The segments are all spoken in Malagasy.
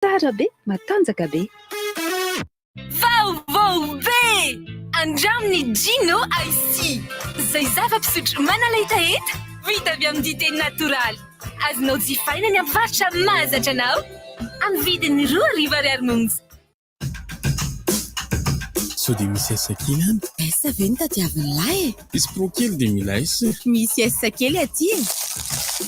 Tsara be, matanjaka be. Vaovao be! Andramo ny Gino Ice Tea, izay zava-pisotro manala hetaheta, vita avy amin'ny dite natoraly. Azonao jifaina ny amin'ny mpivarotra mahazatra anao, amin'ny vidiny 2000 ariary monja. Sao dia misy S kely any? S ve no tadiavin'ny lahy e? Misy pro kely dia mila S. Misy S kely aty e!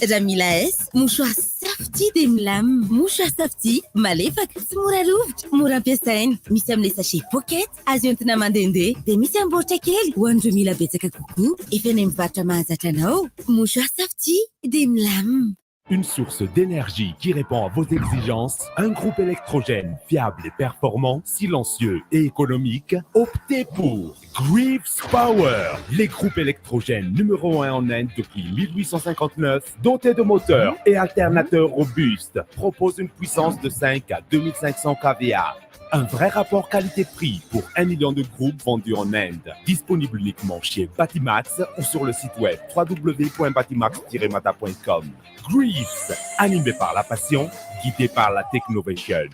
Raha mila S, mouchoir Safety dia milamina. Mouchoir Safety, malefaka, tsy mora rovitra, mora ampiasaina. Misy amin'ilay sachet pocket, azo entina mandehandeha. Dia misy amin'ny baoritra kely, ho an'ireo mila betsaka kokoa. Efa eny amin'ny mpivarotra mahazatra anao. Mouchoir Safety dia milamina. Une source d'énergie qui répond à vos exigences, un groupe électrogène fiable et performant, silencieux et économique. Optez pour Greaves Power, les groupes électrogènes numéro 1 en Inde depuis 1859, dotés de moteurs et alternateurs robustes, propose une puissance de 5 à 2500 kVA. Un vrai rapport qualité-prix pour 1 million de groupes vendus en Inde. Disponible uniquement chez Batimax ou sur le site web www.batimax-mata.com. Greaves, animé par la passion, guidé par la technovation.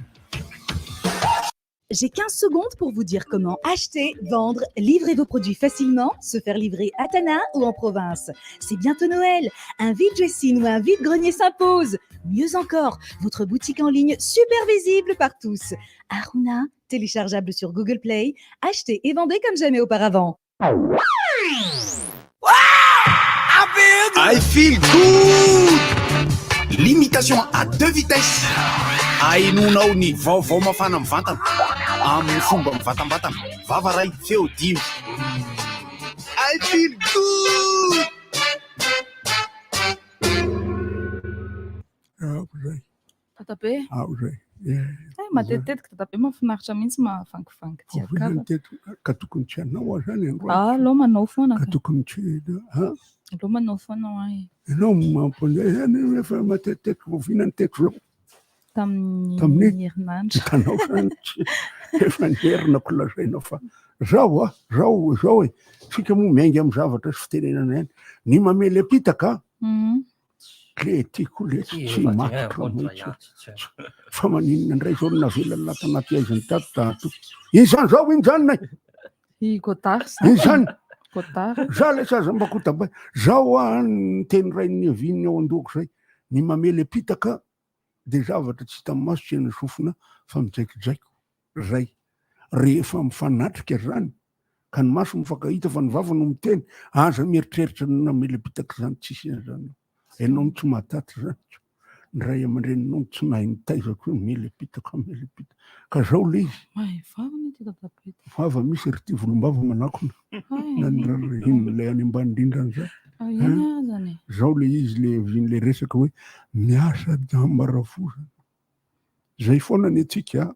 J'ai 15 secondes pour vous dire comment acheter, vendre, livrer vos produits facilement, se faire livrer à Tana ou en province. C'est bientôt Noël. Un vide-dressing ou un vide-grenier s'impose. Mieux encore, votre boutique en ligne super visible par tous. Aruna, téléchargeable sur Google Play. Achetez et vendez comme jamais auparavant. I feel good! Limitation à deux vitesses. Ahenoanao ny vaovao mafana mivantana amin'ny fomba mivantambatana. Vava ray, feo dimy. I feel good! Ao zay. Dadabe. Ao zay. Eh, matetitetika dadabe mahafinaritra mihitsy mahavangivangy Ovina tiakava. ny teto ka tokony tsy hanao aho zany androany. Ah, aleo manao foana Ka ka. tokony tsy ha? Aleo manao foana ho ahy. Ianao mampandeha zany efa matetitetika ovina ny teto zao. Tamin'ny Tamin'ny herinandro. Hitanao zany tsy efa niherinako lazainao fa zaho a, zaho zao e, tsika moa miainga amin'ny zavatra sy fitenenana ihany. Ny mamely apitaka Le tiako le tsy matotra mihitsy. Fa maninona indray zao no navelany lahy tanaty aiziny tato tato. Iny zany zao iny zany nay. I Godard zany. Iny zany. Godard. Za le zaza mba kotabay. Zao a ny teny rain'ny aviany ao an-dohako zay. Ny mamely apitaka de zavatra tsy hita maso tsy heno sofina fa mijaikojaiko. Zay. Rehefa mifanatrika zany ka ny maso mifankahita fa ny vava no miteny, aza mieritreritra ny namely apitaka zany, tsisy an'izany. Ianao no tsy mahataty zany. Ny ray aman-dreninao no tsy nahay nitaiza koa hoe mely apitaka, mely apitaka. Ka zao le izy. Mahay vava anie ty dadabe ty. Vava misy ry ty volombava manakona. Na ny rarahiny ilay any ambany indrindra an'izay. Eny azany e. Zao le izy le avian'le resaka hoe miasa jamba rafozana. Zay foana ny antsika.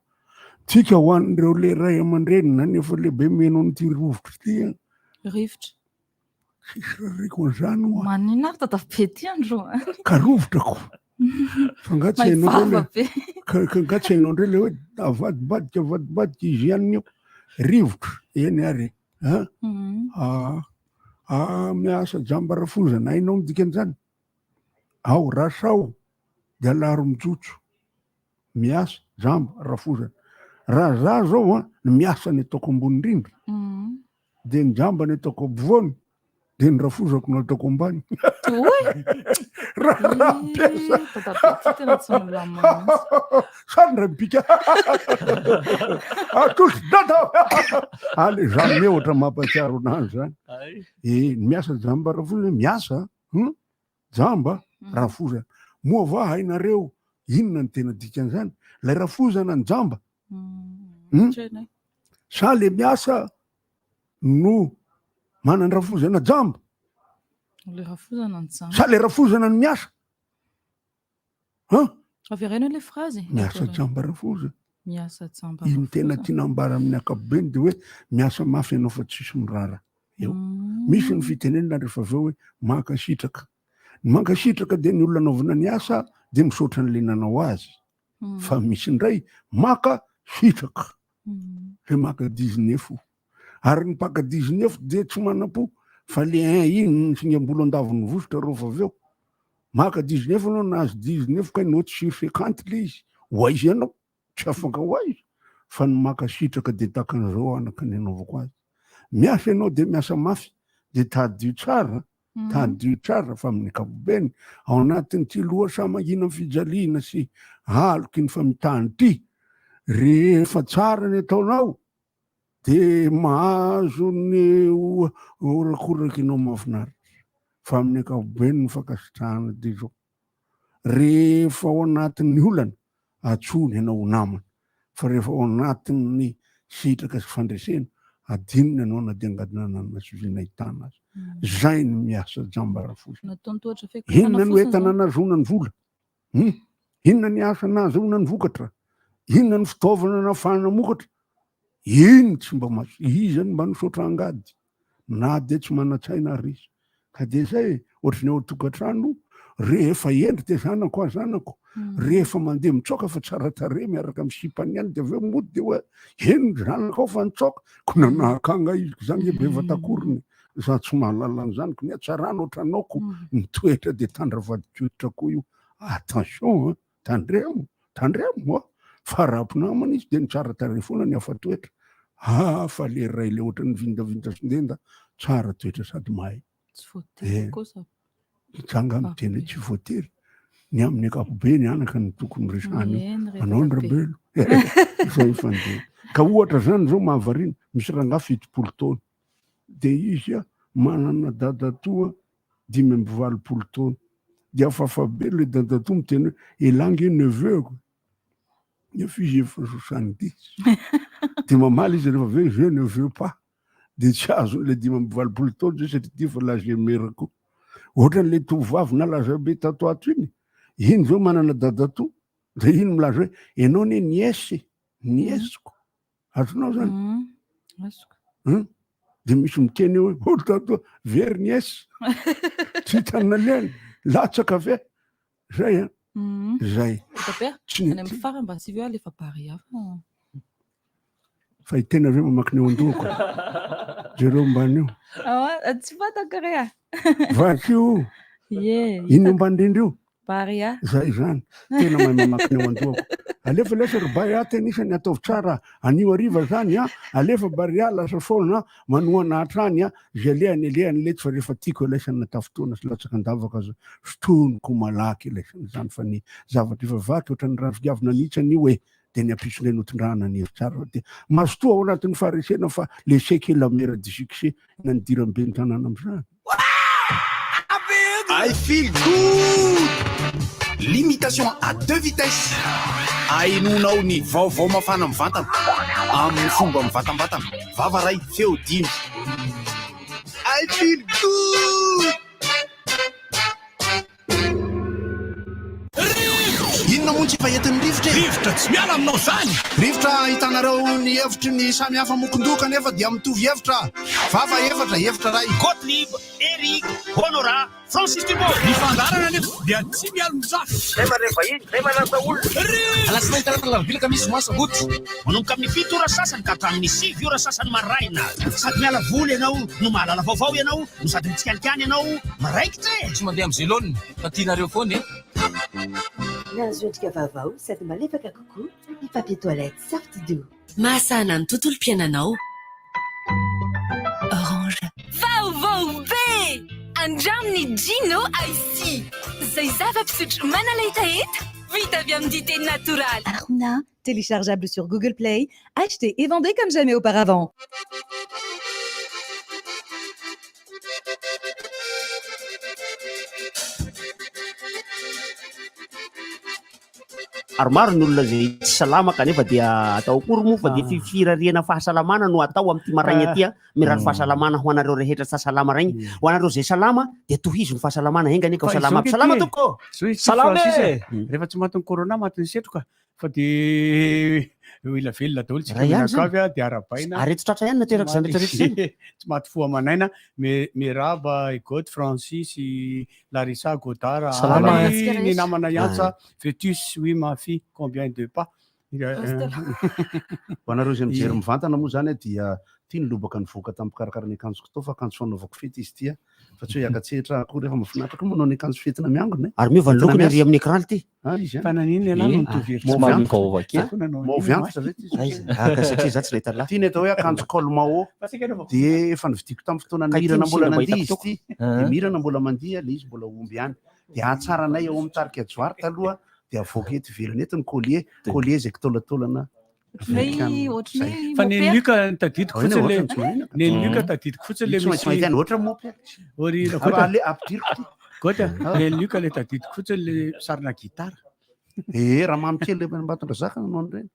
Tsika ho an'ireo le ray aman-dreny na ny efa lehibe mino an'ity rovitra ity an. Rivotra. Tsisy rariko an'izany hoa. Maninona ary dadabe ty androany? Ka rovitra ko. Fa nga tsy hainao Vava ndray be. le ka ka nga tsy hainao ndray le hoe avadibadika avadibadika izy ihany io. Rivotra eny ary e. An. Ah, ah miasa jamba rafozana hainao ny dikan'izany? Ao rasao de alaro mijotso, miasa, jamba, rafozana. Raha za zao an, ny miasa ny ataoko ambony indrindra, de ny jamba ny ataoko ampovoany, de ny rafozako no ataoko ambany. Raha raha ampiasa. Dadabe ty tena tsy milamina mihitsy. Sary ndray mipika. Atosy dada. Ale za mihoatra mampatsiaro anazy zany. Eh, ny miasa jamba rafozana miasa. Hum? Jamba, rafozana. Moa va hainareo inona ny tena dikan'izany? Ilay rafozana ny jamba. Hum? Sa le miasa no manan-drafozana jamba? Le rafozana ny jamba. Sa le rafozana ny miasa? Han? Avereno ilay phrase. Miasa jamba rafozana. Miasa jamba Iny tena rafozana. tiana ambara amin'ny ankapobeny dia hoe miasa mafy ianao fa tsisy mirara eo. Misy ny fitenenana rehefa avy eo hoe mankasitraka. Ny mankasitraka dia ny olona anaovana ny asa dia misaotra an'ilay nanao azy. Fa misy indray maka sitraka. Ilay maka dizinefo. Ary ny mpaka dizinefo dia tsy manam-po fa le un iny ny singam-bolo andavon'ny vositra rehefa avy eo. Maka dizinefo ianao nahazo dizinefo kay note sur cinquante le izy. Ho aiza ianao? Tsy afaka ho aiza fa ny mankasitraka dia tahaka an'izao anaka ny anaovako azy. Miasa ianao dia miasa mafy dia tadidio tsara, tadidio tsara fa amin'ny ankapobeny ao anatin'ity lohasaha mangina ny fijaliana sy aloky ny famitahana ity, rehefa tsara ny ataonao dia mahazo ny horakoraky ianao mahafinaritra. Fa amin'ny ankapobeny ny fankasitrahana dia izao. Rehefa ao anatin'ny olana, antsoiny ianao ho namana, fa rehefa ao anatin'ny sitraka sy fandresena, adinony ianao na dia angadona nanana sy vy nahitana aza. Zay ny miasa jamba rafozana. Inona no entana nahazoana ny vola? Hum? Inona ny asa nahazoana ny vokatra? Inona ny fitaovana nahafahana namokatra? Iny tsy mba maso, iza no mba nisaotra angady? Na dia tsy manan-tsaina ary izy. Ka dia izay e, ohatry ny ao an-tokantrano, rehefa hendry dia zanako ah zanako, rehefa mandeha mitsoaka fa tsara tarehy miaraka amin'ny sipany ihany dia avy eo mody dia hoe eny ny zanakao fa nitsoaka, ko nanahaka angaha izy ko zany be vatakoriny, za tsy mahalala an'izany ko ny hatsarana ohatranao ko ny toetra dia tandra vadin-koditra koa io, attention an! Tandremo, tandremo a! Fa raha mpinamana izy dia ny tsara tarehy foana ny hafa toetra. Ah, fa le ray le ohatran'ny vintavinta sy ndenda, tsara toetra sady mahay. Tsy voatery kosa. Za nga miteny hoe tsy voatery. Ny amin'ny ankapobeny anaka no tokony resahana io. Eny, Anao ny Rabelo. Rabelo. Izay fandeha. Ka ohatra zany zao mahavariana, misy rangahy 70 taona. Dia izy manana dadatoa 85 taona. Dia hafahafa be ilay dadatoa miteny hoe elah nge neveu-ko nefa izy efa 70. Dia mamaly izy rehefa avy eo je ne veux pas. Dia tsy azon'ilay 85 taona izay satria ity efa l'âge mère koa. Ohatran'ilay tovovavy nalaza be tato ato iny, iny izao manana dadatoa, dia iny milaza hoe ianao anie nièce e, nièce-ko. Azonao zany? Azoko. Hum? Dia misy miteny hoe, oh dadatoa, very ny S. Tsy hitany nalehany, latsaka ve? Zay an. Zay. Dadabe, Tsy any amin'ny farany mba asio hoe alefa Barea fa. Fa i tena ve mamaky ny eo an-dohako? Jereo ambany io. Ah, tsy fantako re ah. Vakio. Ie. Inona ambany indrindra io? Barea. Zay izany. Tena mahay mamaky ny ao an-dohako. Alefa lasa ry Barea tena isany ataovy tsara anio hariva zany a. Alefa Barea lasa foana manohana hatrany a. Zay alehany alehany letsy fa rehefa tiako ilaisany na tafintohina sy latsaka an-davaka aza sotroiniko malaky ilaisany izany fa ny zavatra efa vaky ohatran'ny ravinkavy nanitsany io e. Dia ny ampitso indray notondrahana ny hery tsara dia mazotoa ao anatin'ny faharesena fa l'échec est la mère du succès na nidiran'ny ben'ny tanàna amin'izany. I feel good! Limitation à deux vitesses. Ahenoanao ny vaovao mafana mivantana amin'ny fomba mivantambatana. Vava iray, feo dimy. I feel good! Inona moa ny tsy efa entin'ny rivotra e? Rivotra tsy miala aminao izany! Rivotra ahitanareo ny hevitry ny samy hafa mokon-doha kanefa dia mitovy hevitra. Vava efatra, hevitra iray. Gottlieb, Eric, Honorat, Francis Dubois. Ny fandaharana anefa dia tsy mialon-jafy. Zay mandray vahiny, zay manasa olona. Rivotra! Alatsinainy, talata, alarobia, alakamisy, zoma, sabotsy. Manomboka amin'ny 7 ora sasany ka hatramin'ny 9 ora sasany maraina. Sady miala voly ianao no mahalala vaovao ianao no sady mitsikalikany ianao miraikitra e! Tsy mandeha amin'izay laoniny fa tianareo foana e! Nahazo endrika vaovao sady malefaka kokoa ny papier toilette Saftido. Mahasahana ny tontolom-piainanao. Orange. Vaovao be! Andramo ny Gino Icy, izay zava-pisotro manala hetaheta vita avy amin'ny dite natoraly. Aruna, téléchargeable sur Google Play, achetez et vendez comme jamais auparavant. Ary maro ny olona izay tsy salama kanefa dia atao akory moa fa dia ah. firariana fahasalamana no atao amin'ity maraina ity a. Mirary mm. fahasalamana ho anareo rehetra tsy salama regny. Mm. Ho anareo izay salama dia tohizo ny fahasalamana enga anie ka ho salama aby. Salama tompoko. Salama e. Mm. Rehefa tsy matin'ny corona matin'ny setroka. Fa dia ela velona daholo tsika mianakavy a, dia arabaina. Areto tratra ihany nateraka izany rehetra rehetra izany. Tsy maty fo aman'aina. Miarahaba i God, Francis, i Larissa, Godard, Salama. ary ny namana Iantsa, Vetus, oui ma fille, combien de pas. Ho anareo izay mijery mivantana moa izany dia Ity ny lobaka nivoaka tamin'ny mpikarakara ny akanjoko tao fa akanjo fanaovako fety izy ity a. Fa tsy hoe hiaka-tsehatra akory fa mahafinaritra koa manao ny akanjo fetina miangona e. Ary miova ny Entina lokony miasa. ary amin'ny écran ity. Ah, izy ihany. Fa naninona ialahy no Eh, nitovy hevitra? Maovy Somary antitra. miovaova kely. Ah, Maovy antitra ve ity? Aiza? Ah, ka satria za tsy nahita lahy. Ity ny atao hoe akanjo col Mao. Dia efa novidiako tamin'ny fotoana Ka ity nirana misy mbola mba nandihy hitako izy ity. toko. Dia mirana mbola mandihy ilay izy mbola omby ihany. Dia hatsaranay ao amin'ny tarika Johary taloha dia avoaka eto ivelany eto ny collier, collier izay kitaolataolana Ohatran'ny hoe ohatran'ny hoe Fa ny mopera. Luka tadidiko Ahoana, fotsiny le ohatran'ny tsy maninona. ny Luka tadidiko fotsiny le Tsy maintsy mahita ny ohatra mopera. Ory Ah, Gota. ale, ampidiriko ty. Gota, ny Luka le tadidiko fotsiny le sarina gitara. Eh, raha mamy kely le Ambatondrazaka no nanao an'ireny.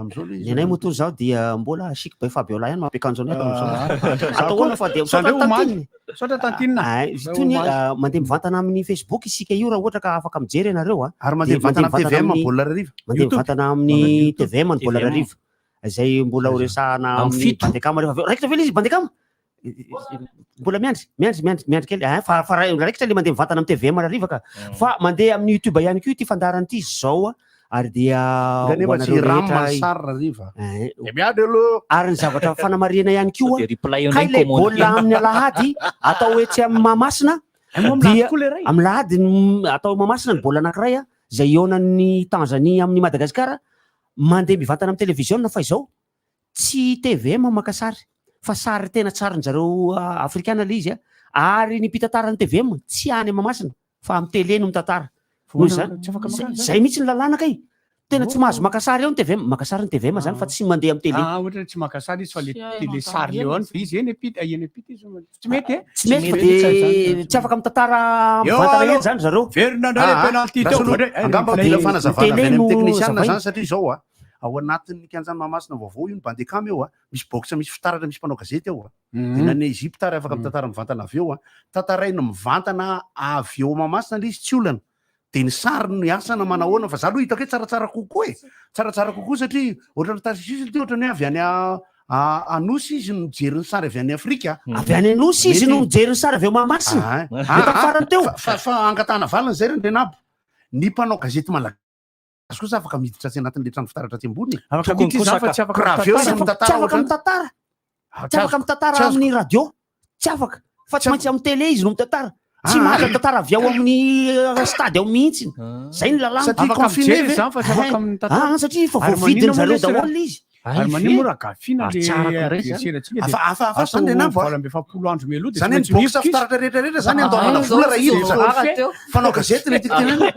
Amin'izao le izy. Ny anay moa toa zaho dia mbola chic by Fabiola ihany mampiakanjo anay hatramin'izao. Ah. Atao ahoana fa dia Zany misaotra hoe omaly. tantine. Misaotra tantine. Ah, izy Zay itony, omaly. ah, mandeha mivantana amin'ny Facebook isika io raha ohatra ka afaka mijery ianareo a. Ary mandeha Dia mivantana amin'ny TVM amin'ny- baolina hariva. Mandeha YouTube. mivantana amin'ny YouTube. TVM ny baolina TVM. hariva. Izay mbola ho resahana Amin'ny amin'ny fito. Bandekama rehefa avy eo. Raikitra ve ilay izy Bandekama? Mbola miandry, miandry, miandry, miandry kely. Ah, fa fa raikitra ilay mandeha mivantana amin'ny TVM hariva ka. Fa mandeha amin'ny YouTube ihany koa ity fandaharana ity izao a. Ary dia Nga nefa ho tsy anareo ram rehetra- ny sary hariva. Eh, Dia miandry aloha. Ary ny zavatra fanamarihana ihany koa, Dia reply eo kay indray ilay ny commande. baolina amin'ny alahady atao etsy amin'ny Mahamasina moa amin'ny dia lahady koa ilay iray? amin'ny lahady no atao Mahamasina ny baolina anankiray a, izay hihaonan'ny Tanzania amin'ny Madagasikara, mandeha mivantana amin'ny televiziona fa izao tsy tvm maka sary fa sary tena tsarin-jareo afrikana ilay izy a, ary ny mpitantaran'ny tvm tsy any Mahamasina fa amin'ny télé no mitantara. Noho izany, Tsy afaka maka zay mihitsy ny lalàna kay. Tena tsy mahazo maka sary eo ny tvm, maka sary ny tvm zany fa tsy mandeha amin'ny télé. Ah, ohatra hoe tsy maka sary izy fa le Tsy hay télé sary maka leo any fa izy eny ampita, eny ampita izy. Tsy mety e. Tsy mety fa de tsy afaka mitantara Eo mivantana aloha. eny zany zareo. Verina indray le Ah, penalty teo. Rasolo, Voadray- eh, angamba replay. mila fanazavana avy Télé any amin'ny no teknisianina zavaina. zany satria izao a, ao anatin'ny kianjan'i Mahamasina vaovao io ny Bandekama eo a, misy box misy fitaratra misy mpanao gazety ao a. Dia na any Egypte ary afaka mitantara mivantana avy eo a. Tantaraina mivantana avy eo Mahamasina ilay izy tsy olana. Dia ny sary no iasana manahoana fa za aloha hitako hoe tsaratsara kokoa e. Tsaratsara kokoa satria ohatran'ny Tarcissus ity ohatran'ny hoe avy any Anosy izy no mijery ny sary avy any Afrika. Avy any Anosy izy no mijery ny sary avy eo Mahamasina. Ah, Eto ah, farany teo. Fa angatahana valiny izay ry Ndrenabo. Ny mpanao gazety malagasy kosa afaka miditra atsy anatin'ilay trano fitaratra atsy ambony. Afaka miditra izy fa tsy afaka Raha avy eo izy mitantara. mitantara Tsy afaka ohatran'ny- mitantara. Ah, Tsy afaka mitantara tsy azoko. amin'ny radio. Tsy afaka. Fa tsy maintsy amin'ny télé izy no mitantara. Tsy Ah. mahazo mitantara avy ao amin'ny stade ao mihitsy. Zay ny lalàna. Satria Afaka confiné mijery ve? zany fa tsy afaka mitantara. Ah, satria efa Ary voavidiny maninona moa zareo lesy raha- daholo izy. Ary maninona moa raha gafina Ary le tsara koa indray zany. adversaire antsika dia Hafa- hafa- hafa zany atao le nabo a. 48 andro mialoha dia Zany tsy hoe ny maintsy box mihiboka izy. fitaratra rehetra rehetra zany Ah, andoavana zao vola raha tsy hiditra. voara teo. Fanao gazety le tiako tenenina.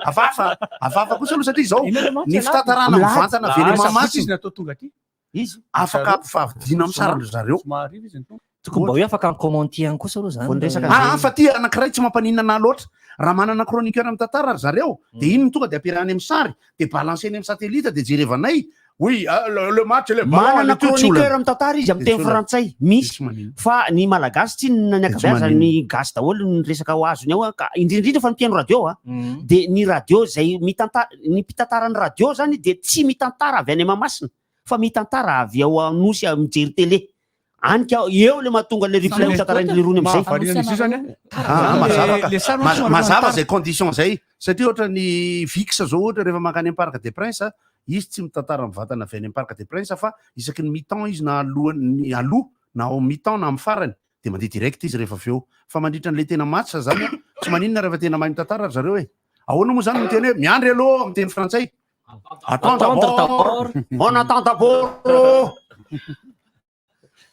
Hafahafa, hafahafa kosa aloha satria izao Inona mantsy ny ialahy? fitantarana Milahady. mivantana avy eny Ah, sabotsy Mahamasina izy natao tonga aty. Izy. afaka ampifavidiana amin'ny sarin-dry zareo. Zoma hariva izy no tonga. Tokony mba hoe afaka mi-commenter ihany kosa aloha zany. Vao niresaka Ah, ah, fa ty anankiray tsy mampaninona anahy loatra. Raha manana chroniqueur mitantara ry zareo, de iny no tonga de ampiarahany amin'ny sary, de balanceny amin'ny satellite, de jerevanay. Oui, ah, le match, le ballon, Manana le tout, tsy chroniqueur olana. mitantara izy amin'ny Dia teny tsy olana. frantsay. Dia Misy. tsy maninona. Fa ny malagasy tsy ny Dia tsy ankabeazany maninona. ny gasy daholo ny resaka ho azony ao a, ka indrindra indrindra fa ny mpihaino radio a. De ny radio zay mitantara, ny mpitantara ny radio zany de tsy mitantara avy any Mahamasina fa mitantara avy ao Anosy mijery télé. Any ka eo le mahatonga le replay ho tantarain'ny lerony amizay. Mahavariana izy io zany a. Ah, ah, mazava ka. Le sary mantsy somary Mazava manontany. zay condition zay satria ohatra ny Vix zao ohatra rehefa mankany amin'ny Parc des Princes izy tsy mitantara mivantana avy any amin'ny Parc des Princes fa isaky ny mi-temps izy na alohan'ny aloha na ao mi-temps na amin'ny farany de mandeha direct izy rehefa avy eo fa mandritra an'ilay tena match zany a, tsy maninona rehefa tena mahay mitantara ry zareo e. Ahoana moa zany miteny hoe miandry aloha amin'ny teny frantsay? Attends d'abord. On attend d'abord.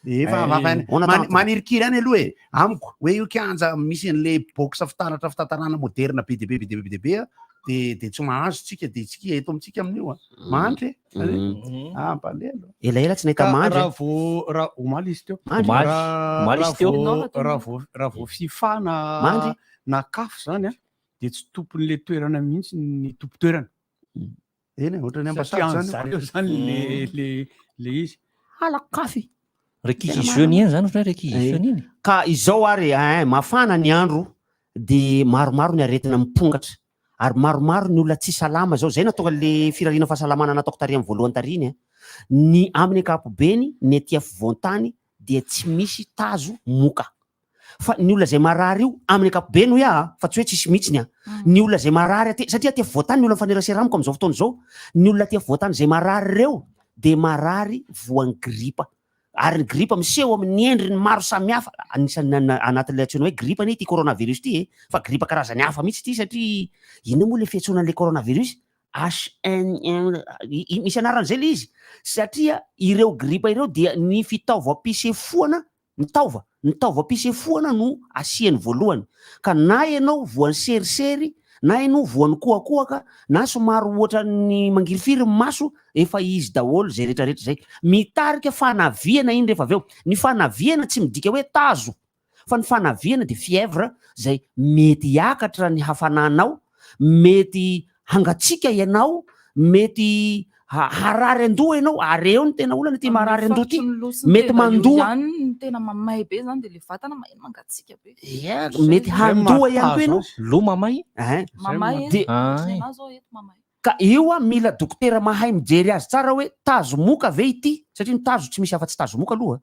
Efa Eh, hafa ihany. on attend. Manirikiry ihany aloha e. Amiko hoe io kianja misy an'le box fitaratra fitantarana moderna be dia be be dia be be dia be a, de de tsy mahazo tsika de tsika eto amintsika amin'io a. Mandry e. Ah, mpalelo. Elaela tsy nahita Ka mandry. raha vao raha omaly izy teo. Mandry. Omaly. Raha- Omaly izy raha teo. vao- Raha vao raha vao FIFA na Mandry. na CAF zany a de tsy tompon'le toerana mihitsy ny tompon-toerana. Eny e, ohatran'ny Satria ambassade any zany. zareo zany le le le izy. Halakafy. Réquisition iny zany ohatran'ny hoe réquisition iny. Ka izao ary eh, mafana ny andro de maromaro ny aretina mipongatra ary maromaro ny olona tsy salama zao zay natonga le firariana fahasalamana nataoko tary amin'ny voalohany tary iny a. Ny amin'ny ankapobeny ny aty afovoan-tany dia tsy misy tazo moka. Fa ny olona izay marary io amin'ny ankapobeny hoy aho a, fa tsy hoe tsisy mihitsy ny a. Ny olona izay marary aty satria aty afovoan-tany ny olona mifanerasera amiko amin'izao fotoana izao, ny olona aty afovoan-tany izay marary ireo dia marary voan'ny gripa. Ary ny gripa miseho amin'ny endriny maro samihafa, anisan'ny anatin'ilay antsoina hoe gripa anie ity coronavirus ity e, fa gripa karazany hafa mihitsy ity satria inona moa ilay fiantsoana an'ilay coronavirus? HN misy anarany izay ilay izy, satria ireo gripa ireo dia ny fitaovam-pisefoana, ny taova, ny taovam-pisefoana no asiany voalohany, ka na ianao voan'ny serisery na ianao voan'ny kohakohaka na somary ohatran'ny mangirifiry ny maso, efa izy daholo izay rehetrarehetra izay. Mitarika fanaviana iny rehefa avy eo. Ny fanaviana tsy midika hoe tazo, fa ny fanaviana dia fièvre izay mety hiakatra ny hafananao, mety hangatsiaka ianao, mety harary an-doha ianao, ary eo no tena olana ity marary an-doha ity, mety mandoa. Amin'ny faritry ny loha sy ny tenda io ihany no tena mamay be zany dia le vatana maheno mangatsiaka be. Ia, mety handoa ihany koa ianao. Loha mamay? Ein. Mamay e, Dia ohatry ny anah zao eto mamay. Ka io an mila dokotera mahay mijery azy tsara hoe tazomoka ve ity satria ny tazo tsy misy afa-tsy tazomoka aloha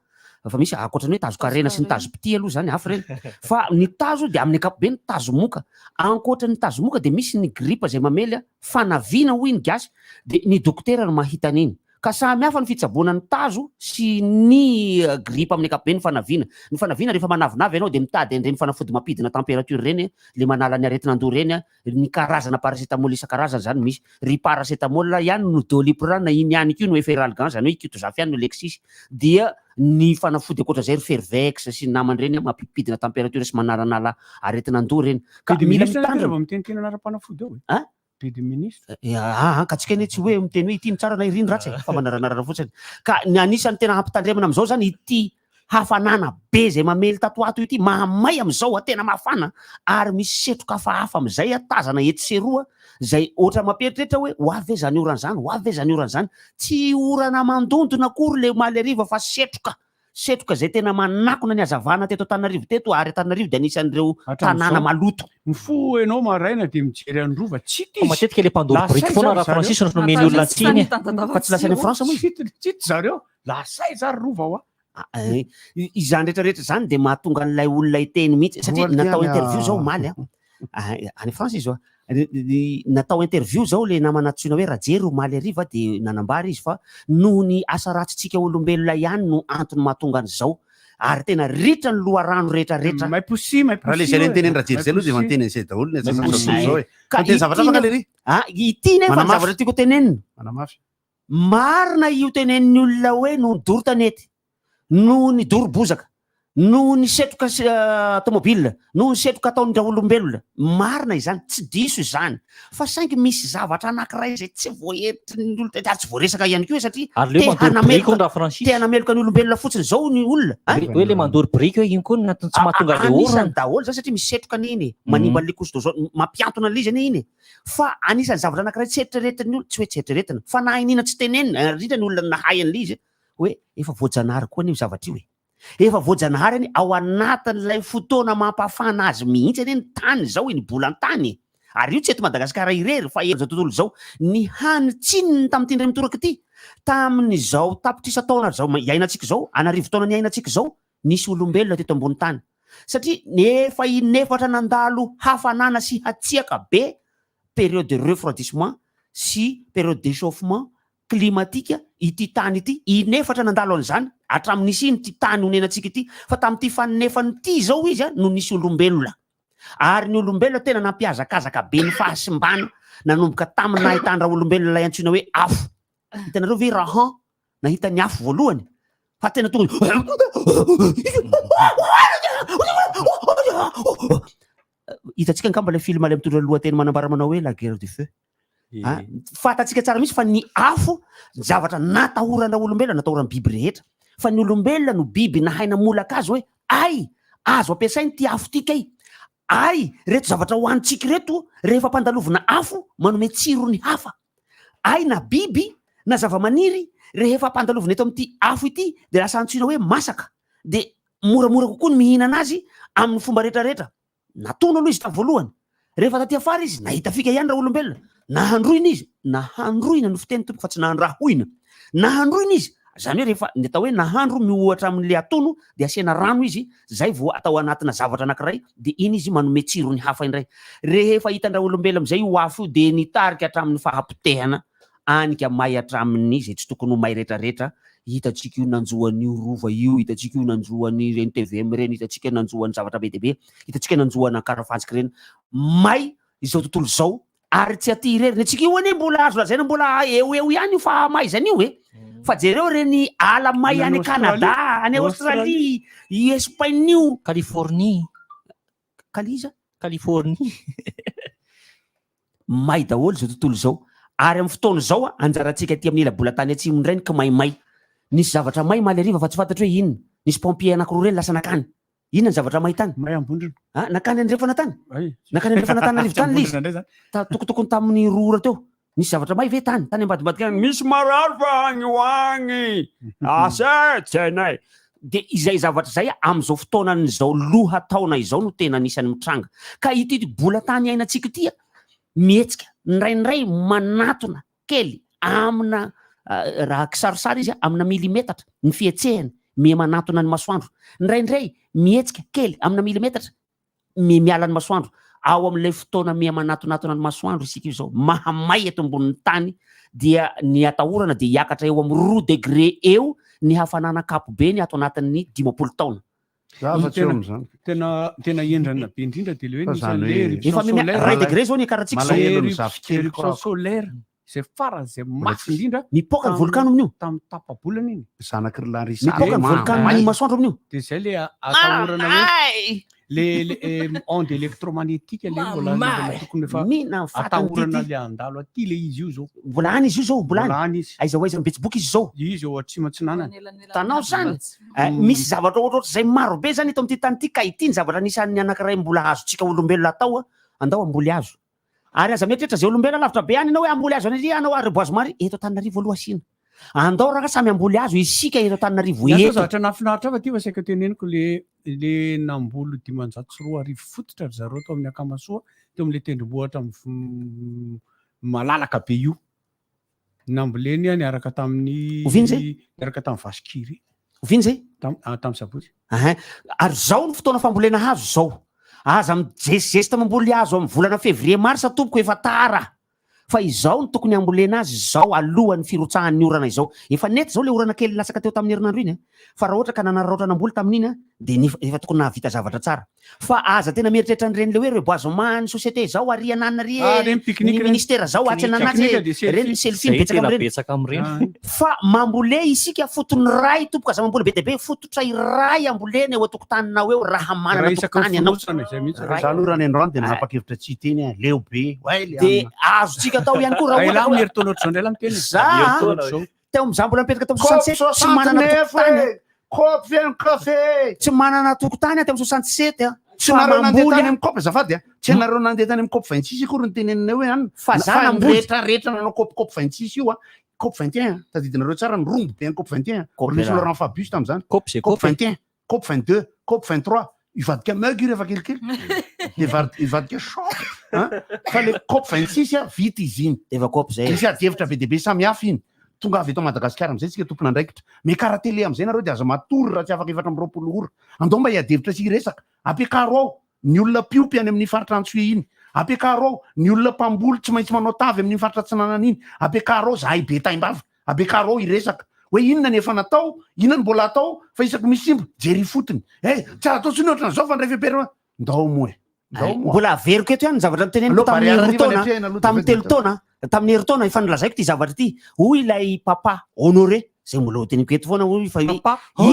fa misy ankoatra ny hoe tazokarena sy ny tazom-pitia aloha zany hafa ireny fa ny tazo dia amin'ny ankapobeny tazomoka ankoatra ny tazomoka dia misy ny gripa izay mamely an fanaviana hoy ny gasy dia ny dokotera no mahita an'iny ka samy hafa ny fitsaboana ny tazo sy ny gripa amin'ny ankapobeny fanaviana ny fanaviana rehefa manavinavy ianao dia mitady an'ireny fanafody mampidina température ireny le manala ny aretin'andoha ireny an Ny karazana paracétamol isan-karazany izany misy. Ry paracétamol ihany no Doliprane, iny ihany koa no Efferalgan, izany hoe Ikotozafy ihany no Lexis. Dia ny fanafody ankoatra izay ry Fervex sy ny namany ireny mampidipidina température sy manalanala aretin'andoha ireny. Ka Be de mila ministre anie mitandrina. raha vao miteniteny anaram-panafody ao e. Hein? Be de ministre. Aa ka tsika anie tsy hoe miteny hoe ity no tsara na iry no ratsy e, fa manaranarana fotsiny. Ka ny anisan'ny tena hampitandremana amin'izao izany ity hafanana be izay mamely tato ho ato ity, mahamay amin'izao a, tena mafana ary misy setroka hafahafa amin'izay a, tazana etsy sy eroa, izay ohatra mampieritreritra hoe ho avy ve izany orana izany, ho avy ve izany orana izany, tsy orana mandondona akory ilay omaly hariva fa setroka, setroka izay tena manakona ny hazavana teto Antananarivo teto ary Antananarivo dia anisan'ireo tanàna Hatramin'izao, maloto. mifoha ianao maraina dia mijery an'i Rova, tsy hita Fa izy. matetika ilay mpandoro Lasa biriky aiza foana ry raha zareo? Francis no nomeny olona tsiny e. Fa tsy lasa any France moa izy? Tsy hita zareo, lasa aiza ry Rova hoa? Izany rehetra rehetra izany dia mahatonga an'ilay olona hiteny mihitsy satria Roa natao any, interview zao ah. omaly a. Ah, any France izy oa. Natao interview zao le namana antsoina hoe Rajery omaly hariva dia nanambara izy fa noho ny asa ratsintsika olombelona ihany no antony mahatonga an'izao ary tena ritra ny loharano rehetra rehetra. Maiposi, maiposi. Raha le izay le nitenen'i Rajery izay aloha dia efa niteny an'izay daholo ny antsasany Maiposi. izao e. Ka Fa niteny zavatra ity hafa ne- lery. Ah, ity nefa ny Manamafy. zavatra tiako tenenina. Manamafy. Marina io tenenin'ny olona hoe noho ny doro tanety, noho ny doro bozaka, noho ny setroka tomobile, noho ny setroka ataon-draolombelona. Marina izany, tsy diso izany. Fa saingy misy zavatra anankiray izay tsy voaheritry ny olona, ary tsy voaresaka ihany koa satria Ary le te hoe mandoro biriky hanameloka, hono Rafrancis. te hanameloka ny olombelona fotsiny izao ny olona. Hein? Hoe le mandoro biriky hoe iny koa no antony tsy mahatonga le orana. Anisany daholo izany satria misy setroka anie iny e, manimba an'ilay couche d'ozone, mampiantona an'ilay izy anie iny e. Fa anisan'ny zavatra anankiray tsy eritreretin'ny olona, tsy hoe tsy eritreretina, fa na iniana tsy tenenina, indrindra ny olona nahay an'ilay izy, hoe efa voajanahary koa anie io zavatra io e. Efa voajanahary anie, ao anatin'ilay fotoana mampafana azy mihitsy anie ny tany izao e, ny bolan-tany e. Ary io tsy eto Madagasikara irery fa eran'izao tontolo izao. Ny hany tsininy tamin'ity indray mitoraka ity, tamin'izao tapitrisa taona izao iainantsika izao, an'arivo taona niainantsika izao, nisy olombelona teto ambony tany. Satria efa inefatra nandalo hafanana sy hatsiaka be, période de refroidissement sy période d'échauffement climatique ity tany ity, inefatra nandalo an'izany hatramin'ny nisiany ity tany onenantsika ity, fa tamin'ity faninefany ity izao izy no nisy olombelona. Ary ny olombelona tena nampihazakazaka be ny fahasimbana nanomboka tamin'ny nahitan-draolombelona ilay antsoina hoe afo. Hitanareo ve Rahan nahita ny afo voalohany fa tena tonga hitantsika angamba ilay film ilay mitondra lohateny manambara manao hoe la guerre du feu ah, fantatsika tsara mihitsy fa ny afo zavatra natahorana olombelona natahoran'ny biby rehetra fa ny olombelona no biby nahay namolaka azy hoe ay azo ampiasaina ity afo ity kay ay reto zavatra hohanintsika ireto rehefa ampandalovina afo manome tsirony hafa Hay na biby na zavamaniry rehefa ampandalovina eto amin'ity afo ity dia lasa antsoina hoe masaka dia moramora kokoa ny mihinana azy amin'ny fomba rehetrarehetra. Natono aloha izy tamin'ny voalohany. Rehefa taty afara izy nahita fika ihany raolombelona. Nahandroina izy. Nahandroina no fiteny tompoko fa tsy nahandrahoina. Nahandroina izy. Izany hoe rehefa ny atao hoe nahandro miohatra amin'ilay atono dia asiana rano izy zay vao atao anatina zavatra anankiray dia iny izy manome tsirony hafa indray. Rehefa hitan-draolombelona amin'izay io afo io dia nitarika hatramin'ny fahapotehana any ka may hatramin'ny izay tsy tokony ho may rehetrarehetra. Hitantsika io nanjo an'io Rova io, hitantsika io nanjo an'ireny tvm ireny, hitantsika nanjo an'ny zavatra be dia be, hitantsika nanjo an'Ankarafantsika ireny. May izao tontolo izao ary tsy aty irery. Ny antsika io anie mbola azo lazaina mbola eo eo ihany io fahamaizana io e. Fa jereo ireny ala may any Canada, any Australie, i Espagne io. Californie. Kaliza? Californie. May daholo izao tontolo izao. Ary amin'ny fotoana izao, anjarantsika aty amin'ny ila-bolantany atsimo indray ny kimaimay. Nisy zavatra may omaly hariva fa tsy fantatro hoe inona. Nisy pompier anankiroa ireny lasa nakany. Inona ny zavatra may tany? May Ambondrona. Ah, nakany andrefana tany? Ay. Nakany andrefana Antananarivo tany ilay izy. Ambondrona indray zany. Ta, tokotokony tamin'ny 2 ora teo. Nisy zavatra may ve tany? Tany ambadimbadika any. Misy marary fa agny ho agny. Asa tsy hainay. Dia izay zavatra izay amin'izao fotoanan'izao lohataona izao no tena anisan'ny mitranga. Ka ity bola-tany iainantsika ity mihetsika indraindray manatona kely amina raha kisarisary izy amina milimetatra ny fihetsehany miha manatona ny masoandro. Indraindray mihetsika kely amina milimetatra miha miala ny masoandro. Ao amin'ilay fotoana miha manatonatona ny masoandro isika io izao, mahamay eto ambonin'ny tany dia ny atahorana dia hiakatra eo amin'ny 2 degré eo ny hafanana ankapobeny ato anatin'ny 50 taona. Za tsy eo amin'izany. Tena tena hendrana be indrindra dia le hoe Fa nisy zany an'le hoe- éruption Efa miha- solaire. ray degré zao ny hiakarantsika izao. Malahelo ny zafikely Éruption solaire izay faran'izay mafy indrindra. Mipoaka ny volkano amin'io. Tamin'ny tapa-bolana iny. Zanaky ry Larissa. Mipoaka ny volkano ny masoandro amin'io. Dia izay le atahorana hoe le le onde électromagnétique le mbola mbola tokony efa Mina ny fatany atahorana ty. le handalo aty le izy io zao. Mbola any izy io zao, mbola Mbola any. any izy. Aiza ho aiza mibetsiboka izy zao. Izy eo atsimo atsinanana. Hitanao zany? Misy zavatra ohatrohatry izay maro be zany eto amin'ity tany ity ka ity ny zavatra anisan'ny anankiray mbola azontsika olombelona atao, andao hamboly hazo. Ary aza mieritreritra izay olombelona lavitra be any ianao hoe hamboly hazo any ary hanao reboisement ary eto Antananarivo aloha asiana. Andao rangahy samy hamboly hazo isika eto Antananarivo Ny ahy eto. zavatra nahafinaritra ahy fa ty fa saika teneniko le le namboly 2500 fototra ry zareo tao amin'ny Akamasoa teo amin'ilay tendrombohitra malalaka be io. Namboleny niaraka tamin'ny Oviana izay? niaraka tamin'ny vache-qui-rit. Oviana izay? Tam, ah, tamin'ny sabotsy. Ahin. Ary zao ny fotoana fambolena hazo zao. Aza mijestizesta mamboly hazo amin'ny volana février mars tompoko efa tara. Fa izao no tokony hambolena azy izao alohan'ny firotsahan'ny orana izao. Efa nety izao le orana kely latsaka teo tamin'ny herinandro iny a. Fa raha ohatra ka nanararaotra namboly tamin'iny a, dia nefa efa tokony nahavita zavatra tsara. Fa aza tena mieritreritra an'ireny le hoe reboisement ny société izao ary ananona ry Ah, ireny pique-nique ny ireny. ministère izao atsy ananona atsy Pique-nique dia selfie. ireny selfie Zay betsaka tena amin'ireny. betsaka amin'ireny. Fa mambole isika fotony iray tompoko aza mamboly be dia be fototra iray ambolena eo an-tokotaninao eo raha manana Iray isaky ny tokotany ianao. fonosana izay mihitsy. Iray. Za aloha raha ny androany dia nanapa-kevitra tsy hiteny aho, leo be. Oay le Dia anona. azontsika atao ihany koa raha Raha ohatra ialahy ka hoe miherintaona ohatr'izao indray lahy miteny. Za Miherintaona ohatr'izao. teo amin'izaho mbola nipetraka teo amin'ny Kopy 67 tsy manana 69 tokotany e! Kopy feno kafe! Tsy manana tokotany aho teo amin'ny 67 a. Tsy Fa nareo nandeha mamboly tany aho. amin'ny kopy azafady a! Tsy nareo nandeha tany amin'ny kopy 26 akory no teneninay hoe anona. Fa za Fa ny namboly. rehetra rehetra nanao kopy kopy 26 io a! Kopy 21 a! Tadidinareo tsara ny rombo be an'ny kopy 21 a! Kopy Nisy raha. Laurent Fabius tamin'izany. Kopy zay Kopy kopy e. 21, kopy 22, kopy 23. Hivadika mug io rehefa kelikely. Dia hivadika short. Hein? Fa le cop 26 a, vita izy iny. Efa cop zay. Misy adihevitra be dia be samihafa iny. Tonga avy eto Madagasikara amin'izay tsika tompon'andraikitra. Miakara télé amin'izay nareo dia aza matory raha tsy afaka 24 ora. Andao mba hiadihevitra sy hiresaka. Ampiakaro ao ny olona mpiompy any amin'ny faritra Antsohihy iny. Ampiakaro ao ny olona mpamboly tsy maintsy manao tavy amin'iny faritra Atsinanana iny. Ampiakaro ao zahay be taimbava. Ampiakaro ao hiresaka. Hoe inona ny efa natao, inona ny mbola atao, fa isaky misy simba, jery ifotony. Eh, tsy azo atao intsony ohatran'izao fa ndray fepetra. Ndao moa e. Ndao moa. Mbola averiko eto ihany ny zavatra noteneniko Aleo tamin'ny Barea roa hariva taona, ny atrehina aloha tamin'ny dia telo taona, tamin'ny herintaona efa nolazaiko ity zavatra ity. Hoy ilay papa Honoré, izay mbola hoteneniko eto foana hoy fa hoe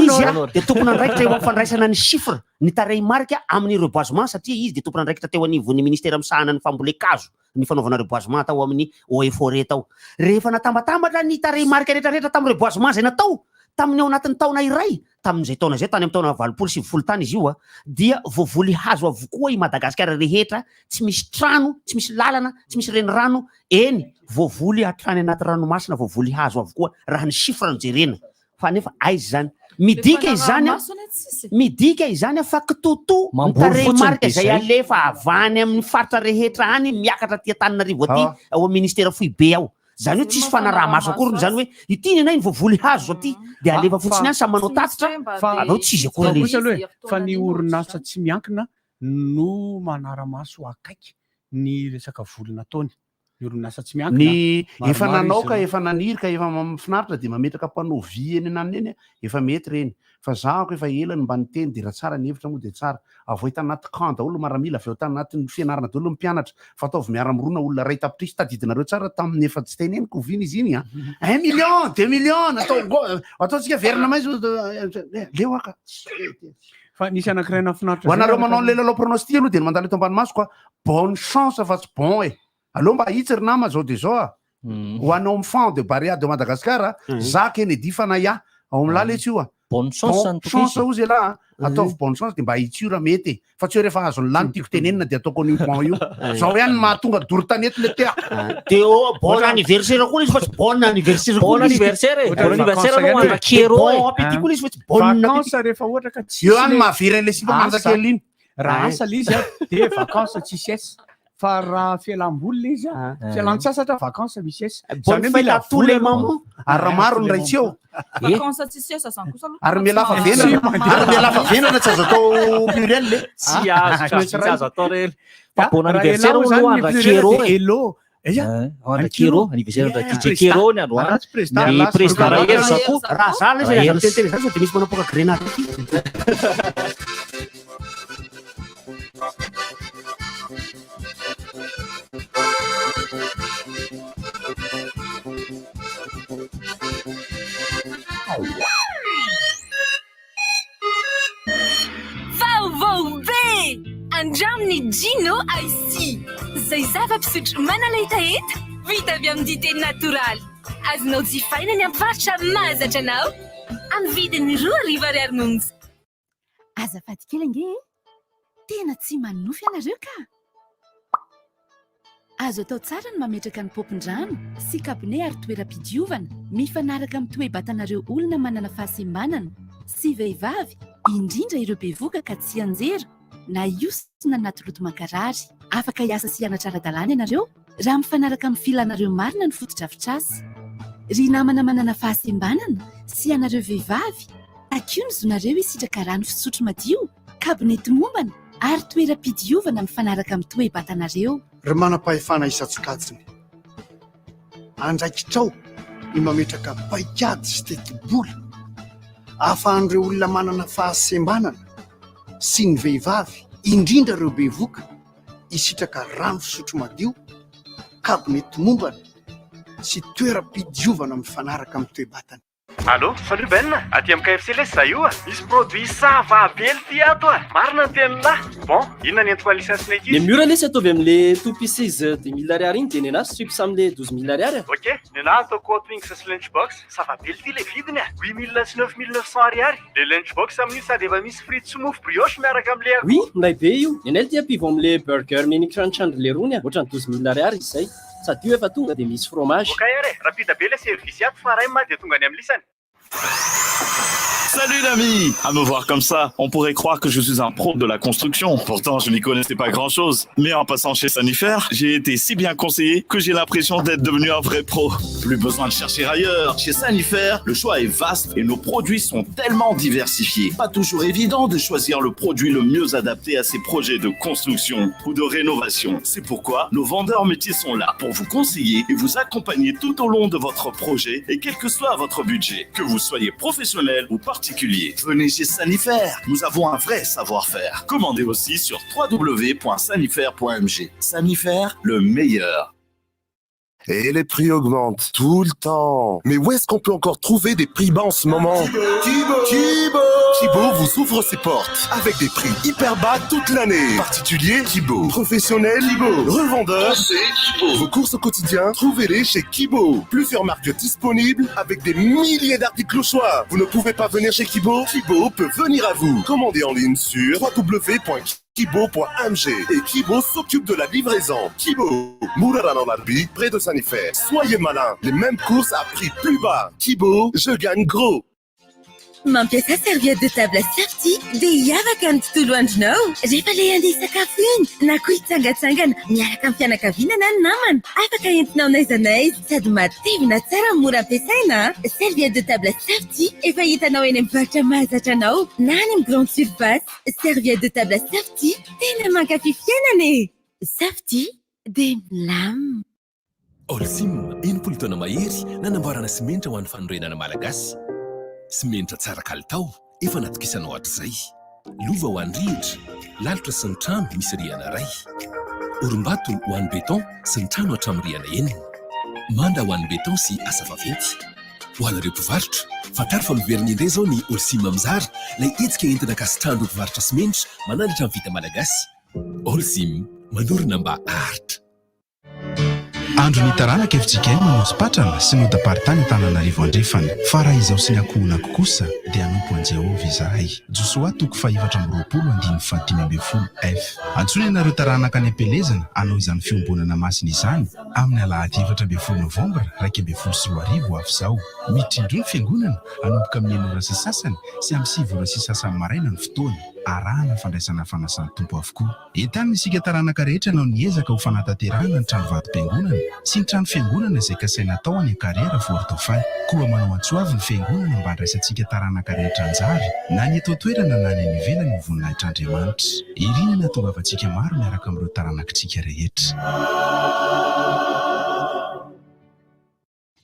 izy a, Honoré. dia tompon'andraikitra eo amin'ny fandraisana ny chiffre, ny tarehimarika amin'ny reboisement satria izy dia tompon'andraikitra teo anivon'ny ministera misahana ny fambolen-kazo. ny fanaovana reboisement tao amin'ny eaux et forêts tao. Rehefa natambatambatra ny tarehimarika rehetra rehetra tamin'ny reboisement izay natao tamin'ny ao anatin'ny taona iray, tamin'izay taona izay, tany amin'ny taona 80 90 tany izy io, dia voavoly hazo avokoa i Madagasikara rehetra, tsy misy trano, tsy misy lalana, tsy misy renirano, eny, voavoly hatrany anaty ranomasina, voavoly hazo avokoa raha ny chiffre no jerena. Fa nefa aiza izany? Midika izany an, midika izany an fa kitotoa ny Mamboly fotsiny tarehimarika dia izay izay. alefa avy any amin'ny faritra rehetra any miakatra aty Antananarivo aty Ah. ao amin'ny ministera foibe ao. Izany hoe tsisy fanaraha-maso akory izany hoe ity ny anay ny voavoly hazo aty dia alefa fotsiny any samy manao tatitra Fa avy eo tsy izy akory fa ilay kosa izy. aloha e, fa ny orinasa tsy miankina no manara-maso akaiky ny resaka voly nataony. Ny orinasa tsy miankina. Ny efa Maromaro nanao izy ka ireo. efa naniry ka efa mahafinaritra dia mametraka panneau vy eny ananona eny a, efa mety ireny. Fa zahako efa ela no mba niteny dia raha tsara ny hevitra moa dia tsara. Avoay tanaty camp daholo ny maramila, avy ao tanatin'ny fianarana daholo ny mpianatra fa ataovy miara-mirona olona iray tapitrisa. Tadidinareo tsara tamin'ny efa tsy teneniko oviana izy iny a! Un million, deux millions natao go- ataontsika verina maitso leo aho ka. Fa nisy anankiray nahafinaritra Ho zay anareo araka manao ny- an'ilay lalao pronostic aloha dia ny mandalo eto ambany masoko a, bonne chance fa tsy bon e. Aleo mba ahitsy ry nama zao dia zao a. Ho anao amin'ny fond de Barea de Madagascar a, za Kennedy Fanaya, ao amin'ny lahy letsy io a. Bonne chance Bon ny tokony chance izy. hozy elah a. Ataovy bonne chance dia mba ahitsio raha mety e. Fa tsy hoe rehefa azon'ny lahy no tiako tenenina dia ataoko an'io bon io. Zao ihany no mahatonga doro tanety le tea. Dia oh, bon anniversaire koa izy fa tsy bon anniversaire Bon koa izy. anniversaire e. Ohatran'ny Bon anniversaire vacances aloha ihany. andrakero Bon e. appétit koa izy fa tsy bon appétit. Vacances rehefa ohatra ka tsisy Eo ihany le mahavery an'ilay sipa asa. manjakely iny. Raha Ah. asa le izy a dia vacances tsisy S. Fa raha fialam-boly le izy a, fialan-tsasatra vacances misy S. Bonne Zany hoe fête mila à tous les vola aloha. mamans. Ary raha maro ny ray tsy eo. Vacances tsisy asa zany kosa aloha. Ary mialafa Tsy venana. mandeha. Ary mialafa venana tsy azo atao pluriel le. Tsy azo, Tsy maintsy tsy ray. azo atao reny. Fa Ah, bon raha anniversaire ianao hono zany ny pluriel andrakero dia e. hello. Eia, Andrakero, anniversaire Yeah. ndra DJ Kero ny androany. Ratsy président. Ny Ratsy président président. Rahery za koa. Raha za le zay aza Rahery. miteniteny zany sao dia misy manapoaka grenade aty. Vaovao be! Andraminy Gino Icy. Izay zava-pisotro manala hetaheta, vita avy amin'ny dite natoraly. Azonao jifaina ny mpivarotra mahazatra anao amin'ny vidiny 2000 ariary monja. Azafady kely ange e! Tena tsy manonofy ianareo ka! Azo atao tsara ny mametraka ny paompin-drano sy kabone ary toeram-pidiovana mifanaraka amin'ny toe-batanareo olona manana fahasembanana sy vehivavy, indrindra ireo bevoka ka tsy anjera na hiosona anaty loto mankarary. Afaka hiasa sy hianatra ara-dalàna ianareo raha mifanaraka amin'ny filanareo marina ny fotodrafitrasa. Ry namana manana fahasembanana sy ianareo vehivavy, takio ny zonareo hisitraka rano fisotro madio, kabone tomombana ary toeram-pidiovana mifanaraka amin'ny toe-batanareo. Ry manam-pahefana isan-tsokajiny, andraikitrao ny mametraka paikady sy tetibola ahafahan'ireo olona manana fahasembanana sy ny vehivavy, indrindra ireo bevoka, hisitraka rano fisotro madio, kabone tomombana sy toeram-pidiovana mifanaraka amin'ny toe-batany. Allô, salut Ben, aty amin'ny KFC lesy za io a. Misy produit ça va be ty ato a. Marina ny tenin'lah. Bon, inona ny entiko an'lisany sy ny ankizy? Le mur lesy ataovy amin'le two pieces 2000 ariary iny dia nenazy chips amin'le 12000 ariary a. Ok, nenahy ataoko hot wings sy lunch box. Ça va be ty le vidiny a. 8000 sy 9900 ariary. Le lunch box amin'io sady efa misy frites sy mofo brioche miaraka amin'le akoho. Oui, milay be io. Nenay ty ampivo amin'le burger mini crunch andry le rony a. Ohatran'ny 12000 ariary izy izay. Sady io efa tonga dia misy fromage. Ok ary e, rapide be le service ato fa ray ma dia tonga any amin'ny lisany. Salut l'ami! À me voir comme ça, on pourrait croire que je suis un pro de la construction. Pourtant, je n'y connaissais pas grand-chose. Mais en passant chez Sanifer, j'ai été si bien conseillé que j'ai l'impression d'être devenu un vrai pro. Plus besoin de chercher ailleurs. Chez Sanifer, le choix est vaste et nos produits sont tellement diversifiés. Pas toujours évident de choisir le produit le mieux adapté à ses projets de construction ou de rénovation. C'est pourquoi nos vendeurs métiers sont là pour vous conseiller et vous accompagner tout au long de votre projet et quel que soit votre budget. Que vous soyez professionnel ou particulier. Venez chez Sanifer, nous avons un vrai savoir-faire. Commandez aussi sur www.sanifer.mg. Sanifer, le meilleur. Et les prix augmentent tout le temps. Mais où est-ce qu'on peut encore trouver des prix bas en ce moment? Thibaut Thibaut Thibaut vous ouvre ses portes avec des prix hyper bas toute l'année. Particulier, Thibaut. Professionnel, Thibaut. Revendeur, c'est Thibaut. Vos courses au quotidien, trouvez-les chez Thibaut. Plusieurs marques disponibles avec des milliers d'articles au choix. Vous ne pouvez pas venir chez Thibaut? Thibaut peut venir à vous. Commandez en ligne sur www.kibo.mg et Kibo s'occupe de la livraison. Kibo, Mouraranolarbi, près de Sanifer. Soyez malin, les mêmes courses à prix plus bas. Kibo, je gagne gros. Mampiasa serviette de table Safety dia hiavaka ny tontolo andronao rehefa le andeha hisakafo iny na koa hitsangatsangana miaraka amin'ny fianakaviana na ny namana. Afaka entinao n'aiza n'aiza sady matevina tsara mora ampiasaina. Serviette de table Safety efa hitanao eny amin'ny mpivarotra mahazatra anao na any amin'ny grande surface. Serviette de table Safety tena mankafy fiainana e. Safety dia milamina. Holcim, 60 taona mahery nanamboarana simenitra ho an'ny fanorenana malagasy. Simenitra tsara kalitao, efa natokisanao hatrizay. Lova ho an'ny rihitra, lalotra sy ny trano misy rihana iray. Orimbato ho an'ny béton sy ny trano hatramin'ny rihana enina. Manda ho an'ny béton sy asa vaventy. Ho anareo mpivarotra, fantaro fa miverina indray izao ny Holcim Mizara, ilay hetsika entina ankasitrahan'ireo mpivarotra simenitra manandratra ny vita malagasy. Holcim, manorina mba haharitra. Andro ny taranaka fjkm Anosipatrana sy Nodaparitany Antananarivo Andrefana. Fa raha izaho sy ny ankohonako kosa, dia hanompo an'i Jehovah izahay. Josoa toko faha-24 andininy faha-15 F. Antsoina ianareo taranaka any am-pielezana hanao izany fiombonana masina izany amin'ny alahady 14 novambra 2011 ho avy izao. Miditra indroa ny fiangonana, hanomboka amin'ny enina ora sy sasany sy amin'ny sivy ora sy sasany maraina ny fotoana. Arahana fandraisana fanasan'ny Tompo avokoa. Entanina isika taranaka rehetra hanao ny ezaka ho fanatanterahana ny trano vatom-piangonana sy ny trano fiangonana izay kasaina hatao any Ankarera, Fort Dauphin. Koa manao antso avo ny fiangonana mba handraisantsika taranaka rehetra anjara, na ny eto an-toerana na ny any ivelany ho voninahitr'Andriamanitra. Irina ny hahatongavantsika maro miaraka amin'ireo taranakitsika rehetra.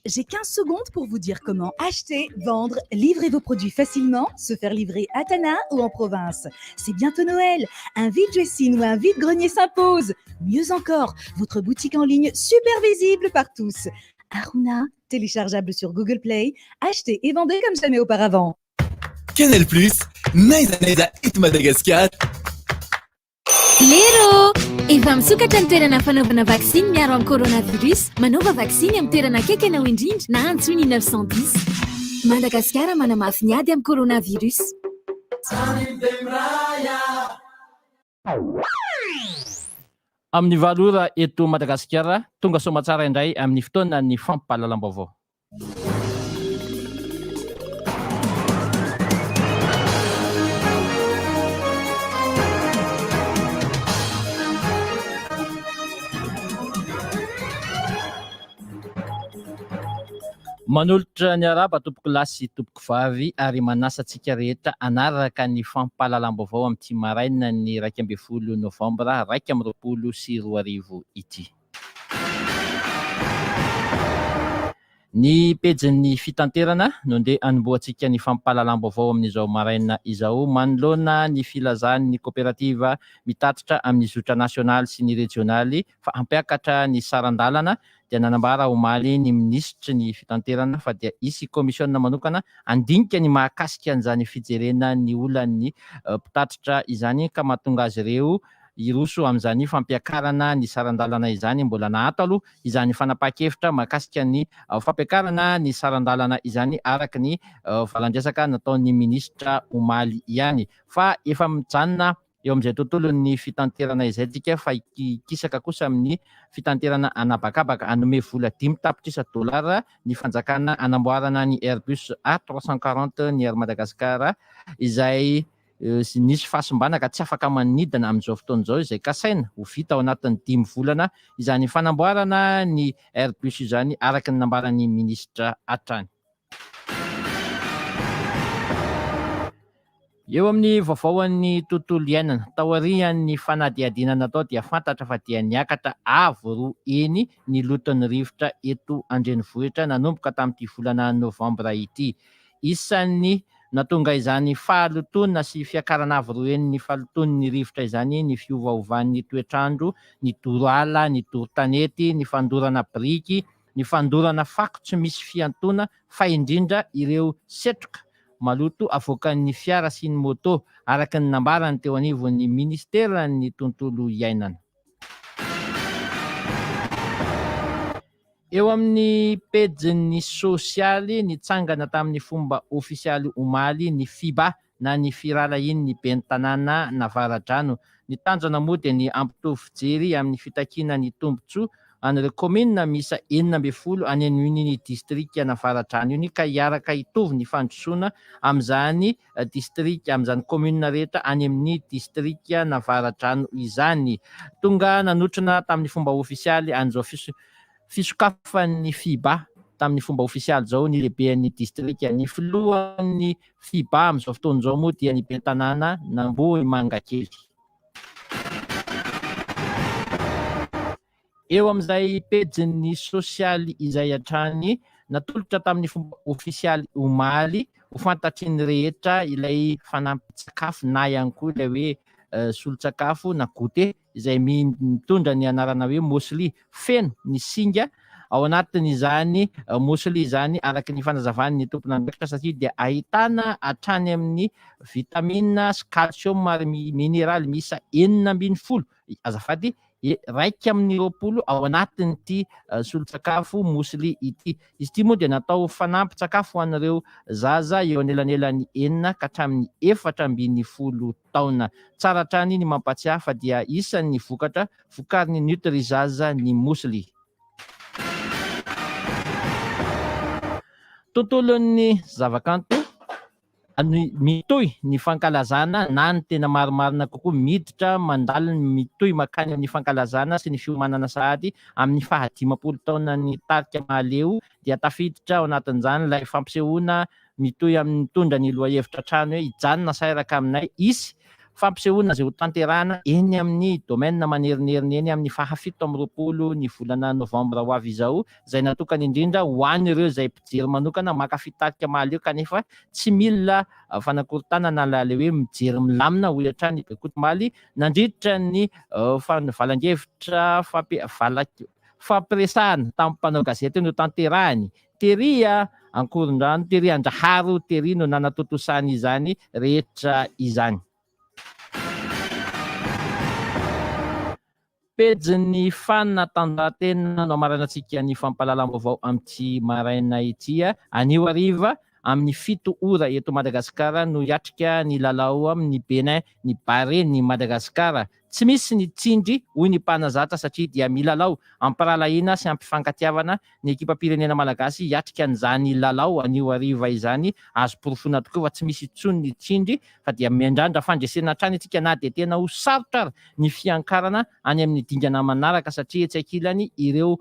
J'ai 15 secondes pour vous dire comment acheter, vendre, livrer vos produits facilement, se faire livrer à Tana ou en province. C'est bientôt Noël. Un vide-dressing ou un vide-grenier s'impose. Mieux encore, votre boutique en ligne super visible par tous. Aruna, téléchargeable sur Google Play, achetez et vendez comme jamais auparavant. Canal Plus, n'aiza n'aiza eto Madagasikara. Lero! Efa misokatra ny toerana fanaovana vaksiny miaro amin'ny coronavirus. Manaova vaksiny amin'ny toerana akaiky anao indrindra na antsoy ny 910. Madagasikara manamafy ny ady amin'ny coronavirus. Amin'ny valo ora eto Madagasikara, tonga soamatsara indray amin'ny fotoanan'ny fampahalalam-baovao. Manolotra ny arahaba tompoko lahy sy tompoko vavy ary manasa antsika rehetra hanaraka ny fampahalalam-baovao amin'ity maraina ny 11 novambra 2021 ity. Ny pejin'ny fitanterana no ndeha hanombohantsika ny fampahalalam-baovao amin'izao maraina izao manoloana ny filazan'ny koperativa mitatitra amin'ny zotra nasionaly sy ny rejionaly fa hampiakatra ny saran-dalana dia nanambara omaly ny minisitry ny fitanterana fa dia hisy komisiona manokana handinika ny mahakasika an'izany fijerena ny olan'ny mpitatitra izany ka mahatonga azy ireo hiroso amin'izany fampiakarana ny saran-dalana izany. Mbola naato aloha izany fanapahan-kevitra mahakasika ny fampiakarana ny saran-dalana izany araka ny valan-dresaka nataon'ny minisitra omaly ihany. Fa efa mijanona eo amin'izay tontolon'ny fitanterana izay tsika fa hikisaka kosa amin'ny fitanterana an'habakabaka. Hanome vola dimy tapitrisa dolara ny fanjakana hanamboarana ny Airbus A 340 ny Air Madagascar izay nisy fahasimbana ka tsy afaka manidina amin'izao fotoana izao izay kasaina ho vita ao anatin'ny dimy volana izany fanamboarana ny Airbus izany araka ny nambaran'ny minisitra hatrany. Eo amin'ny vaovaon'ny tontolo iainana, taorian'ny fanadihadiana natao dia fantatra fa dia niakatra avo roa heny ny loton'ny rivotra eto an-drenivohitra nanomboka tamin'ity volana novambra ity. Isan'ny nahatonga izany fahalotoana sy fiakarana avo roa heny ny fahalotoan'ny rivotra izany ny fiovaovan'ny toetr'andro, ny doro ala, ny doro tanety, ny fandorana biriky, ny fandorana fako tsy misy fiantoana fa indrindra ireo setroka maloto avoakan'ny fiara sy ny moto, araka ny nambarany teo anivon'ny ministeran'ny tontolo iainana. Eo amin'ny pejin'ny sosialy, nitsangana tamin'ny fomba ofisialy omaly ny Fiba na ny Firahalahian'ny Ben'ny Tanàna Navaradrano. Ny tanjona moa dia ny hampitovy fijery amin'ny fitakiana ny tombontsoa an'ireo kaominina miisa 16 any amin'iny distrikan'Avaradrano iny ka hiaraka hitovy ny fandrosoana amin'izany distrika, amin'izany kaominina rehetra any amin'ny distrikan'Avaradrano izany. Tonga nanotrona tamin'ny fomba ofisialy an'izao fisokafan'ny Fiba tamin'ny fomba ofisialy izao ny lehiben'ny distrika. Ny filohan'ny Fiba amin'izao fotoana izao moa dia ny ben'ny tanàna Nambohimangakely. Eo amin'izay pejin'ny sosialy izay hatrany, natolotra tamin'ny fomba ofisialy omaly ho fantatry ny rehetra ilay fanampin-tsakafo na ihany koa ilay hoe solon-tsakafo na goûter izay mitondra ny anarana hoe Mosli. Feno ny singa ao anatin'izany Mosli izany araka ny fanazavan'ny tompon'andraikitra satria dia ahitana hatrany amin'ny vitamina sy calcium ary mineraly miisa 16, azafady, 21 ao anatin'ity solon-tsakafo Muesli ity. Izy ity moa dia natao ho fanampin-tsakafo ho an'ireo zaza eo anelanelan'ny 6 ka hatramin'ny 14 taona. Tsara hatrany ny mampatsiahy fa dia isan'ny vokatra vokarin'ny Nutrizaza ny Muesli. Tontolon'ny zavakanto. Mitohy ny fankalazana na ny tena marimarina kokoa miditra mandalo ny mitohy makany amin'ny fankalazana sy ny fiomanana sahady amin'ny faha 50 taonan'ny tarika Mahaleo dia tafiditra ao anatin'izany ilay fampisehoana mitohy amin'ny mitondra ny lohahevitra hatrany hoe hijanona sairaka aminay hisy Fampisehoana izay hotanterahana eny amin'ny Domaine Manerinerina eny amin'ny faha 27 ny volana novambra ho avy izao, izay natokana indrindra ho an'ireo izay mpijery manokana mankafy tarika mahaleo kanefa tsy mila fanakorontanana na ilay hoe mijery milamina, hoy hatrany i Bekoto omaly nandritra ny valan-kevitra fampiresahana tamin'ny mpanao gazety notanterahiny Tery Ankorondrano, tery Andraharo, tery no nanatontosany izany rehetra izany. Pejin'ny fanatanjahantena no amaranantsika ny fampahalalam-baovao amin'ity maraina ity. Anio hariva amin'ny 7 ora eto Madagasikara no hiatrika ny lalao amin'ny Bénin ny Barea-n'i Madagasikara. Tsy misy ny tsindry, hoy ny mpanazatra satria dia milalao am-pirahalahiana sy am-pifankatiavana ny ekipam-pirenena malagasy hiatrika an'izany lalao anio hariva izany. Azo porofoina tokoa fa tsy misy intsony ny tsindry fa dia miandrandra fandresena hatrany isika na dia tena ho sarotra ary ny fiankarana any amin'ny dingana manaraka satria etsy ankilany ireo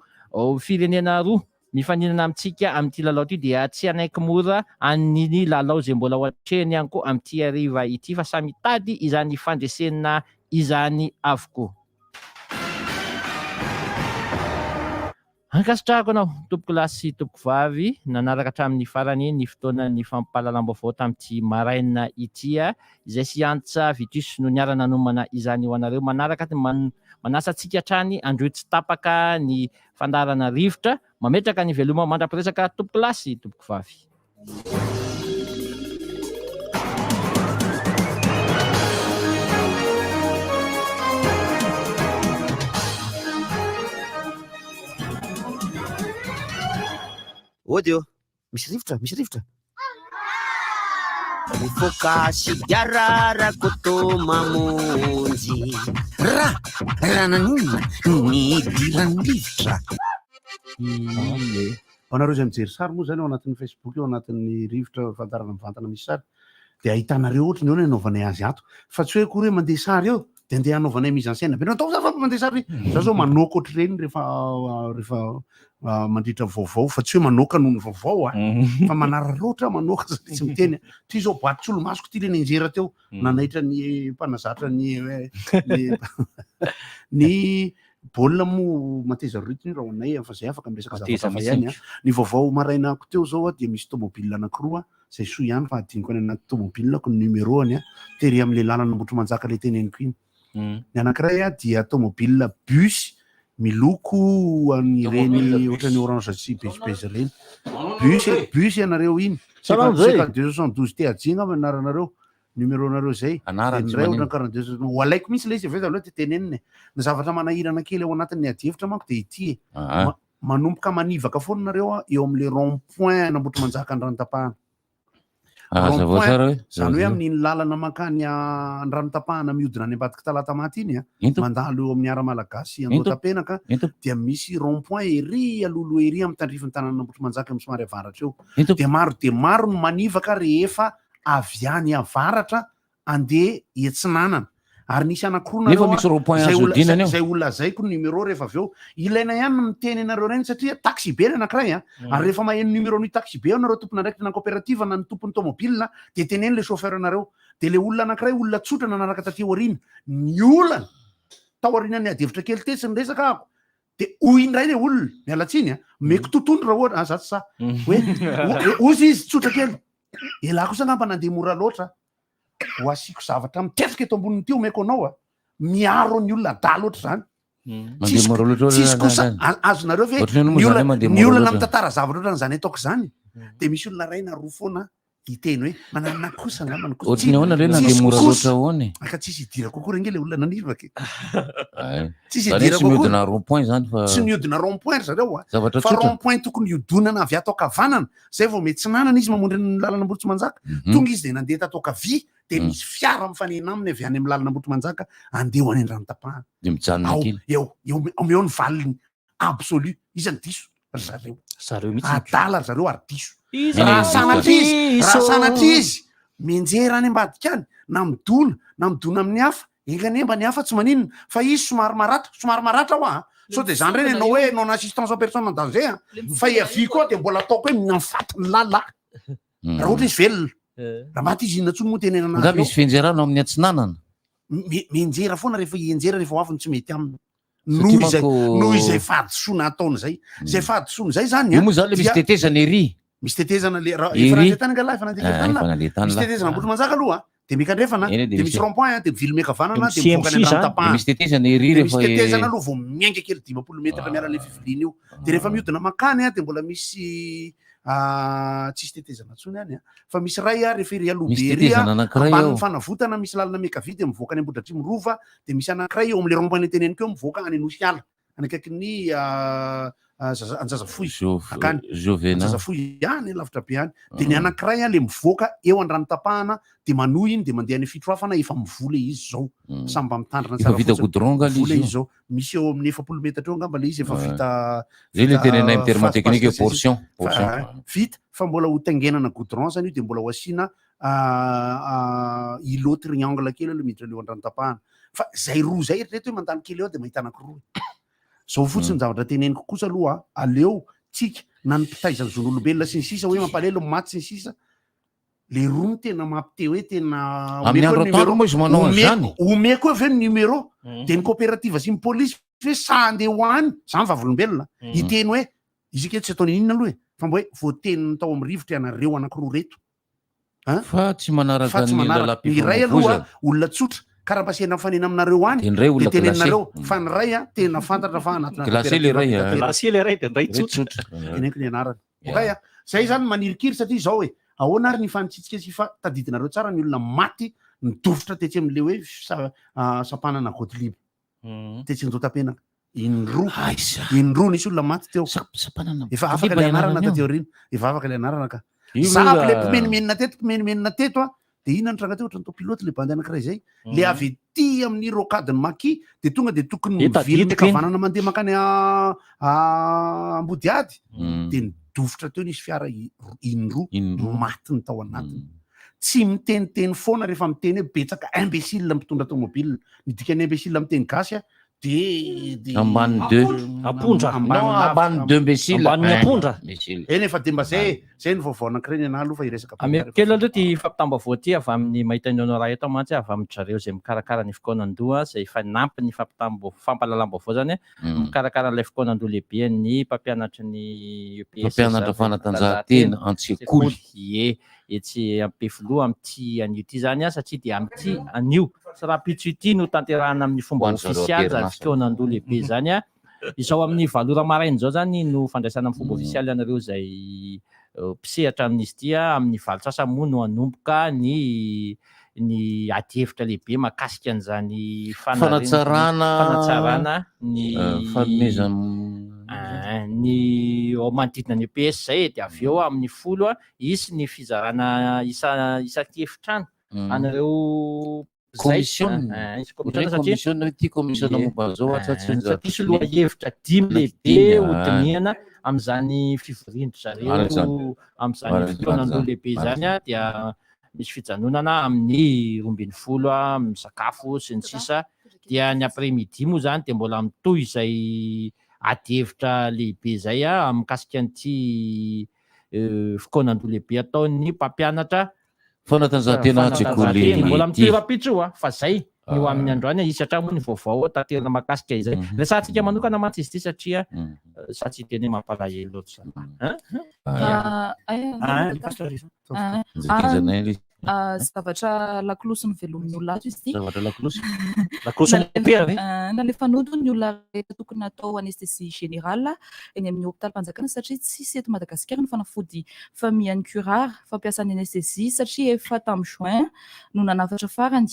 firenena roa mifaninana amintsika amin'ity lalao ity dia tsy hanaiky mora an'iny lalao izay mbola ho atrehiny ihany koa amin'ity hariva ity fa samy hitady izany fandresena izany avokoa. Ankasitrahako anao tompoko lahy sy tompoko vavy nanaraka hatramin'ny farany ny fotoanan'ny fampahalalam-baovao tamin'ity maraina ity izay sy Antsa Vitus no niara-nanomana izany ho anareo manaraka manasa antsika hatrany androy tsy tapaka ny Fandaharana rivotra, mametraka ny veloma mandra-piresaka tompoko lahy sy tompoko vavy. Ody ô! Misy rivotra, misy rivotra. Mifoka sigara Rakoto mamonjy. Ra, raha naninona no nidiran'ny rivotra? Ie. Ho anareo izay mijery sary moa izany ao anatin'ny Facebook, ao anatin'ny rivotra fandaharana mivantana misy sary dia ahitanareo ohatry ny ahoana ny anaovanay azy ato. Fa tsy hoe akory hoe mandeha sary eo dia andeha hanaovanay mise en scène be. Natao za fa mandeha sary. Za zao manoaka ohatr'ireny rehefa rehefa mandritra vaovao fa tsy hoe manoaka noho ny vaovao a. Fa manararaotra manoaka satria tsy miteny. Ty zao boaty solomasoko ty le nianjera teo nanaitra ny mpanazatra ny ny ny baolina moa mateza rythme io raha ho anay fa zay afaka miresaka Mateza zavatra hafa ihany a. mihitsy. Ny vaovao marainako teo zao a dia misy tomobile anankiroa Zay soa ihany fa adinoko any anaty tomobilako ny numéro-ny a, tery amin'ilay lalana Ambohitrimanjaka ilay teneniko iny. Ny anankiray a dia tomobile bus miloko an'ireny ohatran'ny orange sy beige beige ireny. Bus e, bus ianareo iny. Salama zay. 52 72 TAJ angamba ny anaranareo, numéro-nareo zay. Anarany Dia ny tsy iray manino. ohatran'ny 42 soixante-, ho alaiko mihitsy ilay izy avy eo dia aleo dia tenenina e. Ny zavatra manahirana kely ao anatin'ny adihevitra manko dia ity e. Manomboka manivaka foana nareo eo amin'le rond point an'Ambohitrimanjaka Andranotapahana. Ah, Rond zava point, tsara hoe. Izany hoe amin'iny lalana mankany Andranotapahana mihodina any ambadiky Talatamaty iny a, Ento. mandalo eo amin'ny Ara Malagasy Ento. Andohatapenaka Ento. dia misy rond point ery alohaloha ery amin'ny tandrifin'ny tanànan'Ambohitrimanjaka amin'ny somary avaratra eo. Ento. Dia maro dia maro ny manivaka rehefa avy any avaratra andeha hiatsinanana ary nisy anankiroa Nefa nareo misy rond point zay azo ho la- iodinana eo. zay ho lazaiko ny numéro rehefa avy eo ilaina ihany ny miteny anareo ireny satria taxi be ny anankiray a ary rehefa maheno numéro ny taxi be eo nareo tompon'andraikitra na coopérative na ny tompon'ny tomobile dia teneno le chauffeur anareo dia le olona anankiray olona tsotra nanaraka taty aoriana ny olana tao aorianan'ny adihevitra kely tetsy ny resaka ako. De hoy indray le olona, miala tsiny a, omeko totohondry raha ohatra, ah za tsy sahy, hoe hozy izy tsotra kely, elah kosa angamba nandeha mora loatra, ho asiako zavatra mitetrika eto ambonin'ity omeko anao a, miaro ny olona adala ohatr'izany. Mandeha mora loatra Tsisy ohatran'izany. kosa, azonareo ve Ohatran'ny ny moa zany olana hoe mandeha ny mora olana loatra. mitantara zavatra ohatran'izany ataoko izany, de misy olona iray na roa foana hiteny hoe mananona kosa angambany kosa. Ohatran'ny ahoana re nandeha Tsisy mora kosa. loatra ahoana e? Aka tsisy idirako akory ange le olona naniraka e. Ay. Tsisy Zany hoe idirako tsy akory. mihodina rond point zany fa Tsy mihodina rond point ry zareo a. Zavatra Fa tsotra. rond point tokony hiodonana avy ato ankavanana, zay vao miatsinanana izy mamonjy ny lalana Ambohitrimanjaka. Tonga izy de nandeha tato ankavia, de misy fiara mifanena aminy avy any amin'ny lalana Ambohitrimanjaka andeha ho any Andranotapahana. De mijanona Ao, kely. eo, eo, omeo ny valiny absolu. Iza no diso? Ry zareo. Zareo mihitsy. Adala ry zareo ary diso. Iza Raha no sanatria izy, raha diso? sanatria izy mianjera any ambadika any, na midona, na midona amin'ny hafa, enga anie mba ny hafa tsy maninona, fa izy somary maratra, somary maratra hoa a. Sao dia zany ireny ianao hoe non assistance en personne en danger a. Fa iavia koa dia mbola ataoko hoe mianfaty ny lala. Raha ohatra izy velona. Raha maty izy inona intsony moa tenenana Nga azy eo? misy fianjerana ao amin'ny atsinanana? Mianjera foana rehefa hianjera rehefa ho avy ny tsy mety aminy. Satria Noho izay, manko- noho izay fahadisoana ataony izay. Izay fahadisoana izay zany Io moa zany le misy dia- tetezana ery. Misy tetezana le raha Ery. efa nandeha tany angaha lahy, efa nandeha Ah, tany efa lahy. nandeha tany Misy lahy. tetezana Ambohitrimanjaka aloha a, de miakandrefana, Eny, de de misy- misy rond point, de mivily miakavanana, De de mivoaka any misy Andranotapahana. De misy tetezana ery De misy rehefa e- tetezana aloha vao miainga kely 50 metatra miala le fiviliana io. De rehefa mihodina mankany a, de mbola misy tsisy tetezana intsony any a. Fa misy ray a, rehefa ery aloha Misy be ery a, tetezana anankiray ambanin'ny ao. fanavotana misy lalana miankavia de mivoaka any Ambohidratrimo Rova, de misy anankiray eo amin'le rond point teneniko eo mivoaka any Anosiala, any akaikin'ny Zaza- Anjazafohy, akany. Jovena. Anjazafohy any lavitra be any. De ny anankiray a le mivoaka eo Andranotapahana de manohy iny de mandeha any Fitroafana, efa mivoa le izy zao. Samy mba mitandrina Efa tsara vita fotsiny. goudron nga le Mivoa le izy io. izy zao. Misy eo amin'ny 40 metatra eo angamba le izy efa vita, Zay le vita tenenay amin'ny terme technique hoe phase portion, Fa, portion. vita fa mbola ho taingenana goudron zany io de mbola ho asiana îlot triangle kely aloha miditra eo Andranotapahana. Fa zay roa zay eritrereto hoe mandalo kely eo de mahita anankiroa. Zao fotsiny zavatra teneniko kosa aloha, aleo tsika na ny mpitaiza ny zon'olombelona sy ny sisa hoe mampalahelo ny maty sy ny sisa, le roa no tena mampite hoe tena Amin'ny omeko andro ny atoandro numéro, moa izy manao an'izany. omeko eo ve ny numéro, de ny coopérative sy ny polisy ve sahy andeha ho any, za ny vavolombelona, hiteny hoe izy ike tsy ataony inona aloha e, fa mba hoe voateniny tao amin'ny rivotra ianareo anankiroa reto. Fa tsy manaraka Fa tsy ny manaraka. Ny iray aloha lalam-pifamoivoizana. olona tsotra, ka raha mba sendra mifanena aminareo any, Dia ny iray olona dia teneninareo glacé. fa ny iray a, tena fantatra fa anatina Glacé le iray, coopérative ah. Glacé le iray dia ny iray tsotra. Teneniko ny anarany. Ok a, zay zany manirikiry satria izao e, ahoana ary ny fanitsitsika sy fa tadidinareo tsara ny olona maty nidofotra tetsy amin'le hoe sampanana Gottlieb. Tetsy Andohatapenaka. Indroa. Indroa nisy olona maty teo. Efa afaka le anarana taty aoriana. Efa afaka le anarana ka. Io Za aloha- le mpimenomenona teto, mpimenomenona teto a. De inona ny tranga teo ohatran'ny tao pilote le bandy anankiray zay. Le avy ety amin'ny rocade ny Maki de tonga de tokony Eh, miverina tadidiko iny. ankavanana mandeha mankany Ambodihady. De nidofotra teo nisy fiara indroa maty ny tao anatiny. Tsy miteniteny foana rehefa miteny hoe betsaka imbécile mpitondra tomobile. Ny dikan'ny imbécile amin'ny teny gasy a, de de Ambany deux. Ampondra. Ambany Non, lavitra. ambany deux imbécile. Ambanin'ny ampondra. Imbécile. Eny efa de mba zay zay ny vaovao anankiray ny anahy aloha fa hiresaka Ameko kely aloha ity fampitam-baovao ity avy amin'ny mahita ny Honora eto mantsy avy amin-dry zareo izay mikarakara ny fikaonandoha izay efa nampy ny fampitam-baovao fampahalalam-baovao izany mikarakara an'ilay fikaonandoha lehibe an'ny mpampianatry ny EPS Mpampianatra fanatanjahantena an-tsekoly. Ie, etsy Ampefiloha amin'ity anio ity izany satria dia amin'ity anio sy rahampitso ity no tanterahana amin'ny fomba Ho an-dry zareo ofisialy izany am-perinasa. fikaonandoha lehibe izany. Izao amin'ny 8 ora maraina izao izany no fandraisana amin'ny fomba ofisialy anareo izay mpisehatra amin'izy ity. Amin'ny 8 sasany moa no hanomboka ny ny adihevitra lehibe mahakasika an'izany Fanatsarana fanatsarana ny fanomezana ny ao manodidina ny EPS izay e, dia avy eo amin'ny 10 hisy ny fizarana isa isan-kefitrano an'ireo mpizaika. Commission. Hisy Ohatran'ny commission hoe satria commission hoe ity commission Ie. momba an'izao, asa tsy Satria misy ny- lohahevitra dimy Na lehibe dimy, hodinihana amin'izany fivorian-dry zareo Marina izany. amin'izany Marina izany. fikaonandoha lehibe Marina izany, dia misy fijanonana amin'ny 12 misakafo sy ny sisa. Dia ny après midi moa izany dia mbola mitohy izay adihevitra lehibe izay mikasika an'ity fikaonandoha lehibe ataon'ny mpampianatra Fanatanjahantena an-tsekoly Fanatanjahantena. Mbola ity. mitohy rahampitso io fa zay. Ny ho amin'ny androany, hisy hatrany moa ny vaovao taterina mahakasika izay. Resahantsika manokana mantsy izy ity satria za tsy hiteny hoe mampalahelo loatra zany. Hein? Zavatra lakolosy novelomin'ny olona ato izy ity. Zavatra lakolosy? Lakolosy mopera ve? Nalefa nody ny olona rehetra tokony hatao anesthésie générale eny amin'ny hopitalim-panjakana satria tsisy eto Madagasikara ny fanafody famihan'ny curare fampiasa ny anesthésie satria efa tamin'ny juin no nanafatra farany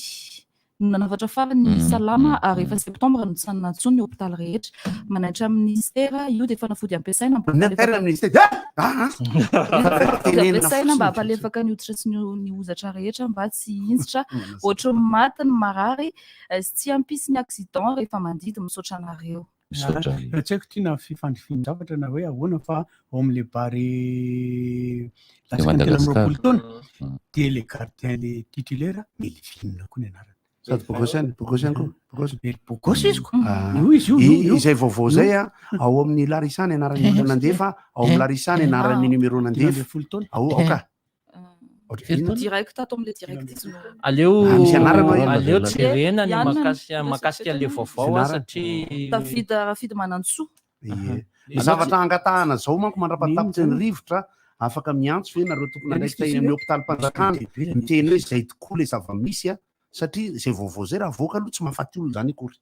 no nanafatra farany ny salama ary efa septembre no tsy nantsoiny ny hopitaly rehetra. Manaitra amin'ny ministera io dia fanafody ampiasaina mba Nataira amin'ny ministera. Ah! Fanafody ampiasaina mba hampalefaka ny hoditra sy ny hozatra rehetra mba tsy hihinjitra ohatry ny maty ny marary sy tsy hampisy ny accident rehefa mandidy. Misaotra anareo. Misaotra. Raha tsy haiko ity na fifandrifian-javatra na hoe ahoana fa ao amin'ilay bary latsaky ny 23 taona dia le gardien le titulaire Melvin koa ny anarany. Sady bogosy ihany, bogosy ihany koa, bogosy. Bogosy izy ko. Io izy io, io, io. Izay vaovao izay a, ao amin'ny Larissa ny anaran'ny olona nandefa, ao amin'ny Larissa ny anaran'ny numéro nandefa. Ao, ao ka. Direct ato amin'ilay direct izy no. Aleo Ah, misy anarana hoe aleo jerena ny Ianona no mahakasika mahakasika an'ilay vaovao a, satria David Rafidy Manantsoa. Ie. Ny zavatra angatahana zao manko mandra-patapitry ny rivotra, afaka miantso ve nareo tompon'andraikitra eny amin'ny hopitalim-panjakana miteny hoe izay tokoa ilay zava-misy a, satria izay vaovao izay raha avoaka aloha tsy mahafaty olona izany akory.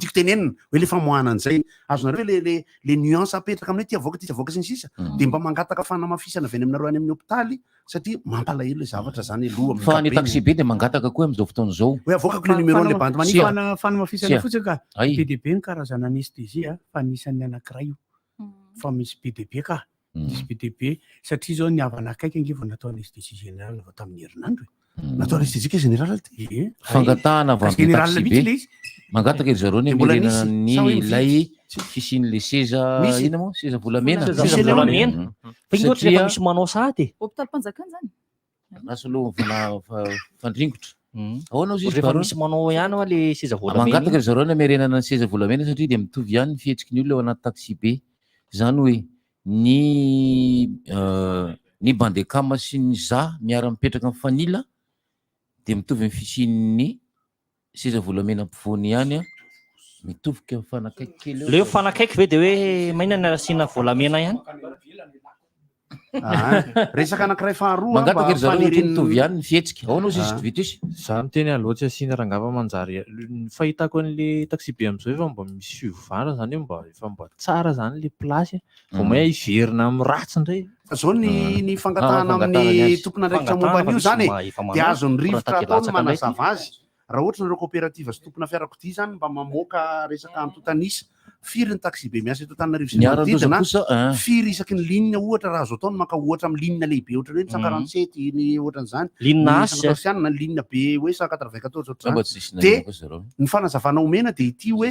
Tiako tenenina hoe le famoahana an'izay, azonareo le le le nuance apetraka amin'ny hoe ty avoaka ty tsy avoaka sy ny sisa, dia mba mangataka fanamafisana avy any aminareo any amin'ny hopitaly satria mampalahelo le zavatra zany aloha amin'ny Fa ny ankapobeny. taxi-be dia mangataka koa amin'izao fotoana izao. Hoe avoakako le numéro an'le bandy manify. Tsia. Fanamafisana Tsia. fotsiny ka. Ay. Be dia be ny karazana anesthésie a, fa anisan'ny anankiray io. Fa misy be dia be ka. Misy be dia be satria izao ny havana akaiky ange vao natao anesthésie générale vao tamin'ny herinandro e. Natao anesthésie générale ty? Ie. Fangatahana avy amin'ny Générale taxi mihitsy be. le izy. Mangataka ry zareo ny Dia mbola hamerenana nisy? ny Sa hoe mividy? ilay fisian'ilay seza Misy? inona moa? Seza volamena. Seza volamena. Fa iny ohatra rehefa misy manao sahady e. Hopitalim-panjakana izany? Lasa aloha fandringotra. Ahoana ozy izy Rehefa Baron? misy manao ihany hoa le seza volamena. Mangataka ry zareo ny hamerenana ny seza volamena satria dia mitovy ihany ny fihetsiky ny olona ao anaty taxi be. Izany hoe ny ny bandekama sy ny za miara-mipetraka mifanila dia mitovy ny fisian'ny seza volamena ampovoany ihany an, mitovy mifanakaiky kely eo. Le hoe mifanakaiky ve dia hoe mainona ny asiana volamena ihany? Ah, resaka anankiray faharoa Mangataka mba ry zareo satria fanirian'ny- mitovy ihany ny fihetsika. Ahoana ozy izy Ah. Vitus? Za miteny aloha tsy asiana rangahy fa manjary ny fahitako an'le taxi be amin'izao efa mba misy fiovana zany hoe mba efa mba tsara zany le place vao may hiverina amin'ny ratsy indray. Fa zao ny ny fangatahana Ah, fangatahana amin'ny azy. tompon'andraikitra Fangatahana momba an'io fa zany misy e, mba efa dia manao. azon'ny Fa raha rivotra tady atao ny latsaka indray ty. manazava azy. Raha ohatra nareo coopérative sy tompona fiarakodia zany mba mamoaka resaka antontan'isa, firy ny taxibe miasa eto Antananarivo sy ny Ny haran-doza manodidina, kosa, hein. firy isaky ny ligne ohatra raha azo atao ny maka ohatra amin'ny ligne lehibe ohatra hoe ny 147, ny ohatran'izany, Ligne ny H. 114 ihany na ligne be hoe 194 ohatr'izany. Angamba tsy nisy Dia nanao kosa zareo. ny fanazavana omena dia ity hoe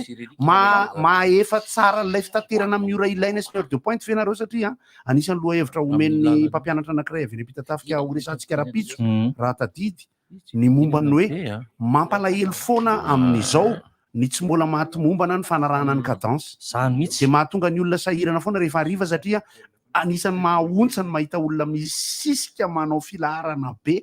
mahefa tsara an'ilay fitaterana amin'ny ora ilaina sy ny heure de pointe ve nareo satria anisan'ny lohahevitra omen'ny mpampianatra anankiray avy eny Ampitatafika horesahantsika rahampitso raha tadidy ny momba ny hoe mampalahelo foana amin'izao ny tsy mbola mahatomombana ny fanarahana ny cadence. Zany mihitsy. Dia mahatonga ny olona sahirana foana rehefa hariva satria anisan'ny mahaontsa ny mahita olona misisika manao filaharana be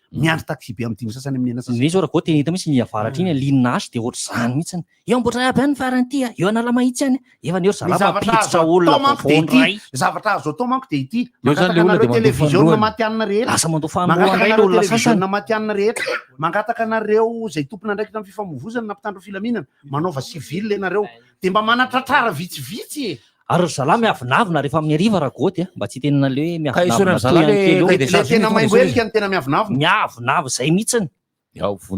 miandry taxi be amin'ny dimy sasany amin'ny enina sasany. Ny zao raha tena hita mihitsy ny avaratra iny ligne H dia ohatr'izany mihitsy. Eo amboatra aby any farany ity a, eo Analamahitsy any. Efa ny eo Ny zalahy zavatra mampiditra azo atao olona manko dia vaovao ity, indray. ny zavatra azo atao manko dia ity, Eo zany mangataka le olona anareo dia mandoa televiziona fanindroany. matihanina rehetra, Lasa mandoa fanindroany mangataka indray le anareo olona sasany. televiziona matihanina rehetra, mangataka anareo izay tompon'andraikitra amin'ny fifamoivozana na mpitandro filaminana, manaova civil ianareo, dia mba manatratrara vitsivitsy e! Ary ry zalahy miavonavona rehefa amin'ny hariva Ragoty a, mba tsy hitenena le hoe Ka esorina miavonavona ry zalahy toy le an'i kely eo. cahier des Le charges tena iny tonga maimbo esorina. helika ny tena miavonavona. Miavonavo zay mihitsiny.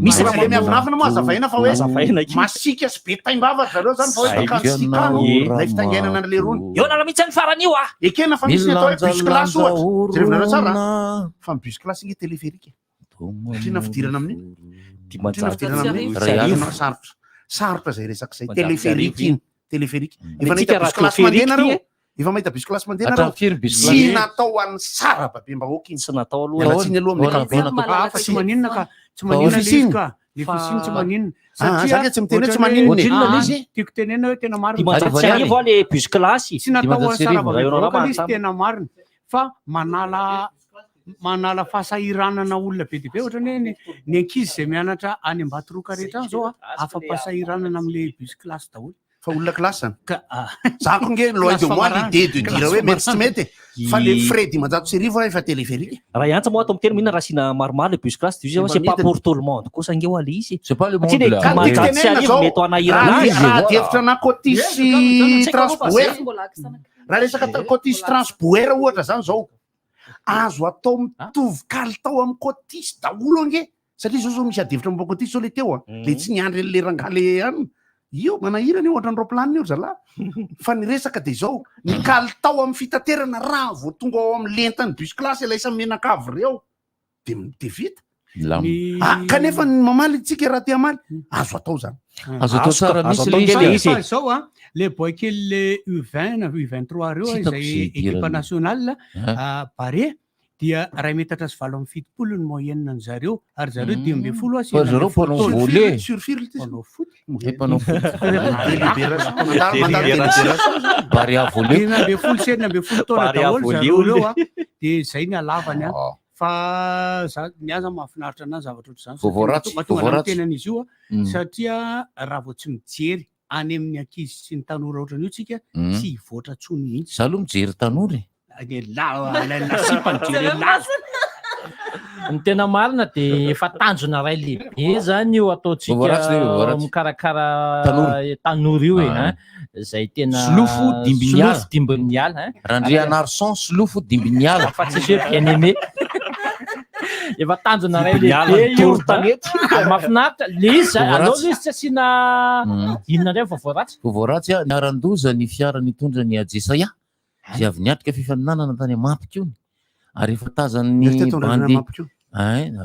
Misy raha le miavonavona moa azavaina fa hoe Azavaina akia. masiaka sy be taim-bava ry zareo zany fa hoe Zay bakany mihitsy. sikano Ie. ilay fitaingenana an'le rony. Eo Analamahitsy any farany io a! Ekena fa misy ny atao hoe bus classe ohatra. Jerevinareo tsara a. Fa ny bus classe ange téléphérique. Ohatr'inona fidirana amin'iny? Ohatr'inona fidirana amin'iny? Iray alina. Sarotra. Sarotra izay resaka izay. Dimanjato sy arivo Téléphérique iny. Téléphérique. Ny Efa antsika nahita raha bus classe mandeha téléphérique nareo? ty e. Efa mahita bus classe mandeha nareo? Hatramin'ny firy bus Tsy classe? natao ho an'ny sarababem-bahoaka iny. Tsy natao aloha. Miala tsiny aloha amin'ny Ahoana, ankapobeny. ahoana, Ah, fa tsy maninona ka. Tsy Fa maninona le izy Officine. ka. Le officine tsy maninona. Ah, Satria za ke tsy miteny hoe tsy ohatran'ny maninona e. Ohatrinona le izy? Tiako tenenina hoe tena marina. 1500 a le bus classe. Tsy natao ho an'ny 1500. sarababem-bahoaka le izy Raha eo tena marina. Fa manala. Manala fahasahiranana olona be dia be ohatrany hoe ny ny ankizy izay mianatra any Ambatoroka rehetra any zao a, afa-pahasahiranana amin'le bus classe daholo. Fa olona classe zany. Ka ah. Za ko nge loin de moi l'idée de dire hoe mety tsy mety e. Fa le frais 1500 aho efa téléphérique. Raha hiantsa moa ato amin'ny teny mino raha asiana maromaro le bus classe de izy c'est pas pour tout le monde kosa ange hoa le izy e. C'est pas le monde Satria le là. 1500 mety ho anahirana azy. Raha ady hevitra na Cotis sy Transboer. Raha resaka Cotis Transboer ohatra zany zao. Azo atao mitovy kalitao amin'ny Cotis daholo ange. Satria zao zao misy adihevitra momba Cotis zao le teo a. Le tsy niandry an'le rangahy le anona. Io manahirana io ohatran'ny roaplanina io ry zalahy. Fa ny resaka dia izao, ny kalitao amin'ny fitaterana raha vao tonga ao amin'ny lentan'ny bus classe ilay samy mianakavy ireo dia dia vita. Milamina. Ah, kanefa ny mamaly tsika raha te hamaly, azo atao zany. Azo atao tsara mihitsy le izy e. Fa izao a, le boy kely le U20 na U23 reo Tsy hitako izay izay équipe idirany. nationale Ah. Barea dia iray metatra sy 78 ny moyenne ny zareo ary zareo 15 Fa zareo mpanao volley. Sur firy ity? Mpanao foot. Eh, mpanao foot. Délibération. Mandalo mandalo délibération. Barea volley. 15 sy 16 taona Barea daholo volley zareo ireo olona. a dia zay ny halavany a fa za ny aza mahafinaritra anahy zavatra ohatr'izany Vaovao satria ratsy, mahatonga vaovao anahy ratsy. miteny an'izy io a satria raha vao tsy mijery any amin'ny ankizy sy ny tanora ohatran'io tsika tsy hivoatra intsony mihitsy. Za aloha mijery tanora e. Ny la la sipa mijery lahy. Ny tena marina dia efa tanjona iray lehibe zany io Vaovao ataontsika ratsy ve, vaovao ratsy? mikarakara Tanora. tanora io e, Ah. hein. Izay tena Solofo dimbin'ny ala. Solofo dimbin'ny ala, hein. Randrianarison solofo dimbin'ny ala. Fa tsisy hoe bien aimé. Efa tanjona iray Dimbin'ny ala, lehibe io. doro tanety. Ary mahafinaritra. Le izy zany, Vaovao aleo ratsy. le izy tsy asiana inona indray vaovao ratsy. Vaovao ratsy a, niharan-doza ny fiara nitondra ny Ajesaia izay avy niatrika fifaninanana tany Mampikony ary efa tazan'ny Niatrika tao bandy Mampikony. Ein,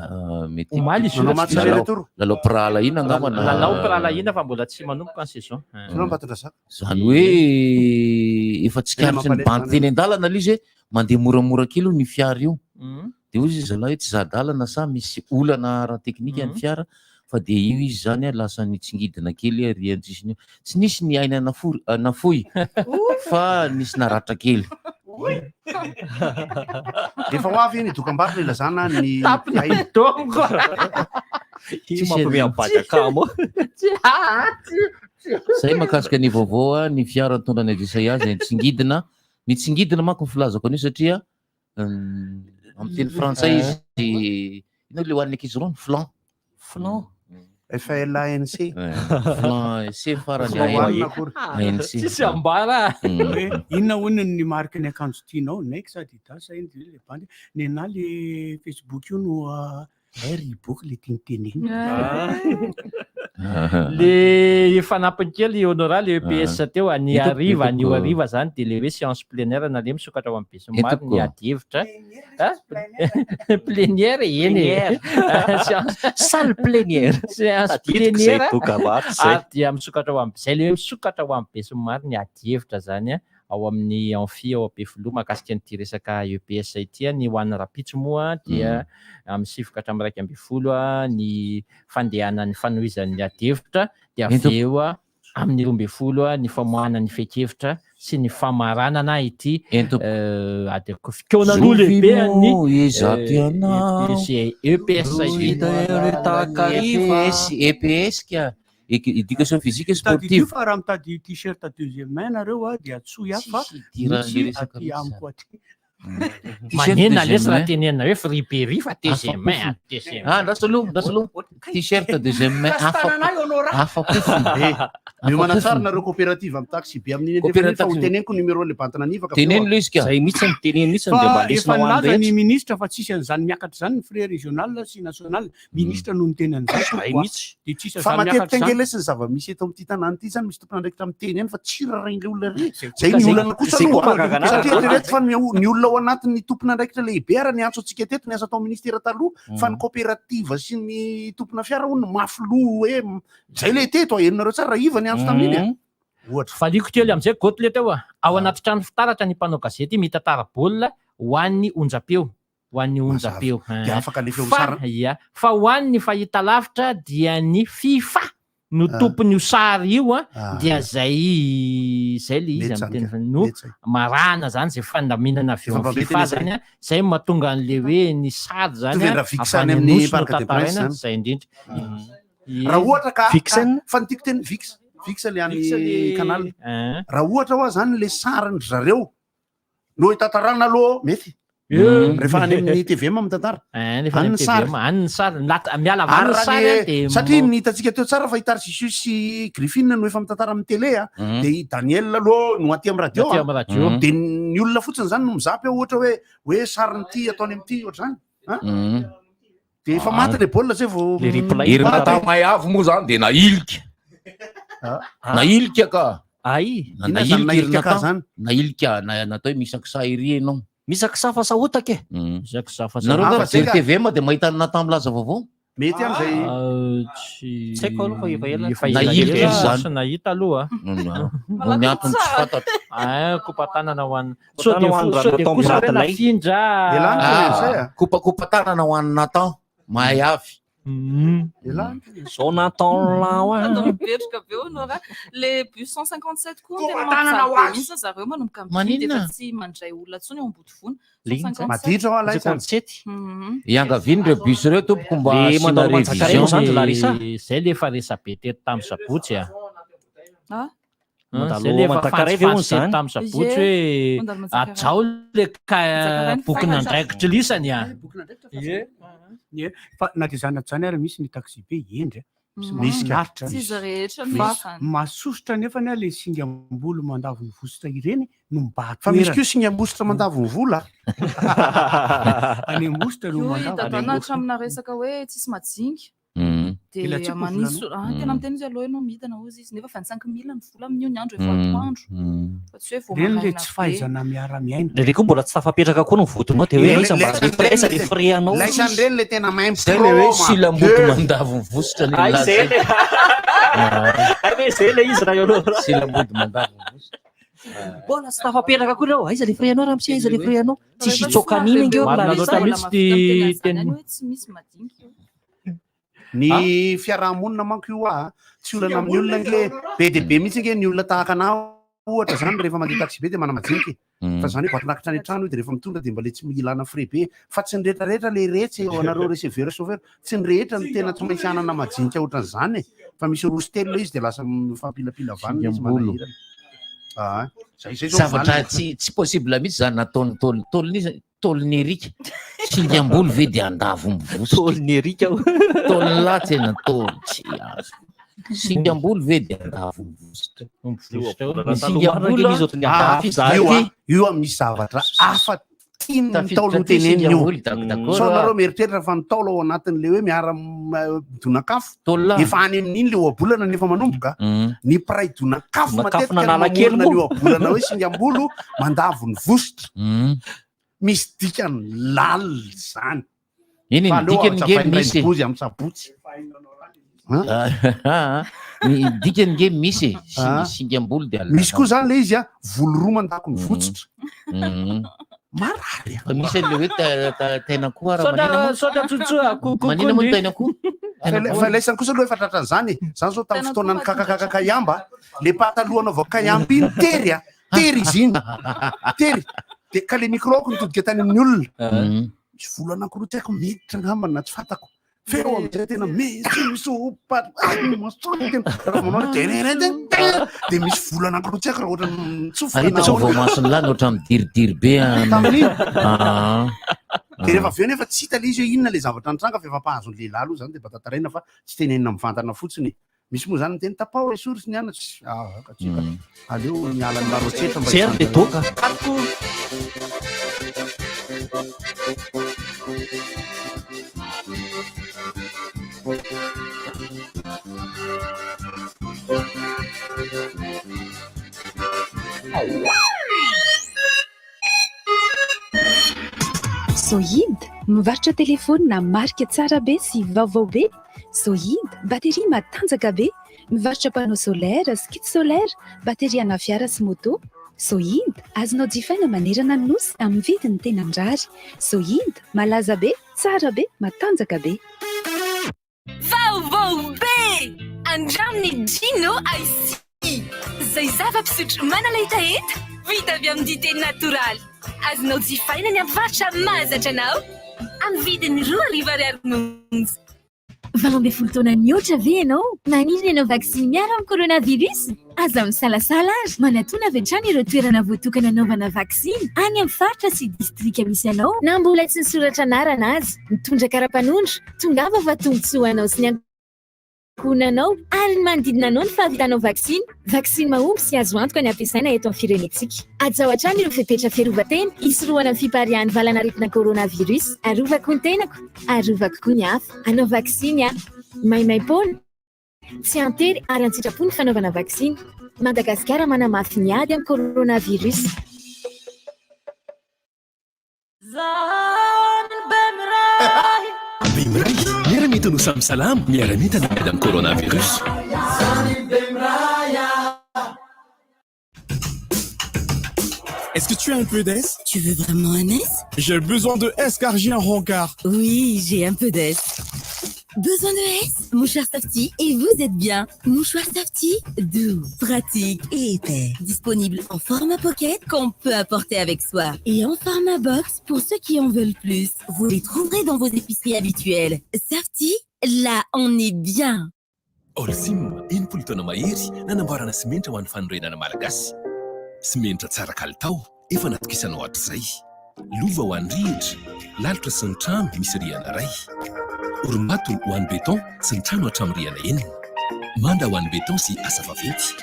mety Omaly izy io lalao raha tsy lalao lalao mpirahalahiana angamba na Lalao mpirahalahiana fa mbola tsy manomboka ny saison. Sinao Ambatondrazaka. Zany hoe efa tsikaritry ny bandy teny an-dalana ilay izy hoe mandeha moramora kely hono io fiara io. Dia hoy izy zalahy hoe tsy za-dalana sa misy olana ara-teknika ny fiara fa dia io izy zany lasa nitsingidina kely ary an-tsisiny io. Tsy nisy ny aina nafory nafoy fa nisy naratra kely. Efa ho avy ny dokambarotra ilazana ny Tapina aina. dongo. Io mampiomehy an'i Badakamo. Zay mahakasika ny vaovao a, ny fiara nitondra ny Ajesaia izay nitsingidina. Nitsingidina manko ny filazako an'io satria amin'ny teny frantsay izy inona le hoan'ny ankizy irony? Flan. Flan. FLANC. Flan C farany Flan AN. hohanina akory. ANC. Tsisy ambara. Hoe inona hono ny mariky ny akanjo tianao? Nike sa Adidas sa inona le bandy? Nenà le Facebook io no ah, eh, Reebok le tiany tenenina. Le fanampiny kely Honora le EPS teo ny Entoko- hariva anio entoko- hariva zany dia le hoe séance plénière na le misokatra ho amin'ny besinimaro Entoko. ny ady hevitra. Ah? Plénière eny e. Séance Salle plénière. Séance Tadidiko izay plénière. dokambarotra izay. Ary dia misokatra ho amin'ny zay le hoe misokatra ho amin'ny besinimaro ny ady hevitra zany a, ao amin'ny amphi ao Ampefiloha mahakasika an'ity resaka EPS ity a. Ny ho an'ny rahampitso moa dia amin'ny 9 ka hatramin'ny 11 a, ny fandehanan'ny fanohizan'ny ady hevitra dia avy Entoko. eo a, amin'ny 12 a, ny famoahana ny fehin-kevitra sy ny famaranana ity Entoko. ady fikaonan'olo lehibe an'ny Zovy moa izato ianao. EPS ity. EPS, EPS ka. Éducation physique et Tadidio sportive. fa raha mitady t-shirt deuxième main nareo a dia antsoy aho fa Tsisy idiran'ny misy resaka aty mihitsy amiko aty. Manenina lesy raha main. tenenina hoe friperie fa deuxième main, ah, deuxième Ah, andraso aloha, andraso aloha. T-shirt deuxième main Kastanana io Honora. afa-pofona. Eh, Miomana tsara nareo coopérative amin'ny taxi be amin'iny andrefana iny fa ho teneniko numéro le bantina nivaka. Teneno le izy ka. Zay mihitsy ny teneno mihitsy dia Fa mba efa lesona ho an'ny nilaza ny rehetra. ministra fa tsisy an'izany miakatra izany ny frais régional sy national. Ministra no niteny an'izany Zay tompoko a. mihitsy. Dia tsisy Fa an'izany matetika miakatra ange izany. lesy ny zava-misy eto amin'ity tanàna ity zany misy tompon'andraikitra miteny ihany fa tsy rarahin'ilay olona re. Zay Zay Ka ny zay- olana kosa zay koa aloha. mahagaga anazy. Satria eritrereto fa ny ny olona ao anatin'ny tompon'andraikitra lehibe ary niantso antsika teto niasa tao ministera taloha fa ny coopérative sy ny tompona fiara hono mafy loha hoe zay le teto ahenonareo tsara raha iva niantso tamin'iny e. Ohatra. Valiako kely amin'izay goty le teo a. Ao anaty trano fitaratra ny mpanao gazety mitantara baolina ho an'ny onjam-peo. Ho an'ny onjam-peo. Dia afaka alefa eo Fa amin'ny sary. ia, fa ho an'ny fahitalavitra dia ny FIFA no Ah. tompon'io sary io a Ah. dia zay zay le izy Mety amin'ny zany teny ka, no mety zay. marahana zany zay fandaminana avy eo Efa mba amin'ny mety FIFA anie zay. zany a zay no mahatonga an'le hoe ny sary zany Mitovy a an-dra Vix avy any any amin'ny Anosy no Parc des Princes tantaraina zany. zay indrindra Raha ohatra ka Vixen? ka- fa ny tiako teny Vix Vix le any Vix le- canal. Hein. Raha ohatra hoa zany le sarin-dry zareo no hitantarana aloha mety. Mm. Rehefa any amin'ny TVM mitantara. Hein, rehefa Any any ny sary. TVM, any ny sary Milat- miala avy any Ary ny raha sary a ny- dia satria mo- ny hitantsika teo tsara fa i Tarcisius sy Griffin no efa mitantara amin'ny télé a Mhm. de i Daniel aloha no aty amin'ny radio Aty a. amin'ny radio. De ny olona fotsiny zany no mizapy eo ohatra hoe hoe sarin'ity ataony amin'ity ohatra zany. Hein? Mhm. De efa maty le baolina zay vao Hery natao may avy moa zany de nailika. Nailika ka. Ay. Na- Inona zany Nailika hery nailika ka natao. zany? Nailika na- natao hoe misakisa ery ianao. Misakisa fa sahotaka e. Misakisa fa Nareo Ah, nga fa zay mijery ka. TVM de mahita ny Nathan milaza vaovao. Mety ihany zay. Tsy Tsy haiko aloha fa efa ela. Efa ela Nailika ela izy zany. tsy nahita aloha. No ny antony tsy fantatro. Ah, kopa-tanana ho an'ny sao Kopa-tanana de ho an'ny fo- sao de Nathan kosa hoe Bradley. nafindra. Ah, Kopakopa-tanana ho an'ny Nathan mahay avy. Zao Nathan lao a. Atao mipetraka be eo anao raha le bus 157 koa no tena Kopa-tanana ho mampijaly be azy. mihitsy zareo manomboka mividy Maninona? efa tsy mandray olona intsony eo Ambodivona. Le iny zany. 157. Maditra hoa lahy zany. 57. Mhm. Iangaviany ireo bus ireo tompoko mba Le asiana mandalo Manjakaray moa zany révision. ry Larissa. Zay le efa resabe teto tamin'ny sabotsy a. Ah? Hein, Mandalo zay le efa Manjakaray ve hono fantsifantsy teto zany? tamin'ny sabotsy Ie, hoe mandalo Manjakaray. ajao le ka Manjakaray ny bokin'andraikitra lisany a. Ie. Ie. Fa na dia zany na zany ary misy ny taxi be hendry a. Misy Misy ka. mahafinaritra. Tsy izy rehetra no Fa izany. masosotra nefa ny a le singam-bolo mandavo ny vositra ireny no mibaha Fa misy toerana. koa singam-bositra mandavo ny vola. Any Ambositra no Io mandavo. dadana hatramina resaka hoe tsisy majinga. Mhm. Ela De tsy manisy volanao. ah, tena miteny izy aloha ianao midina hozy izy nefa 25 mille ny vola amin'io ny andro efa Mm. atoandro. Mm. Fa tsy hoe vao Ireny le maraina tsy be. fahaizana miara-miaina. Le koa mbola tsy tafapetraka koa ny vodinao de hoe Le- aiza mba le- le frais aiza le frais anao. Laisan'ireny le tena mahay Zay le hoe miproma silamboto be. mandavo ny vositra le Ay milaza zay le. Ay ve zay le izy raha eo aloha. Silamboto mandavo ny vositra. Mbola tsy tafapetraka koa reo. Aiza le frais anao ramose aiza le frais anao. Tsisy Rehefa hitsoka somary an'iny bebe ange eo Marina Larissa. loatra mbola mihitsy mahavita ty miteny an'izany teny- ihany hoe tsy misy madinika io. Ny fiarahamonina manko io ah, tsy olana amin'ny olona nge be dia be mihitsy nge ny olona tahaka anah ohatra zany rehefa mandeha taxi be dia manamajinika e. Fa zany hoe boatin'akitra any an-trano io dia rehefa mitondra dia mba le tsy ilana frais be fa tsy ny rehetrarehetra le retsy eo anareo receveur chauffeur tsy ny rehetra no tena tsy maintsy hanana majinika ohatran'izany e. Fa misy roa sy telo le izy dia lasa mifampilapila vanona izy Singam-bolo. manahirana. Ah, zay zay zao Zavatra vanona. tsy tsy possible mihitsy zany nataon'ny taol taoliny izy taoliny erika. Singam-bolo ve de andavo ny vositra. Taoliny erika. Taoliny lahy tena taoly tsy azo. Singam-bolo ve de andavo ny vositra. Vositra eo. Ny singam-bolo Izy ohatran'ny Ah, andafy izahay. io ah, io ah misy zavatra hafa tian'ny Tafiditra ntaolo ty hoteneniny io. singam-bolo, d'accord, Sao ah. nareo mieritreritra fa ny ntaolo ao anatin'le hoe miara midonakafo. Taolina. Efa any amin'iny le ohabolana nefa manomboka. Mm. Ny mpiray donakafo Donakafo matetika no n'Analakely mamorona ny moa. ohabolana hoe singam-bolo mandavo ny vositra. Mm. Misy dikany lalina zany. Iny Fa ny aleo dikany nge atsavain'ny misy. rainibozy amin'ny sabotsy. Ny dikany nge misy e. Sing- Ah. Singam-bolo de Misy koa zany le izy a volo roa mandako ny votsitra. Mm. Marary. Fa misy an'le hoe tain'akoho ara Saotra- manina moa? saotra tsotsoa, ko- ko- Manina moa ny ko- tain'akoho? Fa ilaisany kosa aloha efa tratran'izany e. Zany zao tamin'ny fotoanan'ny kakakaka kaiamba, le pataloha anaovako kaiamba iny tery a, tery izy iny. Tery. De ka le micro-ko nitodika tany amin'ny olona. Misy volo anankiroa tsy haiko miditra angamba na tsy fantako. Feo amizay tena misy misopa tena raha manao tererete de misy volo anankiroa tsy haiko raha ohatra mitsofoka Ary na hitako ahoana. voamason'ny lahy ohatra midiridiry be an- Tamin'iny. Ah. De rehefa avy eo nefa tsy hita le izy hoe inona le zavatra nitranga fa efa mpahazo ny lehilahy aloha zany de mba tantaraina fa tsy tenenina mivantana fotsiny. Misy moa zany miteny tapaho esory sy ny anatra. Ah, ka tsy hita. Aleo miala ny marotsetra mba Zay ary de doka. Sohid, mivarotra telefônina marika tsara be sy vaovao be. Sohid, bateria matanjaka be. Mivarotra panneau solaire sy kit solaire, bateria ana fiara sy moto. Sohid, azonao jifaina manerana ny nosy amin'ny vidiny tena mirary. Sohid, malaza be, tsara be, matanjaka be. Vaovao be! Andramo ny Gino Ice Tea, izay zava-pisotro manala hetaheta, vita avy amin'ny dite natoraly. Azonao jifaina ny amin'ny mpivarotra mahazatra anao, amin'ny vidiny 2000 ariary monja. 18 taona mihoatra ve ianao? Maniry ny hanao vaksiny miaro amin'ny coronavirus? Aza misalasala ary manatòna avy hatrany ireo toerana voatokana hanaovana vaksiny any amin'ny faritra sy distrika misy anao na mbola tsy nisoratra anarana aza. Mitondra kara-panondro, tongava fa tombontsoa ho anao sy ny ankohonanao ary ny manodidina anao ny fahavitanao vaksiny. Vaksiny mahomby sy azo antoka ny ampiasaina eto amin'ny firenentsika. Hajao hatrany ireo fepetra fiarovan-tena hisorohana ny fipariahan'ny valanaretina coronavirus. Arovako ny tenako, arovako koa ny hafa. Hanao vaksiny aho. Maimaim-poana, tsy an-tery ary an-tsitrapo ny fanaovana vaksiny. Madagasikara manamafy ny ady amin'ny coronavirus. Bemiray, miara-mientana ho samy salama, miara-mientana miady amin'ny coronavirus. Est-ce que tu as un peu d'S Tu veux vraiment un S J'ai besoin de S car j'ai un rencard. Oui, j'ai un peu d'S. Besoin de S Mouchoir Safety et vous êtes bien. Mouchoir Safety, doux, pratique et épais. Disponible en format pocket qu'on peut apporter avec soi. Et en format box pour ceux qui en veulent plus. Vous les trouverez dans vos épiceries habituelles. Safety, là on est bien. Holcim, 60 taona mahery nanamboarana simenitra ho an'ny fanorenana malagasy. Simenitra tsara kalitao, efa natokisanao hatrizay. Lova ho an'ny rihitra, lalitra sy ny trano misy rihana iray. Orimbato ho an'ny béton sy ny trano hatramin'ny rihana enina. Manda ho an'ny béton sy asa vaventy.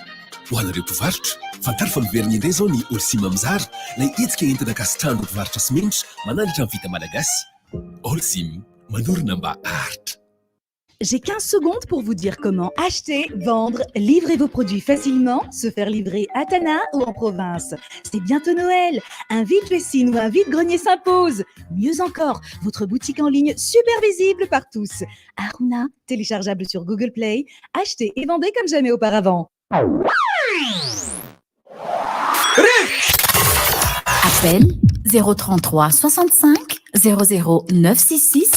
Ho anareo mpivarotra, fantaro fa miverina indray izao ny Holcim Mizara, ilay hetsika entina ankasitrahan'ireo mpivarotra simenitra manandratra ny vita malagasy. Holcim, manorina mba haharitra. J'ai 15 secondes pour vous dire comment acheter, vendre, livrer vos produits facilement, se faire livrer à Tana ou en province. C'est bientôt Noël. Un vide-vessie ou un vide-grenier s'impose. Mieux encore, votre boutique en ligne super visible par tous. Aruna, téléchargeable sur Google Play. Achetez et vendez comme jamais auparavant. Appel 033 65 00 966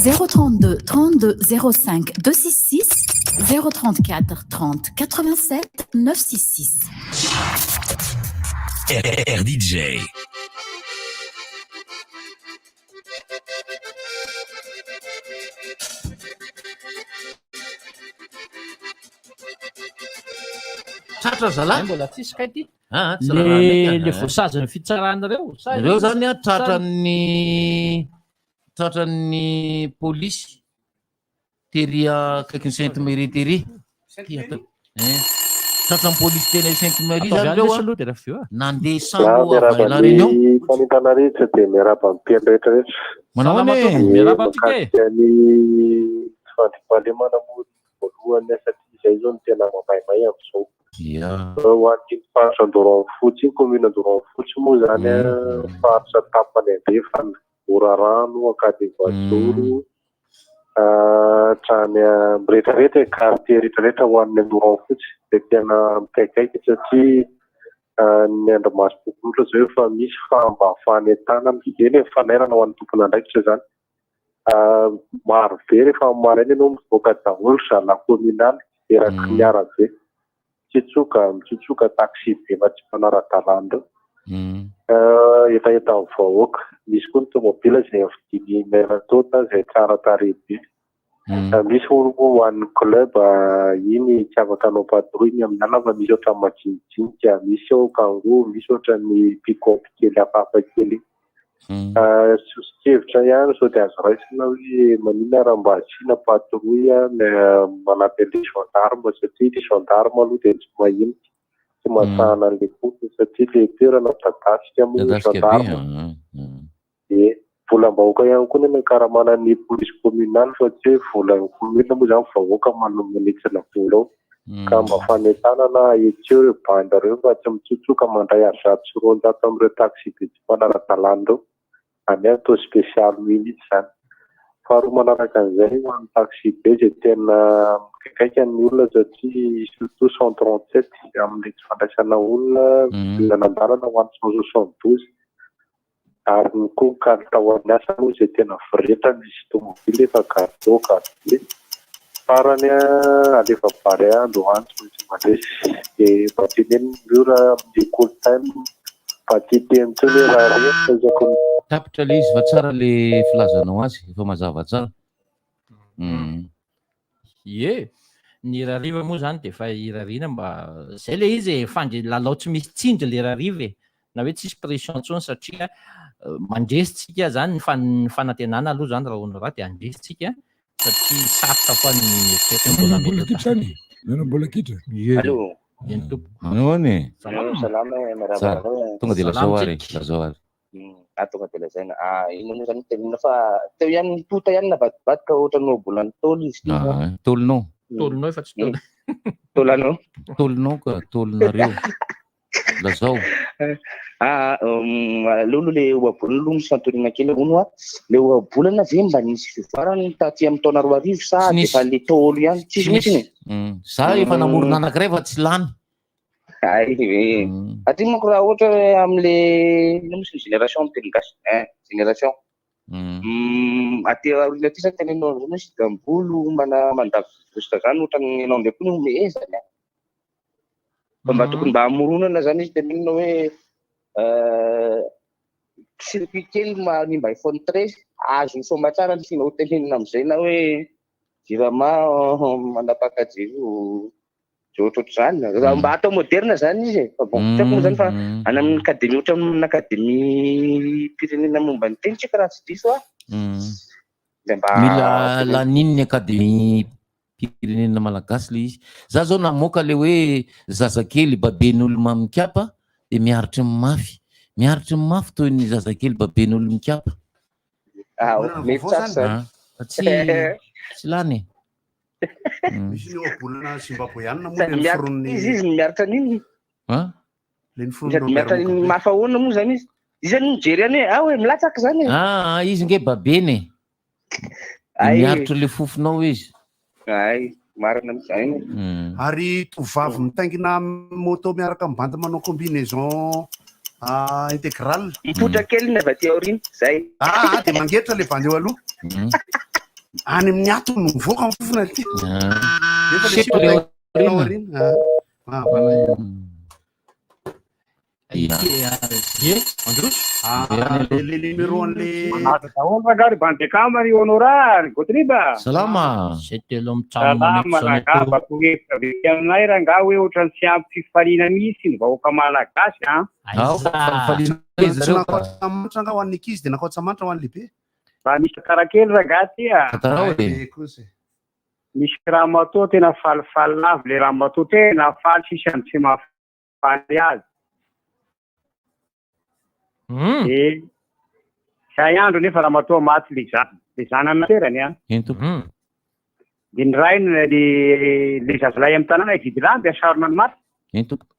032 32 05 266 034 30 87 966. RDJ. Tratra zalahy. Mbola tsisy kay ty. Ah, tsy raharaha Le meka. le voasazin'ny fitsarana reo. Sa Ireo zany a sa- tratran'ny tratran'ny polisy tery akaikin'ny Sainte Marie tery. Ty atao. Eh. Tratran'ny polisy teny Sainte Marie Ataovy zany any ireo lesy a. aloha dia rehefa avy eo a. Nandeha Za sambo avy miarahaba any La Réunion. ny mpanentana rehetra dia miarahaba ny mpihaino rehetra rehetra. Manao Salama ahoana e? tompoko, Dia miarahaba antsika e. mahakasika ny tsy fandriampahalemana moa voalohany satria izay izao no tena mamaimay amin'izao. Ia. Ho an'iny faritra Andoranfotsy iny, commune Andoranfotsy moa izany an, faritra tapany andrefana, Morarano, Ankadinivajoro, hatrany amin'ny rehetrarehetra e, quartier rehetrarehetra ho an'ny Andoranfotsy dia tena mikaikaika satria ny andrimasom-pokonolona izao efa misy fa mba fanentanana, eny e, fanairana ho an'ny tompon'andraikitra izany. Maro be rehefa maraina ianao mivoaka daholo ry zalahy kaominaly eraky ny arabe. Mitsotsoka, mitsotsoka taxi be fa tsy mpanara-dalàna ireo. Hetahetan'ny vahoaka. Misy koa ny tomobila izay vidian'ny maire Tota izay tsara tarehy be. Misy hono moa ho an'ny club iny tsy afaka hanao patrouille ny amin'ny alina fa misy ohatran'ny majinijinika, misy ao kangoo, misy ohatran'ny pick-up kely hafahafa kely. Soso-kevitra ihany sao dia azo raisina hoe maninona raha mba asiana patrouille manampy an'ilay gendarme satria ilay gendarme aloha dia tsy mahenika, tsy mahasahana an'ilay course satria ilay toerana midadasika moa Midadasika be, gendarme. Ie, volam-bahoaka ihany koa ny anakaramana ny police communale fa tsy hoe volan'ny commune moa izany vahoaka manitsina vola ao. Ka mba fanentanana hetseo ireo bandy ireo fa tsy mitsotsoka mandray ary 201 amin'ireo taxi be tsy mpanara-dalàna ireo. Any aho toa spécial mihitsy izany. Faharoa manaraka an'izay ho an'ny taxi be izay tena mikaikaika ny olona satria surtout 137 amin'ilay tsy fandraisana olona fidirana an-dalana ho an'ny 172. Ary ny koa kalitao an'ny asa moa izay tena vreta misy tomobile efa garde haut garde. Farany alefa Barea androany tsy maintsy mandresy. Dia mba teneno ny Miora amin'ny call time mba tsy hiteny intsony hoe raha resy fa isaky ny. Tapitra le izy fa tsara le filazanao azy, efa mazava tsara. Ie, ny rariva moa zany dia efa irariana mba zay le izy e, fandre lalao tsy misy tsindry le rariva e, na hoe tsisy pression intsony satria mandresy tsika zany, ny ny fanantenana aloha zany raha hono raha dia handresy tsika satria sarotra koa ny mieritreritra hoe mbola Nanao mety mbola ho kitra zany e, nanao mbola kitra. Ie. Allô. Eny tompoko. Manahoana e? Salama. Salama e, miarahaba Tsara. anareo e. Tonga dia lazao Salama ary, tsika. lazao ary. Ah, tonga dia lazaina. Ah, inona moa zany no tenenina fa teo ihany ny tota ihany navadibadika ohatran'ny ohabolan'ny Ntaolo izy ity. Ah, Ntaolonao. Ntaolonao efa tsy Ntaolo. Ntaolanao. Ntaolonao ka, Ntaolonareo. Lazao. Ah, aleo aloha le ohabolana aloha misy fanontaniana kely hono hoa. Le ohabolana ve mba nisy fivoarany taty amin'ny taona 2000 sa Tsy dia nisy. efa le Ntaolo ihany? Tsisy Tsy mihitsy nisy. e? Za efa namorona anankiray fa tsy lany. Hay ve. Aty manko raha ohatra hoe amin'le inona moa izy génération amin'ny teny gasy? Hein, génération. Aty aoriana aty zany tenenina amin'izao hoe sidam-bolo mana mandavy vositra zany ohatran'ny ianao indray koa no mehezany a. Fa mba tokony mba hamoronana zany izy tenenina hoe circuit kely manimba iPhone 13 azo soamatsara ny tianao tenenina amin'izay na hoe Jirama manapaka jiro Dia ohatrohatr'izany. Raha mba atao moderne zany izy e. Fa bon, tsy haiko moa zany fa any amin'ny académie ohatra amin'ny académie-pirenena momba ny teny tsika raha tsy diso aho. Dia mba Mila lanin'ny académie pirenena malagasy le izy. Za zao namoaka le hoe zazakely baben'olo mamikapa dia miaritry ny mafy. Miaritry ny mafy toy ny zazakely baben'olo mikapa. Ah, mety tsara zany. Ah, fa tsy tsy lany e. Misy ny ohabolana zimbabweanina moa Sady le miaritra noforon'ny izy izy no miaritra an'iny. Hein? Le noforon'ny Sady Robert miaritra an'iny Mugabe. mafy ahoana moa zany izy. Izy zany mijery any hoe ah hoe milatsaka zany e. Ah, izy nge babeny e. Ay. Miaritra le fofonao izy. Ay, marina mihitsy zany. Ary tovovavy mitaingina moto miaraka amin'ny bandy manao combinaison ah, intégrale. Mipoitra kely ny avy aty aoriana, zay. Ah, dia mangetra le bandy eo aloha. Any amin'ny atony no mivoaka ny fofona ity. Nefa le Seko sipa le mitaingina ao aoriana. aoriana. Ah, ah, voilà. Ie, mandroso. Ah, le le numéro an'le Manasa daholo rangahy ry bande kama ry Honora ry Gotriba. Salama. Zay telo mitsano Salama mametraka rangahy mba torohevitra avy aty aminay rangahy hoe ohatran'ny tsy ampy fifaliana mihitsy ny vahoaka malagasy an. Ao, fifaliana Tsy zareo nakao ka. tsamanitra angaha ho an'ny ankizy dia nakao tsamanitra ho an'ny lehibe. Mba misy tantara kely rangahy ty a. Tantarao e. Ay, kosa e. Misy ramatoa tena falifaly lava le ramatoa tena faly tsisy andro tsy mahafaly azy. Dia izay andro nefa ramatoa maty le zanany, le zanany naterany an. Eny tompoko. Dia ny rainy le le zazalahy amin'ny tanàna hividy lamby asarona ny maty. Eny tompoko.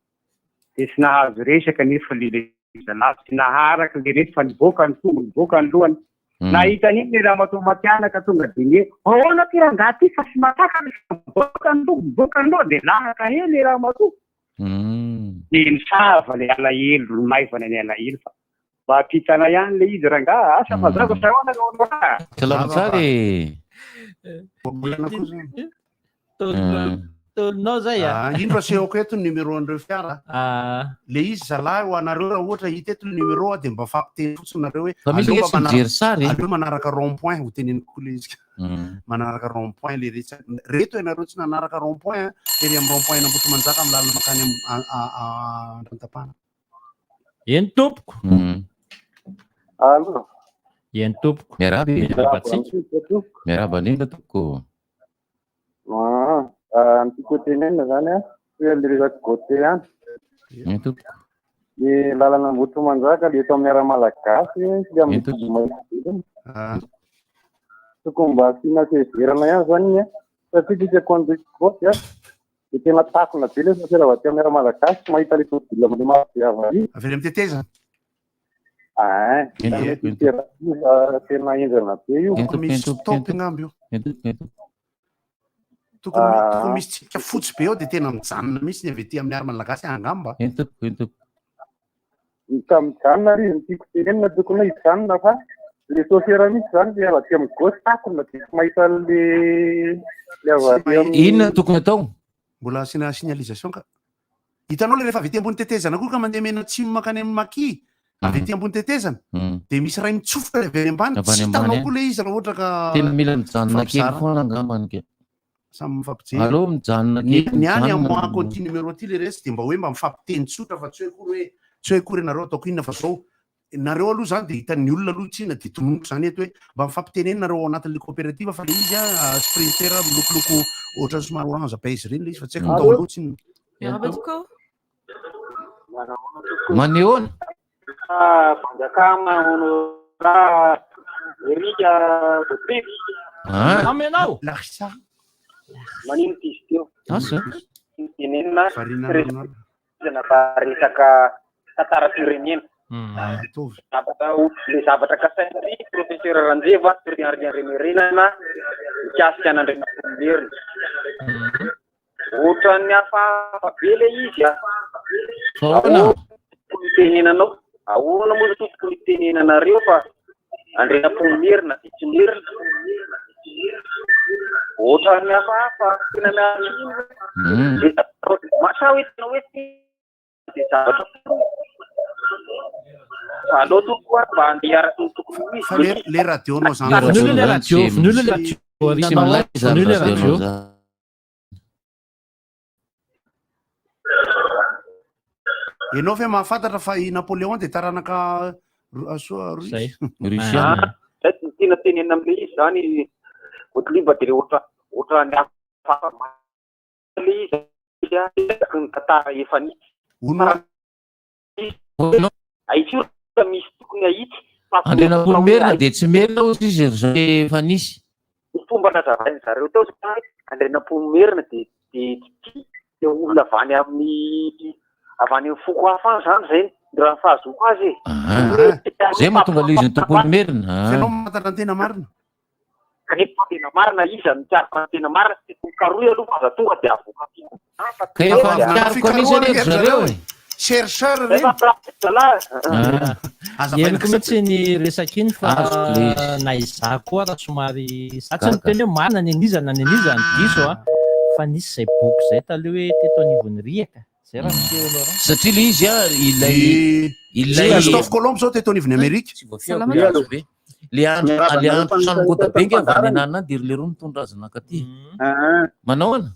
Dia tsy nahazo resaka nefa le zalahy tsy naharaka le reto fa nivoaka ny tongony, nivoaka ny lohany. Nahita an'iny le ramatoa matianaka tonga dia nie, ahoana ty rangahy ty fa tsy mahatakatra fa mivoaka ny tongony, mivoaka ny lohany dia lahaka eo le ramatoa. Dia nisava le alahelo, maivana ny alahelo fa mba ampitana ihany le izy rangaha, asa mazava sa ahoana no honoraha? Salama tsara e. Ohabolana koa zany. Tolonao zay Ah, indro asehoko eto ny numéro an'ireo fiara. Le izy zalahy ho anareo raha ohatra hita eto ny numéro dia mba fampiteny fotsiny nareo hoe Fa misy aleo ange mba tsy mijery sary e. aleo manaraka rond point ho teneniko koa le izy. Manaraka rond point le rehetra. Reto ianareo tsy nanaraka rond point tery amin'ny rond point an'Ambohitrimanjaka amin'ny lalana mankany Andrantapana. Eny tompoko. Allô. Eny tompoko. Miarahaba e. Miarahaba antsika. Miarahaba indrindra tompoko. Ah, ah, ny tiako hotenenina zany an, hoe le resaka gote ihany. Eny tompoko. Ny lalana Ambohitrimanjaka le eto amin'ny ara-malagasy sy amin'ny Vondromaitso iny. Tokony mba asiana fiheverana ihany zany iny an, satria tsika conduite gote an, dia tena takona be le chauffeur avy aty amin'ny ara-malagasy tsy mahita le tomobile mandeha mafy be avy ary. Avy eny amin'ny tetezana. Ah, Eny tena tompoko, eny tena tena henjana be io. Eny tompoko, Misy eny tompoko, stop eny tompoko. angamba io. Eny tompoko, eny tompoko. Tokony Ah. tokony misy tsipika fotsy be ao dia tena mijanona mihitsy ny avy aty amin'ny ara-malagasy angamba. Eny tompoko, eny tompoko. Ka mijanona ary izy no tiako tenenina tokony hoe hijanona fa. Le chauffeur mihitsy zany le avy aty amin'ny gauche takona dia tsy mahita an'le le avy aty amin'ny Inona no tokony atao? Mbola asiana signalisation ka. Hitanao le rehefa avy ety ambony tetezana koa ka mandeha mianatsimo mankany amin'ny Maki, avy ety ambony tetezana, dia misy iray mitsofoka avy any ambany, Avy any tsy hitanao ambany, koa le izy raha ohatra ka Tena mila mijanona kely mifampizara. foana angambany ke. Samy mifampijery. Aleo mijanona Ny kely, ny any mijanona. amoahako an'ity numéro ity le resy dia mba hoe mba mifampiteny tsotra fa tsy hoe akory hoe tsy hoe akory ianareo ataoko inona fa zao nareo aloha zany dia hitan'ny olona aloha tsina dia tononiko zany eto hoe mba mifampitenena nareo ao anatin'le coopérative fa le izy a sprinter milokoloko ohatran'ny somary orange beige ireny le izy fa tsy haiko Allô? atao aloha tsina. Miarahaba tokoa. Manehoana? Fanjakana honorable Eric Botrive. Ah. Amy ianao. Larissa. Manino ty izy teo? Asa. Tenenina Variana resaka fa resaka tantaram-pirenena. Zavatra le zavatra kasain'ny professeur Ranjeva Andrianarimerenana mikasika an'Andrianampoinimerina. Ohatran'ny hafahafa be le izy a. Fa ahoana? Tokony hitenenanao. Ahoana moa no tokony hitenenanareo fa Andrianampoinimerina dia tsy merina. Ohatran'ny hafahafa tena miala tsiny. Le zavatra masa hoe tena hoe dia zavatra fa aleo tompoko a mba handeha araka ny tokony ho izy. Fa le le radio nao zany. Vonoy le radio, vonoy le radio. Tsy milay zany Vonoy le radio radio. nao zany. Ianao ve mahafantatra fa i Napoléon dia taranaka Russe? Russiana. Zay ny tiana tenenina amin'ilay izy zany Gottlieb dia le ohatra ohatra ny hafahafa le izy a araka ny tantara efa nisy. Ahitsy io raha misy tokony ahitsy fa tsy Andrianampoinimerina dia tsy merina hozy izy ry zareo efa nisy. Ny fomba nazavain'ny zareo teo zany hoe Andrianampoinimerina dia dia tsy dia olona avy any amin'ny avy any amin'ny foko hafa any zany zay raha ny fahazoako azy e. Zay mahatonga ilay izy ny tompoinimerina. Fa ianao mahafantatra ny tena marina. Kanefa tena marina iza no mikaroka ny tena marina dia tokony karohy aloha fa aza tonga dia avoaka Ka efa mikaroka mihitsy anie ry zareo e. Chercheur reny. Henoko mihitsy ny resaka iny fa Azoko le izy. na izaho koa raha somary za tsy Gaga. niteny hoe marina ny an'iza na ny an'iza ny diso a fa nisy izay boky izay taloha hoe teto anivon'ny riaka zay raha miseho anao raha. Satria le izy a ilay ilay Christophe Colomb zao teto anivon'ny Amerika. Tsy voafiako le azo be. Le andro le andro trano kota be nge avy any ananona any dia ry leroa mitondra azy nankaty. Manao ahoana?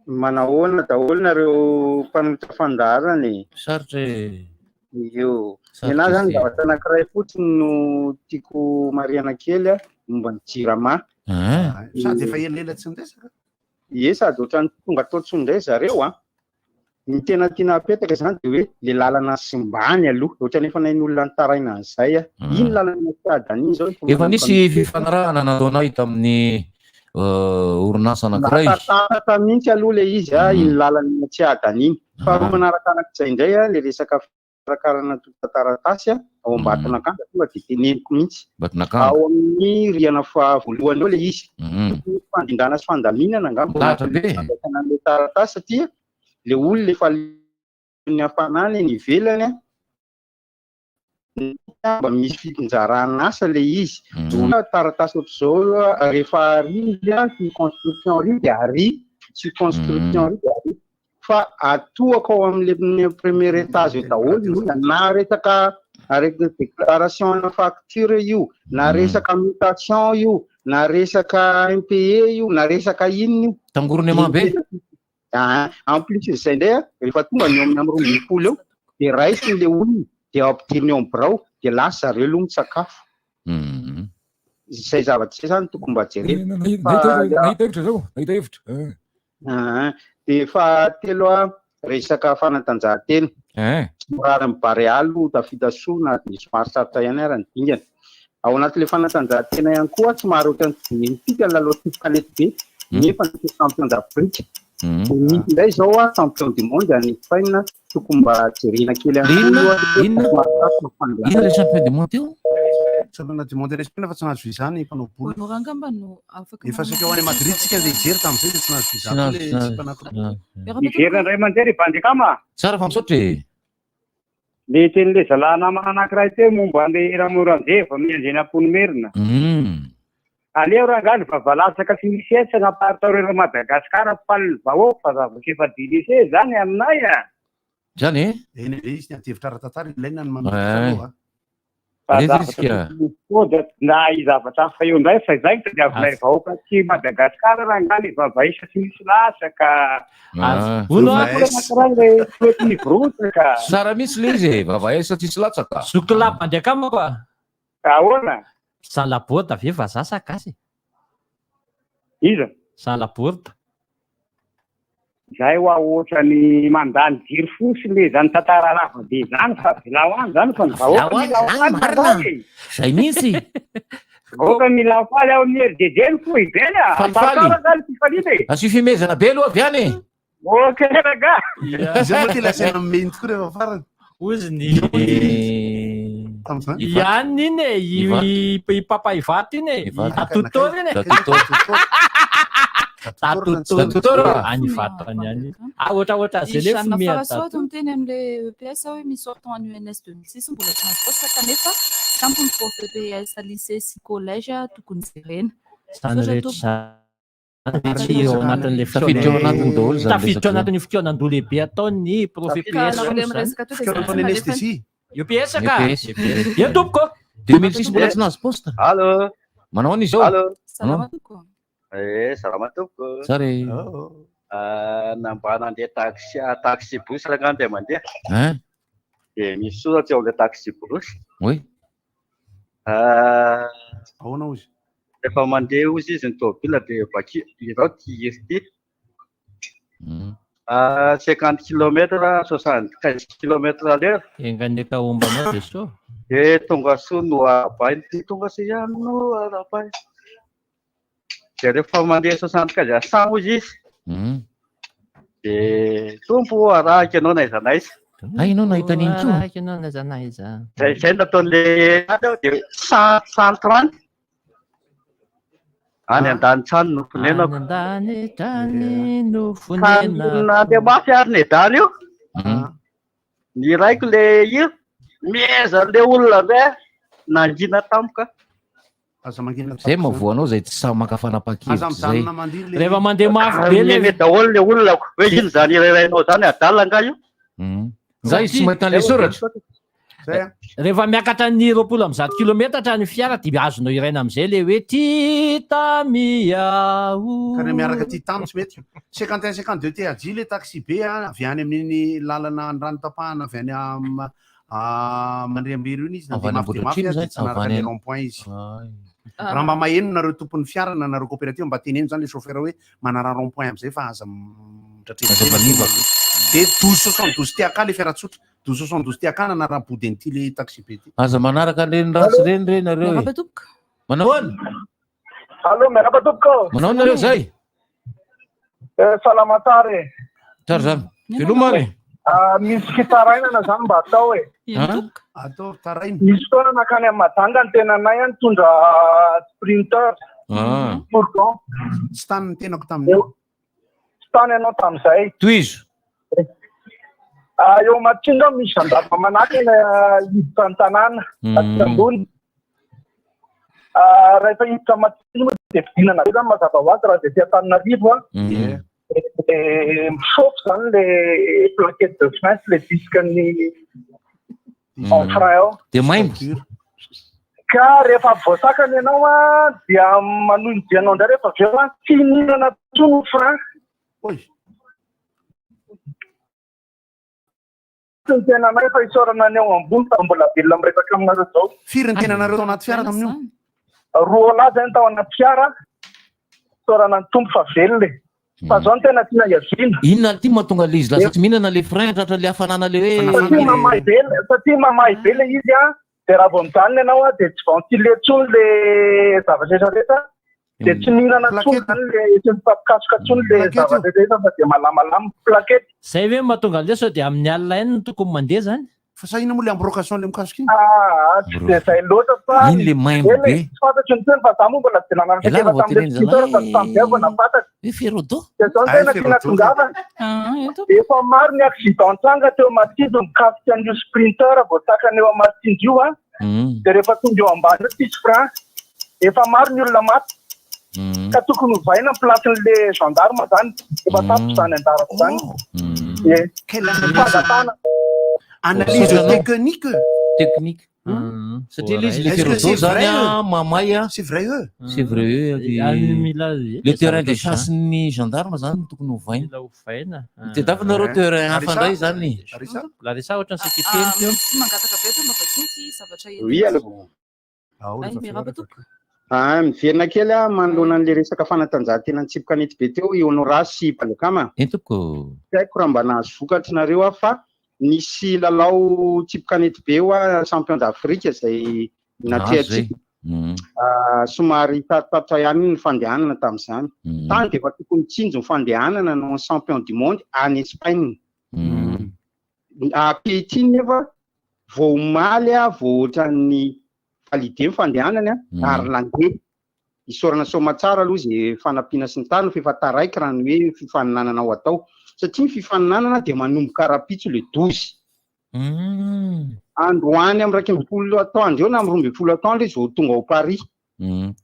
Manahoana daholo nareo mpanolotra fandaharana e. Sarotra e. Io. Ny Sarotra anahy zany izy. zavatra anankiray fotsiny no tiako marihana kely a, momba ny Jirama. Sady efa elaela tsy niresaka. Ie sady ohatran'ny tonga tao intsony indray zareo a. Ny tena tiana apetaka izany dia hoe le lalana simbany aloha, ohatran'ny efa nain'olona nitaraina an'izay a. Iny lalana fiadana iny izao Efa nisy fifanarahana nataonay tamin'ny orinasa anankiray. Natatata mihitsy aloha le izy a, iny lalana tsy adana iny. Faharoa manarakarak'izay indray a, le resaka fikarakarana antontan-taratasy a, ao Ambatonakanga tonga dia teneniko mihitsy. Ambatonakanga. Ao amin'ny rihana faha voalohany ao le izy. Tokony fandrindrana sy fandaminana angamba ao Lahatra be. anatin'ny fandraisana an'ilay taratasy satria le olona efa ny hafanana eny ivelany a, mba misy fitsinjarana asa le izy. Hoe taratasy ohatr'izao rehefa ary izy a, sy construction ary dia ary, sy construction ary dia ary. Fa atohaka ao amin'le premier étage eo daholo ny olona, na resaka arrêté déclaration na facture io, na resaka mutation io, na resaka impayé io, na resaka inona io. Tangorona be. Ah, en plus izay indray a, rehefa tonga ny eo amin'ny 12 eo, dia raisiny le olona, dia ampidiriny eo amin'ny birao, dia lasa zareo aloha misakafo. Izay zavatra izay zany tokony mba jerena. Nahita nahita hevitra zao, nahita hevitra. Ah, dia fahatelo a, resaka fanatanjahantena. Somary amin'ny Barea aloha tafita soa na dia somary sarotra ihany ara ny dingana. Ao anatin'ilay fanatanjahantena ihany koa somary ohatran'ny tsy dia nentintsika ny lalao tsipy kanety be nefa ny champion d'Afrique. Dia misy indray izao a champion du monde any Espagne tokony mba jerena kely ihany koa aloha Inona? somary sarotra ny fandehanana. Inona ilay champion du monde teo? Championnat du monde any Espagne fa tsy nahazo visa ny mpanao baolina. Honora angamba no afaka Efa saika ho any Madrid tsika andeha hijery tamin'izay dia tsy nahazo visa Tsy koa nahazo, ilay tsy nahazo. sipa anankiroa. Miverina indray mandeha ry Bandikama. Tsara fa misaotra e. Le tenin'le zalahy namana anankiray teo momba an'le Ramoranjeva mianjena am-ponomerina. Aleo rangahy ny vava latsaka sy misy hetsika aparitao reo Madagascar ampifaly ny vahoaka fa zavatra efa delese zany aminay a! Zany e? Eny e, izy ny adihevitra ara-tantara ilaina ny mametraka aloha. Fa zavatra tokony hody na zavatra hafa eo indray fa izay no tadiavinay vahoaka aty Madagascar rangahy le vava isa tsy misy latsaka. Hono a. Anankiray le toetry ny rotsaka. Tsara mihitsy le izy e, vava isa tsisy latsaka. Zoky lahy bandy akamako a. Ahoana? Jean Laborde ve vazaha sa gasy? Iza? Jean Laborde. Zay hoa ohatrany mandany jiro fotsiny le zany tantara lava be zany fa avelao any zany fa ny vahoaka mila ho faly marina e. Zay mihitsy. Vahoaka mila ho faly ao amin'ny RDD ny foibeny a. Falifaly. Ampakaro zany fifaliana e. Asio fihomezana be aloha avy any e. Ok ragah. Izay moa ty lazaina meny tokoa rehefa farany. Ozy ny Tamin'izany. Ihany iny e, i i Papa Ivato iny e, i Tatotor iny e. Tatotor. Any Ivato any any. Ah ohatra ohatra zay le Jeanne fomea Farasoa to miteny amin'le EPS hoe misy sortant any UNS 2006 mbola tsy mahazo poste kanefa tsy ampy ny prof EPS lycée sy collège tokony jerena. Zany Misaotra rehetra tompoko. zany. Tafiditra ao anatin'ilay Tafiditra ao anatiny daholo izany Tafiditra ao resaka anatin'ny fikaonandoha lehibe ataon'ny prof Ka EPS nareo io le izany. miresaka teo dia Fikaonandoha zay ny nalefany. anesthésie. EPS ka. EPS. Eo tompoko. 2006 mbola tsy nahazo poste. Allô. Manao ahoana izao? Allô. Salama tompoko. Eh, salama tompoko. Tsara e. Ah, na mba nandeha taxi ah, taxi brousse rangahy andeha mandeha. Hein? Dia misy soratra eo amin'ilay taxi brousse. Oui. Ah, Ahoana ozy? Rehefa mandeha ozy izy ny tômôbila dia vakio irao ty hira ity. Ah, 50 kilomètre, 75 kilomètre à l'heure. Enga anie ka homba anao Jesoa. Dia tonga soa no arahabaina. Dia tonga soa ihany no arahabaina. Dia rehefa mandeha 75 à 100 ozy izy. Dia Tompo ô arahiko ianao na aiza na aiza. Hay ianao nahita an'iny koa. Arahiko ianao na aiza na aiza. Zay zay nataon'le ady aho dia 130 any an-danitra any no fonenako. Any an-danitra any no Ka fonenako. nandeha mafy ary nedala io. Ny raiko le io mieza le olona ndray nangina tampoka. Aza mangina Zay mahavoa anao zay tsy sahy maka fanapahan-kevitra zay. Rehefa mandeha mafy be le Meme daholo le olona ko. Hoe ino zany irairainao zany adala nga io? Zay izy tsy mahita an'ilay soratra. Rehefa miakatra ny 120 kilometatra ny fiara dia azonao iraina amin'izay le hoe Titamiao. Ka raha miaraka Titamy tsy mety. 51 52 TAJ le taxi be a, avy any amin'iny lalana Andranotapahana avy any am Mandriambery iny izy Avy nandeha any mafy dia mafy Ambohidratrimo a, zay, dia tsy nanaraka avy any le rond point izy. Raha mba maheno nareo tompon'ny fiara na nareo coopérative mba teneno zany le chauffeur hoe manaraha rond point amizay fa aza Aza manivaka. Dia 12 72 TAK le fiara tsotra. 12 72 TAK nanara-body an'ity le taxi be ity. Aza manaraka an'ireny ratsy ireny re nareo e. Miarahaba tompoko. Manao ahoana? Allô, miarahaba tompoko. Manao ahoana nareo zay? Eh, salama tsara e. Tsara zany. Veloma ary. Ah, misy fitarainana zany mba atao e. Hein? Atao taraina. Misy fotoana nankany amin'ny Majanga ny tenanay a nitondra sprinter, Ah. fourgon. Tsy tany ny tenako tamin'io. Tsy tany ianao tamin'izay. Tohizo. Ah, eo Matsiatra misy gendarme manakana hiditra ny tanàna aty ambony. Ah, rehefa hiditra Matsiatra moa dia fidinana be zany mazava ho azy raha avy aty Antananarivo a. Dia misaoty zany le plaquette de frein sy le disque ny en frein ao. Dia maimbo. Ka rehefa avy voasakana ianao a dia manohy ny dianao indray rehefa avy eo a, tsy mihinana intsony ny frein. Tsy ny tenanay fa isaorana ny ao ambony fa mbola velona miresaka aminareo izao. Firy ny tenanareo tao anaty fiara tamin'io? Roa lahy zay no tao anaty fiara, isaorana ny Tompo fa velona e. Fa zao no tena tiana hiaviana. Inona ity mahatonga le izy lasa tsy mihinana le frein tratra le hafanana le hoe. Satria mamay be, satria mamay be le izy an, dia raha vao mijanona ianao an, dia tsy ventile intsony le zavatra rehetra rehetra, dia tsy mihinana intsony zany le, tsy mifampikasoka intsony le zavatra rehetra fa dia malamalama. Plaquette. Zay ve no mahatonga an'ilay sao dia amin'ny alina ihany no tokony mandeha zany? Fa sa inona moa le embrocation le mikasika iny? Ah, tsy dia zay loatra fa Iny le maimbo Eny e, be. tsy fantatro ny teny fa za moa mbola tsy dia nanana Elah traikefa vao tamin'ilay teneny sprinter fa zalahy. tsy tamin'izay vao nahafantatra. Hoe Ferodo. Dia zao no Ay, tena tiana Ferodo. tongavana. Efa maro ny accident tranga teo Mahatsinjo mikasika an'io sprinter voasakana eo Mahatsinjo io an. Dia rehefa tonga eo ambany eo tsisy frein. Efa maro ny olona maty. Ka tokony hovaina ny place-n'le gendarme zany. Efa tapitra izany anjarako izany. Ie. Quelle analyse. Fangatahana. Analyse technique. Technique. Satria le izy le Est-ce que Ferodo c'est zany vrai, a eux mamay a. C'est vrai eux. C'est vrai eux. Any mila Le terrain de chasse ny gendarme zany no tokony hovaina. Mila hovaina. Tadiavinareo terrain hafa indray zany. Larissa. Larissa ohatran'ny sekreteny teo. Tsy mangataka be mba vakio ity zavatra eto. Oui, allô. Ay, miarahaba tompoko. Ah, miverina kely aho manoloana an'ilay resaka fanatanjahantena nitsipika an'ity be teo i Honorat sy Mpanjakama. Eny tompoko. Tsy haiko raha mba nahazo vokatry nareo aho fa nisy lalao tsipika an'ity be hoa champion d'Afrique izay natrehantsika. Ah, somary sarotrarotra ihany ny fandehanana tamin'izany. Tany dia efa tokony tsinjo ny fandehanana no champion du monde any Espagne. Ankehitriny nefa vao omaly aho vao ohatran'ny validé ny fandehanany ary nandeha. Isaorana soamatsara aloha izay fanampiana sy ny tariny fa efa taraiky raha ny hoe fifaninanana ho atao. Satria ny fifaninanana dia manomboka rahampitso le 12. Androany amin'ny 11 atoandro eo na amin'ny 12 atoandro izy vao tonga ao Paris.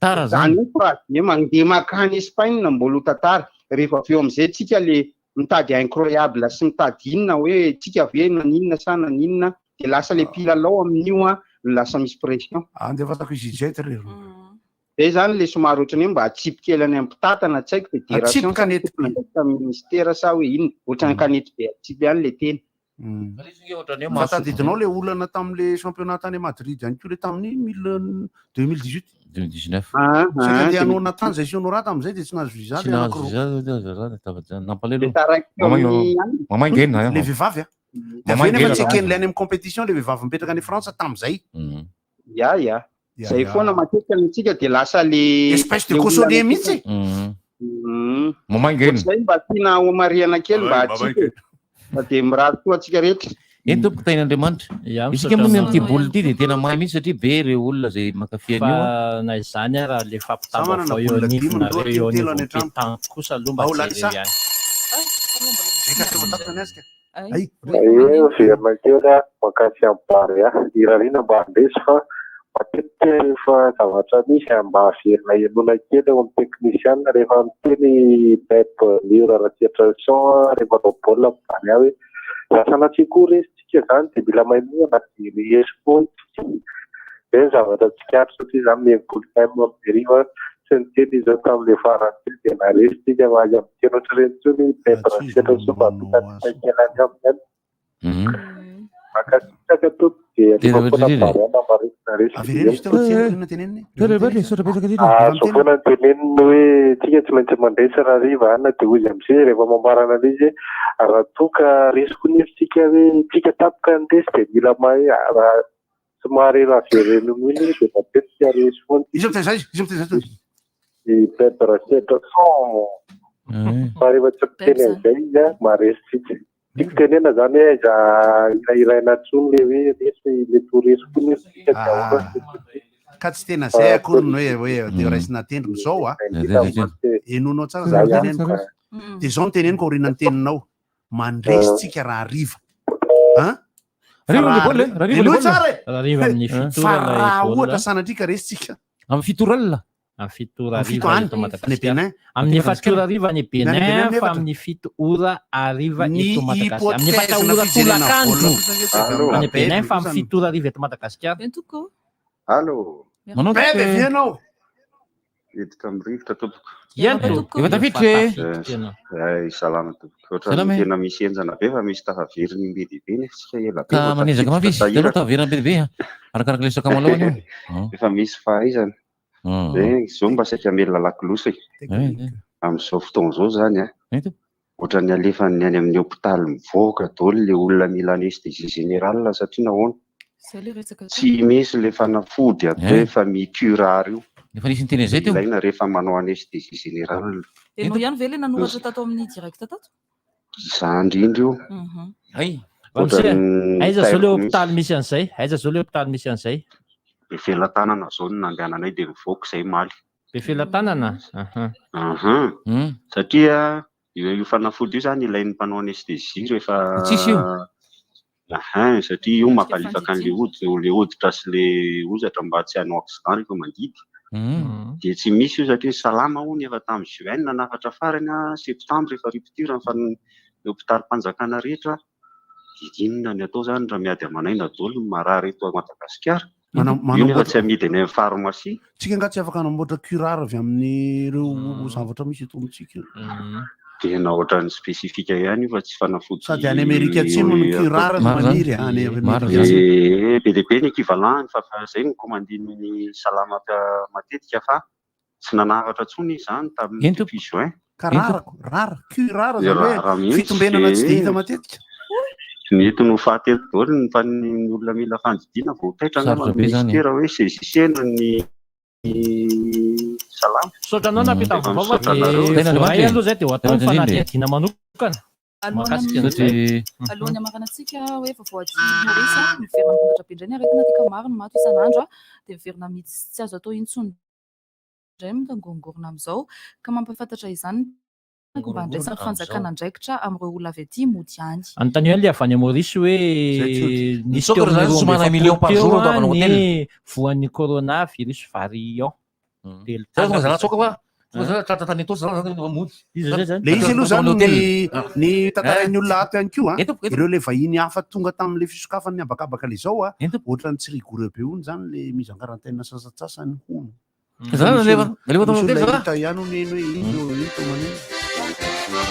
Tara Zany hoe fa dia mandeha makany Espagne mbola ho tantara. Rehefa avy eo amin'izay tsika le mitady incroyable sy mitady inona hoe tsika ve naninona sa naninona dia lasa le mpilalao amin'io an no lasa misy pression. Andefasako EasyJet ry reo. Zay zany le somary ohatran'ny hoe mba atsipy kely any amin'ny mpitantana tsy haiko fédération Atsipy kanety sa tompon'andraikitra ministera sa hoe inona. Ohatran'ny kanety be atsipy ihany le teny. Fa tadidinao le olana tamin'le championnat tany Madrid ihany koa le tamin'ny mille 2018. 2019. Ah, Saika andeha hanao Nathan zay sy Honorat tamin'izay dia tsy nahazo visa Tsy le nahazo anankiroa. visa zay zalahy tafajanona. Nampalahelo. Dia taraiky teo Mamay- amin'ny any. Mamay ngena. Le vehivavy a. Dia Mamay avy eo nefa ngena. tsy eken'ilay any amin'ny compétition le vehivavy mipetraka any Frantsa tamin'izay. Ya ya. Ya, Zay ya. foana matetika ny antsika dia lasa le Espèce de le olona cochonnet mihitsy. Mamay ngena. Ohatr'izay mba tiana homarihana kely mba Mamay atsika e. Fa dia mirary soa antsika rehetra. Eny tompoko tahin'Andriamanitra. Ya, Isika misaotra moa anao. amin'ity baolina ity dia tena mahay mihitsy satria be ireo olona izay mankafy an'io. Fa na izany ara le Za manana fampitam-baovao eo baolina dimy anivonareo roa eo telo any anivon'ny an-trano. pétanque kosa aloha mba Ao jereo Larissa. ihany. Zay ka tsy voatatitra ny azy ka. Ay, Ee, miverina kely aho mankafy amin'ny Barea. Irariana mba handresy fa matetika rehefa zavatra misy mba averina henoina kely eo amin'ny teknisiana rehefa miteny Pep Miura Ratsiatrason rehefa manao baolina amin'ny Barea hoe raha sanatria koa resy tsika izany dia mila mahay miohana dia resy foana tsika. Izay ny zavatra tsikaritra satria izaho mihaino FM amin'ny hariva tsy niteny izy eo tamin'ilay farany teo dia naresy tsika fa aza miteny ohatr'ireny intsony Pep Ratsiatrason mba hampita kely any aminy any. Mankasitraka tompoko dia Tena alefa foana indrindra e. Barea na maresy na resy. Avereno izy teo tsy haiko inona teneniny. Misaotra betsaka indrindra. Azo foana ny teneniny hoe tsika tsy maintsy mandresy raha hariva any dia hoy izy amin'izay rehefa mambarana an'izy hoe raha toa ka resy koa nefa tsika hoe tsika tampoka ny resy dia mila mahay raha somary raha avereno iny dia matetika resy foana. Izy mitaiza izy, izy mitaiza izy. I Pep Ratsiatrason fa rehefa tsy miteny an'izay izy a maresy tsika. Tiako tenena zany hoe aiza hirahiraina intsony le hoe resy mety ho resy koa nefa tsika dia ahoana Ka tsy tena zay akory ny hoe hoe dia raisina tendrony zao a. Henoinao tsara zany teneniko. Dia zao no teneniko aorianan'ny teninao. Mandresy tsika raha hariva. An? Hariva le baolina e, raha hariva le Henoy baolina. tsara e. Raha hariva amin'ny fito Fa ora ilay raha baolina. ohatra sanatria ka resy tsika. Amin'ny fito ora alina. Amin'ny fito ora Amin'ny fito hariva any, eto any Madagasikara. Bénin. Amin'ny efatra ora hariva any Any Bénin Bénin fa efatra. amin'ny fito ora hariva Ny eto Madagasikara. Amin'ny efatra hypothèse-na ora fijerena tolakandro baolina kosa ange tsy avy any amin'ny Bénin Bebe fa amin'ny kosa fito ora hariva eto Madagasikara. Eny tompoko. Allô. Manao Bebe ve ianao? Hiditra amin'ny rivotra tompoko. Eny tompoko. Efa tafiditra e. Ay, salama tompoko. Salama Ohatran'ny e. tena misy henjana be fa misy tafaverina imbe dehibe nefa tsika ela be Ka vao manezaka mafy izy. tafiditra Hitanao tahirana. taverina be dia be a. Arakaraka ilay sakamalaho io. Efa misy fahaizana. Eh, izao mba saika hamelona lakolosy e. Amin'izao fotoana izao zany a. Ohatran'ny alefan'ny any amin'ny hopitaly mivoaka daholo le olona mila anesthésie générale satria nahoana? Zay le resaka teo. Tsy misy le fanafody atao hoe fa mi-curare io. Efa nisy niteny an'izay teo. Ilaina rehefa manao anesthésie générale. Ianao ihany ve le nanoratra tato amin'ny direct tato? Izany indrindra io. Mhm. Ay. Ramose, Ohatran'ny aiza zao le tairiko hôpitaly mihitsy. misy an'izay? Aiza zao le hôpitaly misy an'izay? Befelatanana zao no nandehananay dia nivoaka izay omaly. Befelatanana? Aha. Aha. Satria io io fanafody io zany ilain'ny mpanao anesthésie rehefa Tsisy io. Aha, satria io mampalefaka an'le hoditra, le hoditra sy le hozatra mba tsy hanao accident rehefa mandidy. Dia tsy misy io satria salama hono efa tamin'ny juin nanafatra farany a, septembre efa rupture ny fan- ny hôpitalim-panjakana rehetra. Dia inona ny atao zany raha miady aman'aina daholo ny marary eto Madagasikara? Manam- Io nefa manamboatra- tsy amidy eny amin'ny pharmacie. Tsika angaha tsy afaka hanamboatra curare avy amin'ireo zavatra misy eto amintsika. Tena ohatran'ny spécifique ihany io fa tsy fanafody. Sady any Amerika Atsimo ny curare no maniry, any Amerika Atsimo. Eh, be dia be ny équivalent fa fa zay no commandin'ny salama ka- matetika fa tsy nanafatra intsony izy zany tamin'ny depuis juin. Ka rara, rara, curare Dia zany hoe rara mihitsy, fitombenana tsy dia eh. hita matetika. Mety no faty eto daholo ny fa- ny olona mila fandidiana vao taitra angamba Sarotra ny be zany, eh. ministera hoe saisissena ny salama. Misaotra anao nampita Efa vaovao fa misaotra anareo. dia voaray aloha zay dia ho atao ny Tena indrindra e. fanadihadiana manokana mahakasika an'izay. Satria Alohan'ny hamaranantsika hoe vaovao aty Maurice, miverina mirongatra be indray ny aretina aty ka maro ny maty isan'andro dia miverina mihitsy tsy azo atao intsony indray mitangorongorona amin'izao ka mampahafantatra izany mba handraisan'ny fanjakana andraikitra amin'ireo olona avy aty mody any. Anontanio ihany le avy any Maurice hoe nisy teo Mitsoka amin'ny zany somana 42 million par teo jour atao manao ny hôtel. voan'ny coronavirus variant. Delta. Zany tonga zalahy tsoka fa tonga zalahy tratra tany Itaosy zalahy zany mody. Iza zay zany? Le izy aloha zany Hôtel. ny ny tantarain'ny olona ato ihany koa Eto, a, ireo le vahiny hafa tonga tamin'le fisokafan'ny habakabaka le zao a, ohatran'ny tsy rigoureux be hono zany le mise en quarantaine sasantsasany hono. Zany nalefa nalefa tao Misy amin'ny hôtel olona zalahy. hita ihany hono eny hoe ino ino to maneno.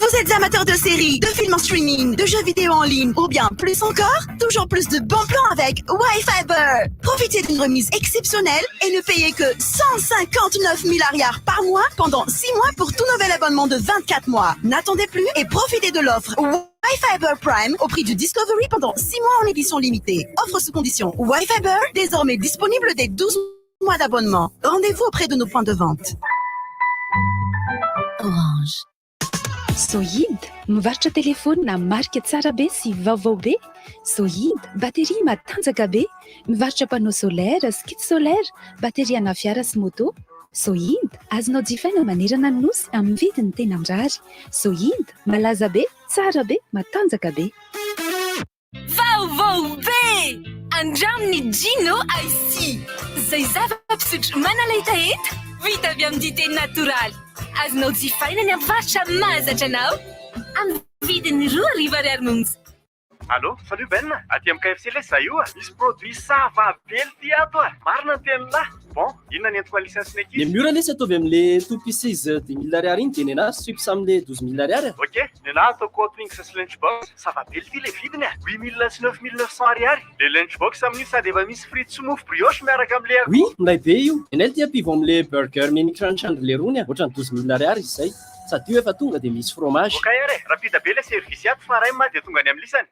Vous êtes amateur de séries, de films en streaming, de jeux vidéo en ligne ou bien plus encore? Toujours plus de bons plans avec Wi-Fiber. Profitez d'une remise exceptionnelle et ne payez que 159 000 ariary par mois pendant 6 mois pour tout nouvel abonnement de 24 mois. N'attendez plus et profitez de l'offre Wi-Fiber Prime au prix du Discovery pendant 6 mois en édition limitée. Offre sous condition Wi-Fiber, désormais disponible dès 12 mois d'abonnement. Rendez-vous auprès de nos points de vente. Orange. Sohid, mivarotra telefônina marika tsara be sy vaovao be. Sohid, bateria matanjaka be. Mivarotra panneau solaire sy kit solaire, bateria ana fiara sy moto. Sohid, azonao jifaina manerana ny nosy amin'ny vidiny tena mirary. Sohid, malaza be, tsara be, matanjaka be. Vaovao be! Andramo ny Gino Icy. Izay zava-pisotro manala hetaheta, vita avy amin'ny dite natoraly. Azonao jifaina ny amin'ny mpivarotra mahazatra anao amin'ny vidiny 2000 ariary monja. Allô, salut Ben, aty amin'ny KFC lesy za io a. Misy produit ça va be ty ato a. Marina ny tenin'lahy. Bon, inona ny entiko alisany sy ny ankizy? Le mur lesy ataovy amin'le two pieces 10 000 ariary iny dia nenazy chips amin'le 12 000 ariary. Ok, nenahy ataoko hot wings sy lunchbox. Ça va be ty le vidiny a. 8000 sy 9900 ariary. Le lunchbox amin'io sady efa misy frites sy mofo brioche miaraka amin'le akoho. Oui, milay be io. Nenay ty ampivo amin'le burger mini crunch andry le rony a. Ohatran'ny 12 000 ariary izy zay. Sady io efa tonga dia misy fromage. Ok ary, rapide be le service ato fa ray ma dia tonga any amin'ny lisany.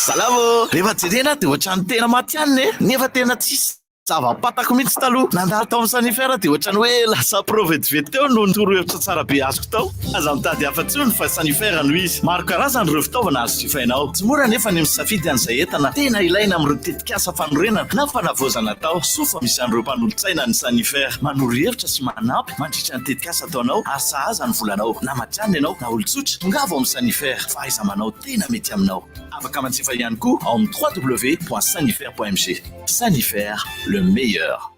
Salamo, rehefa jerena dia ohatran'ny tena matihanina e, nefa tena tsisy zava-patako mihitsy taloha. Nandalo tao amin'ny Sanifer dia ohatran'ny hoe lasa pro vetivety teo no torohevitra tsara be azoko tao. Aza mitady hafa-tsony fa Sanifer no izy. Maro karazany ireo fitaovana azo jifainao. Tsy mora nefa ny misafidy an'izay entana tena ilaina amin'ireo tetikasa fanorenana na fanavaozana atao. Soa fa misy an'ireo mpanolotsaina ny Sanifer. Manoro hevitra sy manampy mandritra ny tetikasa ataonao ary sahaza ny volanao. Na matihanina ianao na olon-tsotra, tongava ao amin'ny Sanifer fa aiza manao tena mety aminao. Afaka manjifa ihany koa ao amin'ny www.sanifer.mg. Sanifer, le meilleur.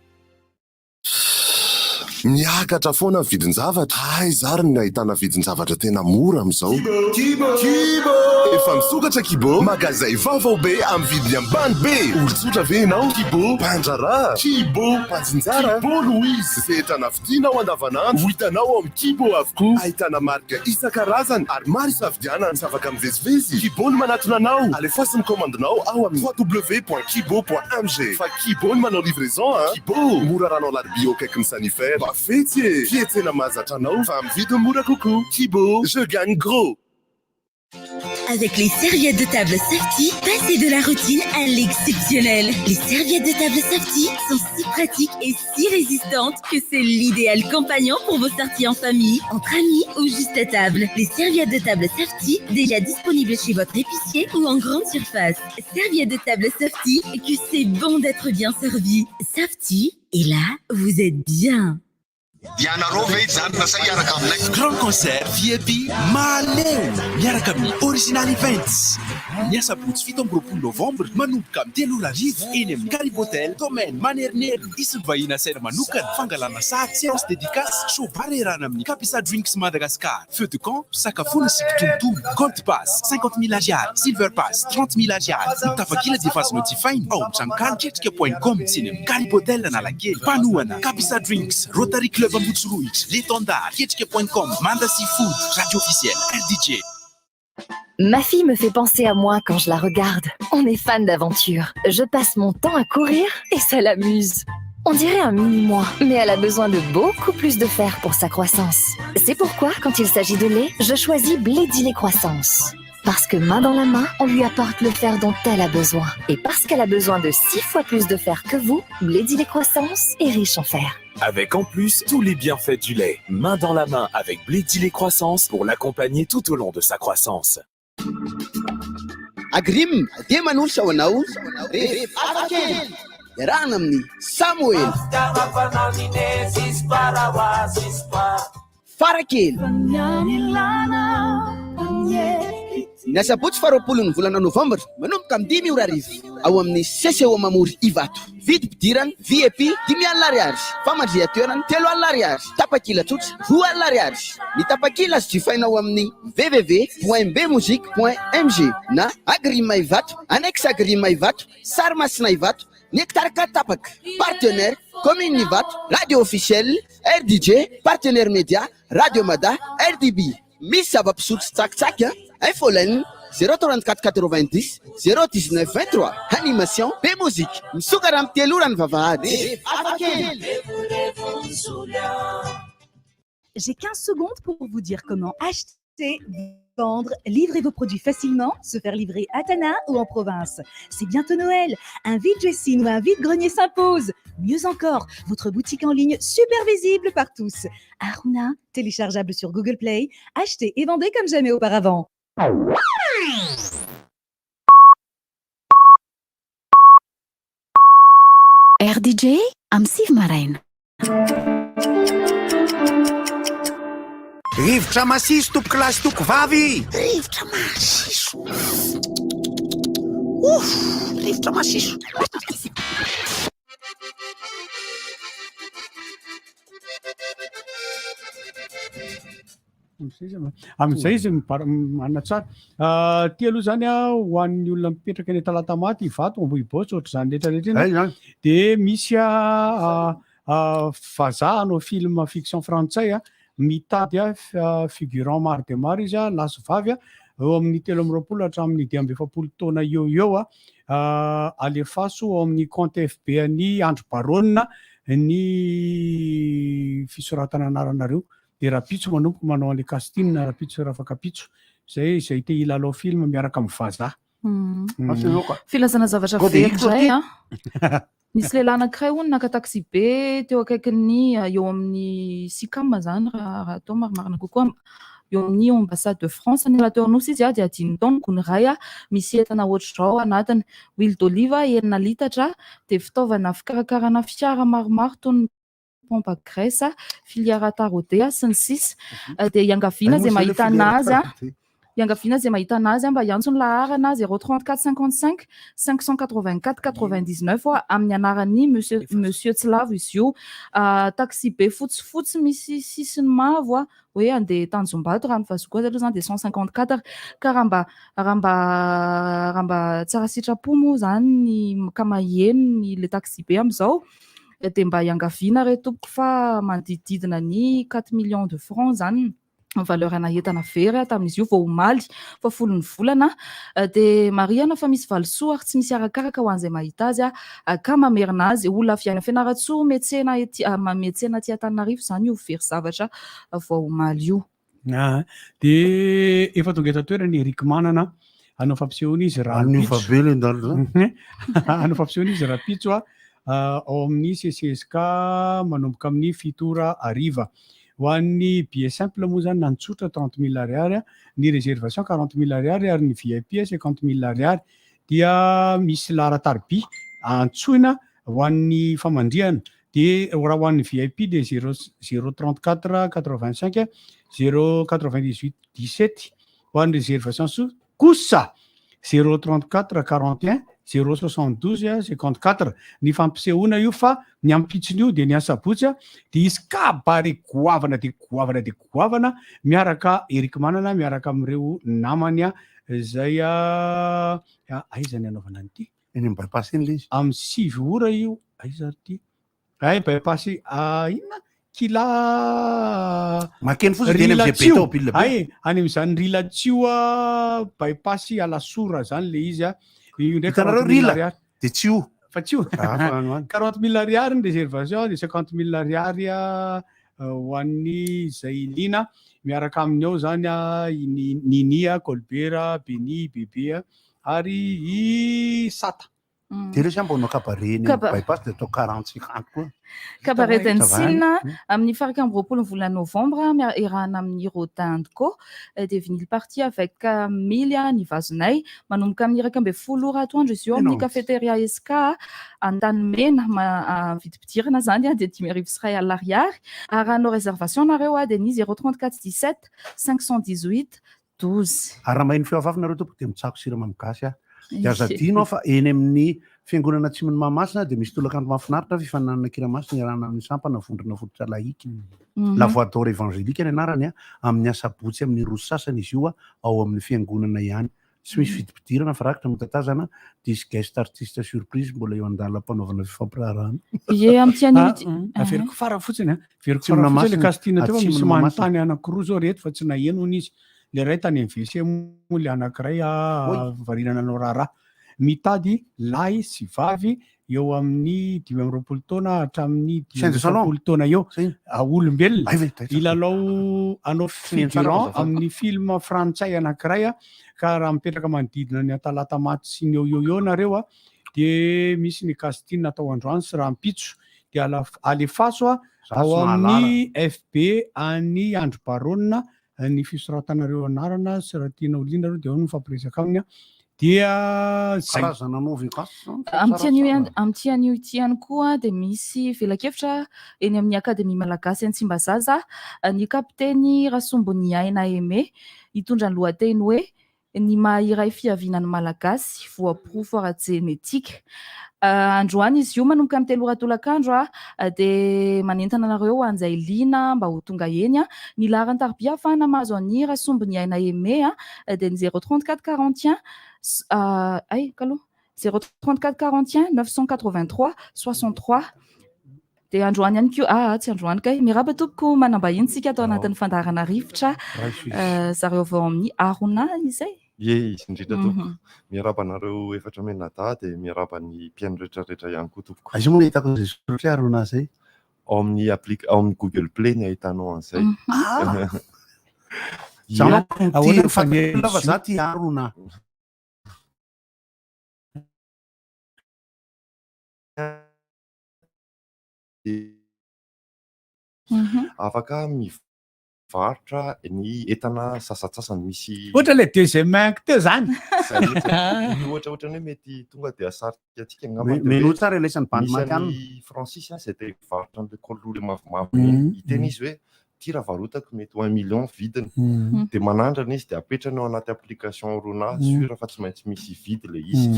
Miakatra foana ny vidin-javatra. Aiza ary no ahitana vidin-javatra tena mora amin'izao? Kibo! Kibo! Efa misokatra Kibo, magazay vaovao be amin'ny vidiny ambany be. Olon-tsotra ve ianao? Kibo! Mpandraharaha? Kibo! Mpanjinjara? Kibo no izy. Izay entana vidianao andavanandro ho hitanao ao amin'ny Kibo avokoa. Ahitana marika isan-karazany ary maro isafidianana. Tsy afaka mivezivezy? Kibo no manatona anao. Alefaso ny komandinao ao amin'ny www.kibo.mg. Fa Kibo no manao livraison a! Kibo! Mora ranao alarobia eo akaikin'ny Sanifer. Mba fetsy e! Fietsena mahazatra anao fa amin'ny vidiny mora kokoa. Kibo! Je gagne gros! Avec les serviettes de table Safety, passez de la routine à l'exceptionnel. Les serviettes de table Safety sont si pratiques et si résistantes que c'est l'idéal compagnon pour vos sorties en famille, entre amis ou juste à table. Les serviettes de table Safety, déjà disponibles chez votre épicier ou en grande surface. Serviettes de table Safety, que c'est bon d'être bien servi. Safety, et là, vous êtes bien. Ianareo ve hijanona sa hiaraka aminay? Grand concert VIP Mahaleo miaraka amin'ny Original Events. Ny asabotsy 27 novambra manomboka amin'ny telo ora hariva eny amin'ny Karibo Hotel Domaine Manerinerina. Hisy ny vahiny asaina manokana, fangalana sary, séance dédicace, show bar iarahana amin'ny Kapisa Drinks Madagascar, feu de camp, fisakafoana sy kitonotono, Gold Pass 50 mille ariary, Silver Pass 30 mille ariary. Ny tapakila dia efa azonao jifaina ao amin'ny tranonkala ketrika point com sy eny amin'ny Karibo Hotel Analakely. Mpanohana, Kapisa Drinks, Rotary Club Ambohitsorohitra, L'étendard, Ketrika point com, Manda Seafood, Radio Officielle, RDJ. Ma fille me fait penser à moi quand je la regarde. On est fan d'aventure. Je passe mon temps à courir et ça l'amuse. On dirait un mini-moi, mais elle a besoin de beaucoup plus de fer pour sa croissance. C'est pourquoi, quand il s'agit de lait, je choisis Blédilait Croissance. Parce que main dans la main, on lui apporte le fer dont elle a besoin. Et parce qu'elle a besoin de 6 fois plus de fer que vous, Blédilait Croissance est riche en fer. Avec en plus tous les bienfaits du lait. Main dans la main avec Blédilait Croissance pour l'accompagner tout au long de sa croissance. Agrim dia manolotra ho anao rehefa hafakely iarahana amin'i Samoela. Farakely. Ny asabotsy faharoapolon'ny volana novambra manomboka amin'ny dimy ora hariva ao amin'ny CCO Mamory Ivato. Vidim-pidirana, VIP, 50 ariary. Famandrihan-toerana, 30 ariary. Tapakila tsotra, 20 ariary. Ny tapakila azo jifaina ao amin'ny www point bmusic point mg na Agrima Ivato, Annexe Agrima Ivato, Sary Masina Ivato, Nectar Tapaka. Partenaire, Commune Ivato, Radio Officielle, RDJ, Partenaire Média, Radio Mada, RDB. Misy zava-pisotro sy tsakitsaky a! Infoline, 034 90 019 23. Animation, be mozika. Misokatra amin'ny telo ora ny vavahady. J'ai 15 secondes pour vous dire comment acheter, vendre, livrer vos produits facilement, se faire livrer à Tana ou en province. C'est bientôt Noël. Un vide-dressing ou un vide-grenier s'impose. Mieux encore, votre boutique en ligne super visible par tous. Aruna, téléchargeable sur Google Play. Achetez et vendez comme jamais auparavant. RDJ amin'ny sivy maraina. Rivotra masiso tompokolahy sy tompokovavy. Rivotra masiso. Ouf, rivotra masiso. Amin'izay izy manana tsara. Ah, ty aloha zany a ho an'ny olona mipetraka eny Talatamaty, Ivato, Ambohibaotsy ohatr'izany rehetra rehetra iny. Dia misy a vazaha hanao film fiction frantsay a mitady a figurant maro dia maro izy a lahy sy vavy a eo amin'ny 23 hatramin'ny 45 taona eo eo a alefaso ao amin'ny compte FB an'i Andry Barona ny fisoratana anaranareo. Dia rahampitso manomboka manao an'ilay casting rahampitso rafakapitso izay izay te hilalao film miaraka amin'ny vazaha. Filazana zavatra very indray an. Nisy lehilahy anankiray hono naka taxi be teo akaikin'ny eo amin'ny Sicam izany raha raha atao marimarina kokoa eo amin'ny ambassade de France niala teo Anosy izy dia adino tao ny gony iray misy entana ohatr'izao anatiny huile d'olive enina litatra dia fitaovana fikarakarana fiara maromaro toy ny pompe à graisse, filière à taraudé sy ny sisa. Dia iangaviana izay mahita anazy a. Iangaviana izay mahita anazy mba hiantso ny laharana 034 55 584 99 a, amin'ny anaran'ny monsieur monsieur Tsilavo izy io. Taxi be fotsifotsy misy sisiny mavo a, hoe andeha Tanjombato raha ny fahazoako azy aloha izany dia 154 ka raha mba raha mba raha mba tsara sitrapo moa izany ny ka maheno ny le taxi be amin'izao dia mba iangaviana re tompoko fa manodidididina ny quatre millions de francs izany ny valeur ana entana very tamin'izy io vao omaly fa folon'ny volana dia marihana fa misy valisoa ary tsy misy arakaraka ho an'izay mahita azy ka mamerina azy olona avy any Fianarantsoa miantsena ety miantsena aty Antananarivo izany io very zavatra vao omaly io. Ah, de efa tonga eto an-toerana i Eric Manana hanao fampisehoana izy rahampitso. Any be le ndalo zany. Hanao fampisehoana izy rahampitso a ao amin'ny CCSK manomboka amin'ny 7 ora hariva. Ho an'ny billet simple moa zany na ny tsotra 30 000 ariary, ny réservation 40 000 ariary ary ny VIP 50 000 ariary. Dia misy laharan-tariby antsoina ho an'ny famandrihana. Dia raha ho an'ny VIP dia zéro zéro 34 85 zéro 98 17. Ho an'ny réservation soa kosa zéro 34 41 zéro 72 54. Ny fampisehoana io fa ny ampitsony io dia ny asabotsy dia hisy cabaret goavana dia goavana dia goavana miaraka Eric Manana miaraka amin'ireo namany izay aiza ny anaovana an'ity? Eny amin'ny bypass eny ilay izy. Amin'ny 9 ora io, aiza ary ity? Ay bypass inona? Kila Makeny fotsiny dia eny amin'izay be tômôbila be. Ay, any amin'izany Rilatsio bypass Alasora zany le izy a. Io ndraiky Hitanareo 40 mille Rila ariary. dia tsy io. Fa tsy io. Ah, fa any ho any. 40 000 ariary ny réservation dia 50 000 ariary ho an'ny izay liana. Miaraka aminy ao zany i Nini, Colbert, Beni, Bebe ary i Sata. Dia ireo izany mba hanao cabaret eny Caba- bypass dia atao 40 50 koa. Cabaret Ça va Dancing any. amin'ny faha 21 ny volana novambra iarahana amin'ny Rodin Co dia vinyle party avec Mily ny vazonay manomboka amin'ny 11 ora atoandro izy io amin'ny Énorme. cafétéria SK Antanimena vidim-pidirana zany dia 1500 ariary ary hanao réservation nareo dia ny 034 17 518 12. Ary raha maheno feo hafahafa nareo tompoko dia mitsako siramamy gasy aho. Dia aza adino aho fa eny amin'ny fiangonana Atsimon'i Mahamasina dia misy tolakandro mahafinaritra fifaninanana kiramasina iarahana amin'ny sampana vondrona fototra laïque. La Voix d'Or évangélique ny anarany amin'ny asabotsy amin'ny roa sy sasany izy io ao amin'ny fiangonana ihany. Tsy misy vidim-pidirana fa rakitra notatazana disy guest artiste surprise mbola eo an-dalam-panaovana fifampiraharahana. Ie, amin'ity anio ity. Averiko farany fotsiny a. Averiko Atsimon'i farany fotsiny le Mahamasina. casting teo fa misy Atsimon'i Mahamasina. manontany anankiroa zao reto fa tsy naheno hono izy. Le iray tany amin'ny WC moa le anankiray variana nanao raharaha. Mitady lahy sy vavy eo amin'ny 25 taona hatramin'ny Chaîne de salon. 45 taona eo. Olombelona Ay, ve, taitra. hilalao hanao Tsy nino tsara figurant azafady. amin'ny film frantsay anankiray ka raha mipetraka manodidina ny Antalatamaty sy ny eo eo eo nareo dia misy ny casting atao androany sy rahampitso dia alefaso Za tsy ao mahalala. amin'ny FB an'i Andry Baronina ny fisoratanareo anarana sy raha tianao liana nareo dia ao no mifampiresaka aminy dia zay. Karazana nao Vegas zany fa Amin'ity anio ihany, tsaratsara. amin'ity anio ity ihany koa dia misy velakevitra eny amin'ny Akademia Malagasy any Tsimbazaza ny kapiteny Rasomboniaina Aimé hitondra ny lohateny hoe ny maha iray fiaviana ny Malagasy voaporofo ara-jenetika. Androany izy io manomboka amin'ny 3 ora tolakandro dia manentana anareo ho an'izay liana mba ho tonga eny. Ny laharan-tariby ahafahana mahazo an'i Rasomboniaina Aimé dia ny zéro 34 41 ay kaloha zéro 34 41 983 63. Dia androany ihany koa, tsy androany kay, miarahaba tompoko manambahiny tsika atao anatin'ny fandaharana rivotra. Raiso izy. Zareo avy ao amin'ny Arona izay. Ie, izy indrindra tompoko. Miarahaba anareo efatra mianadahy dia miarahaba ny mpihaino rehetrarehetra ihany koa tompoko. Aiza moa no ahitako an'izay soratra hoe Arona izay? Ao amin'ny applique, ao amin'ny Google Play ny ahitanao an'izay. Za Ie. manko tia Ahoana ny fantatro fandeha fa za tia Arona. Afaka mivarotra ny entana sasantsasany misy Ohatra le deuxième main teo zany. Zay mihitsy. Ny ohatra ohatrany hoe mety tonga dia asarika antsika angamba dia Menoa hoe tsara ilay isan'ny bandy misy maty an'i anina. Francis izay te hivarotra an'ilay col roulé mavomavo iny. Hiteny izy hoe ty raha varotako mety ho 1 million vidiny. Dia manandrana izy dia apetrany ao anaty application Rona sûr fa tsy maintsy misy hividy ilay izy.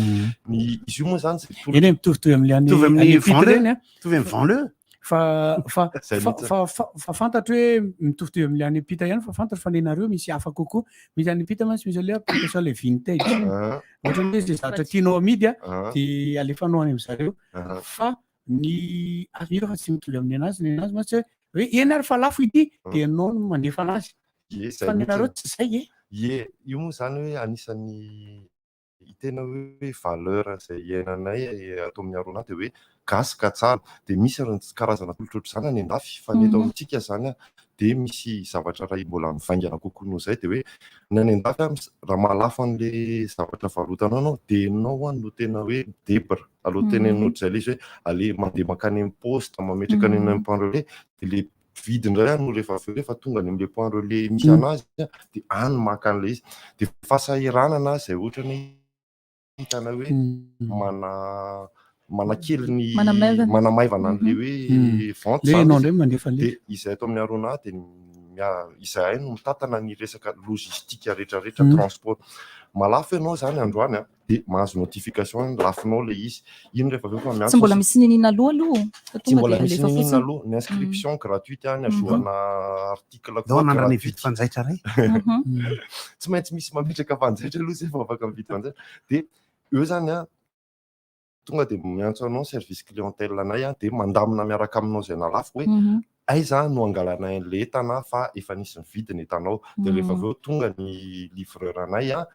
Ny izy io moa zany izay tolotra Eny e, mitovitovy amin'ilay any Mitovy amin'ny any Ampita Vanleux. ireny, a. Mitovy amin'ny Vanleux. Fa fa Zay fa mihitsy. fa fa fa fantatro hoe mitovitovy amin'ilay any Ampita ihany fa fantatro fa nenareo misy hafa kokoa. Misy any Ampita mantsy misy an'ilay application ilay vintage. Ohatra hoe izay zavatra tianao amidy a, dia alefanao any amin'zareo. Fa ny azo mino fa tsy mitovy amin'ny anazy, ny anazy mantsy hoe eny ary fa lafo ity dia ianao no mandefa anazy. Ie, zay Fa ny mihitsy. anareo tsy zay e. Ie, io moa zany hoe anisan'ny tena hoe valeur izay iainanay ato amin'ny Arona dia hoe gasy ka tsara. Dia misy ary ny karazana tolotra ohatr'izany any an-dafy fa ny eto amintsika zany a, De misy zavatra iray mbola mivaingana kokoa noho izay dia hoe ny any an-dafy a, raha mahalafo an'le zavatra varotanao ianao dia ianao no tena hoe midebra. Aleo tenenina ohatr'izay ilay izy hoe ale mandeha mankany amin'ny poste, mametraka any amin'ny point relais, dia le mpividy indray no rehefa avy eo rehefa tonga any amin'ilay point relais misy anazy dia any maka an'ilay izy. Dia fahasahiranana izay ohatrany hoe hitanay hoe mana manakely ny Manamaivana. manamaivana an'ilay hoe vente Le izany ianao izy. indray mandefa Dia an'ilay. izay ato amin'ny Arona dia izahay no mitantana ny resaka logistique rehetrarehetra, transport. Mahalafo ianao izany androany an, dia mahazo notification ny lafinao ilay izy. Iny rehefa avy eo fa miantso Tsy mbola ny misy niniana aloha aloha fa Tsy tonga mbola dia misy alefa niniana fotsiny. aloha. Ny inscription gratuite ny azoana article Ndao koa anandrana gratuite. hividy fanjaitra iray. Tsy maintsy misy mametraka fanjaitra aloha izay vao afaka mividy fanjaitra. Dia eo izany an, tonga dia miantso anao ny service clientèle anay an, dia mandamina miaraka aminao izay nalafo hoe aiza no angalanay an'ilay entana fa efa nisy nividy ny entanao. Dia rehefa avy eo tonga ny livreur anay an,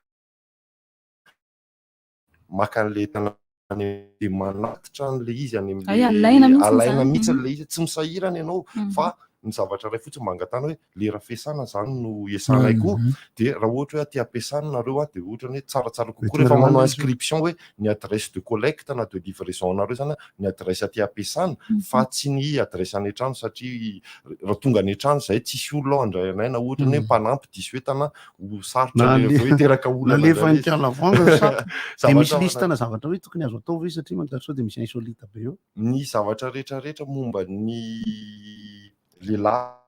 maka an'ilay entana any dia manatitra an'ilay izy any Hay, amin'ilay alaina mihitsy alaina izany. mihitsy ilay izy, tsy misahirana ianao fa ny zavatra iray fotsiny mba angatahana hoe lera fiasana izany no iasanay koa dia raha ohatra hoe aty am-piasana nareo a dia ohatra ny hoe tsaratsara kokoa rehefa manao inscription hoe ny adresse de collecte na de livraison anareo izany ny adresse aty am-piasana fa tsy ny adresse any an-trano satria raha tonga any an-trano izahay tsisy olona ao handray anay na ohatra ny hoe mpanampy diso entana ho sarotra Na le vao hiteraka olana nalefa indray ny izy. Kalavanga sa dia Zavatra misy ao liste anaty- na zavatra hoe tokony azo atao ve satria manjary sao dia misy insolite be eo. Ny zavatra rehetrarehetra momba ny lehilahy,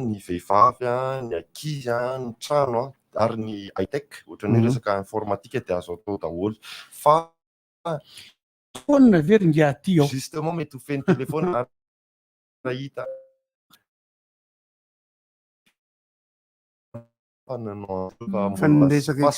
ny vehivavy, ny ankizy, ny trano ary ny high tech ohatran'ny hoe resaka informatique dia azo atao daholo fa Telefaonina ve ry ngiahy ty ao? Justement mety ho feno telefaonina ary raha hita fa nanao Fa ny resaka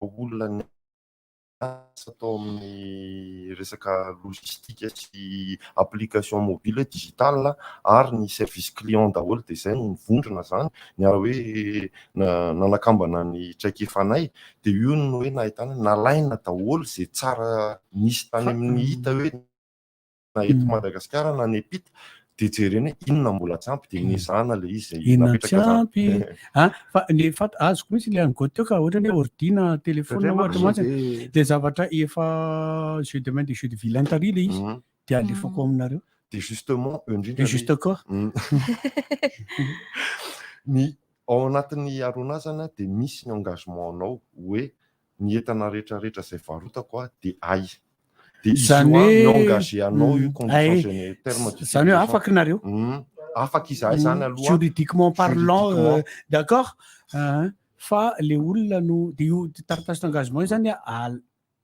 olona niasa tao amin'ny resaka logistique sy application mobile digital ary ny service client daholo dia izay no nivondrona izany niara hoe nanakambana ny traikefanay dia io no hoe nahitana nalaina daholo izay tsara nisy tany amin'ny hita hoe na eto Madagasikara na any am-pita dia jerena hoe inona mbola tsy ampy dia nezahana ilay izy izay Inona tsy napetraka izany. ampy a fa ny fat azoko mihitsy ilay an'i Goty teo ka ohatra hoe ordi na téléphone Satria ohatra manko mantsy dia- dia zavatra efa jeu de main de jeu de vilain tary ilay izy dia alefako aminareo. Dia justement eo indrindra Et juste ilay- quoi? Ny ao anatin'ny Arona zany dia misy ny engagement anao hoe ny entana rehetra rehetra izay varotako a dia ahy. Dia izy Izany io a hoe mi-engager anao io condition ay, géné- terme izany hoe d'utilisation. afaka nareo. Afaka izahay zany aloha. Juridiquement parlant, Juridiquement. d'accord. Hein, fa le olona no dia io taratasy d'engagement io zany a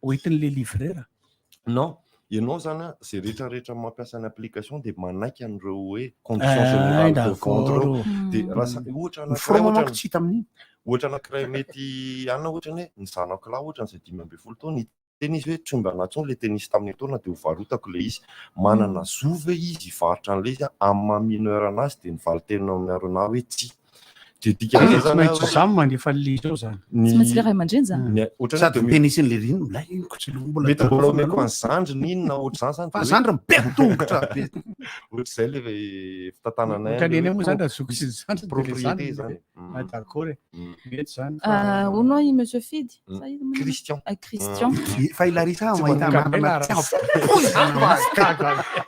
hoentin'le livreur. Non, ianao zany a izay rehetra rehetra mampiasa ny application dia manaiky an'ireo hoe condition Ah, générale de d'accord. vente ireo. Dia raha sa- ohatra Ny anankiray forme ohatra manko tsy hita amin'iny. Ohatra anankiray mety anona ohatra ny hoe ny zanako lahy ohatra izay 15 taona hiteny izy hoe tsy omby anahy intsony ilay tennis tamin'ny taona dia hovarotako ilay izy. Manana zo ve izy hivarotra an'ilay izy amin'ny maha mineur anazy dia ny valin-teniny ao amin'ny Arona hoe tsia. Dia dikan'izay Tsy zany maintsy hoe izaho no mandefa an'ilay izy ao zany. Ny Tsy maintsy ilay ray aman-dreny zany. Ny ohatran'ny Sady hoe ny tennis n'ilay reny milay iny ko tsy mbola mety mbola tadidiko omeko aloha. an'ny zandriny iny na ohatr'izany zany Fa dia hoe zandriny be tongotra be. Ohatr'izay ilay fitantananay Ohatran'ny an'ilay eny moa hoe zany raha zoky sy ny zandriny dia ilay propriété zandriny zany. Ah, d'accord e. Mety zany fa Ah, hono i Monsieur Fidy? Sa iza moa? Christian. Ah, Christian. Fa i Larissa Tsy mahita manomboka anarana tsy Larissa. ampoizina.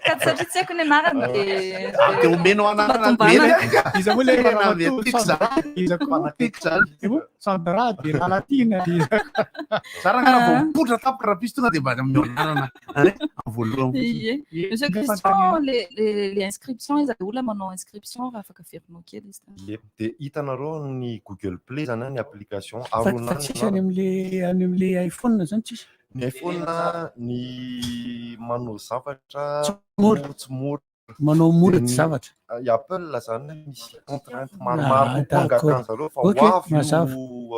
Ka satria tsy haiko ny anarany dia Ah, dia omenao anarana Tombatombanana. mety. Iza moa ilay Tena ramatoa mety tiako Sandra? zany. Iza koa? Tiako zany. Iza moa? Sandra dia Lalatiana. Iza koa? Za raha ngah vao mipoitra tampoka raha pisy tonga dia mba omeo anarana. Ary amin'ny voalohany fotsiny. Ie. Monsieur Christian, les inscriptions, iza le olona manao inscription raha afaka averinao kely izy. Ie, dia hitanareo amin'ny Google Play zany ny application Fa Arona fa ny tsisy any anarany. amin'le any amin'le iPhone zany tsisy. Ny iPhone ny manao zavatra Tsy mora. tsy mora. Manao mora Dia tsy ny zavatra. i Apple zany misy contrainte maromaro Ah, kokoa d'accord. angatan'zareo fa ho Ok, avy io mazava.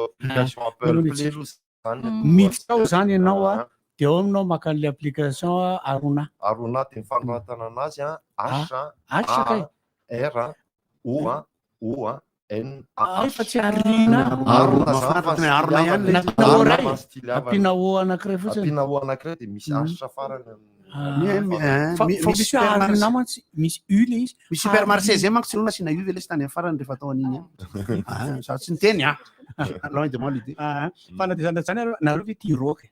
application Apple Manao Play mihitsy. aloha zany. Miditra ao zany ianao a, Ah. dia ao aminao maka an'le application Arona. Arona dia ny fanoratana anazy a H H kay. A R O A O A N A Ah, H. fa tsy Arina. Arona zany fa Mahafantatra ny Arona ihany stiliavana. Natao Arona ray. fa stiliavana. Ampiana O anankiray fotsiny. Ampiana O anankiray dia misy H farany amin'ny. Fa Misy fa misy hoe supermarché. Arina mantsy misy U le izy. Misy supermarché zay manko tsy nona asiana U ve lesy tany amin'ny farany rehefa atao an'iny ihany. Ah, za tsy niteny ah. Loin de moi l'idée. Ah, fa na dia zany na zany ary nareo ve tia rock?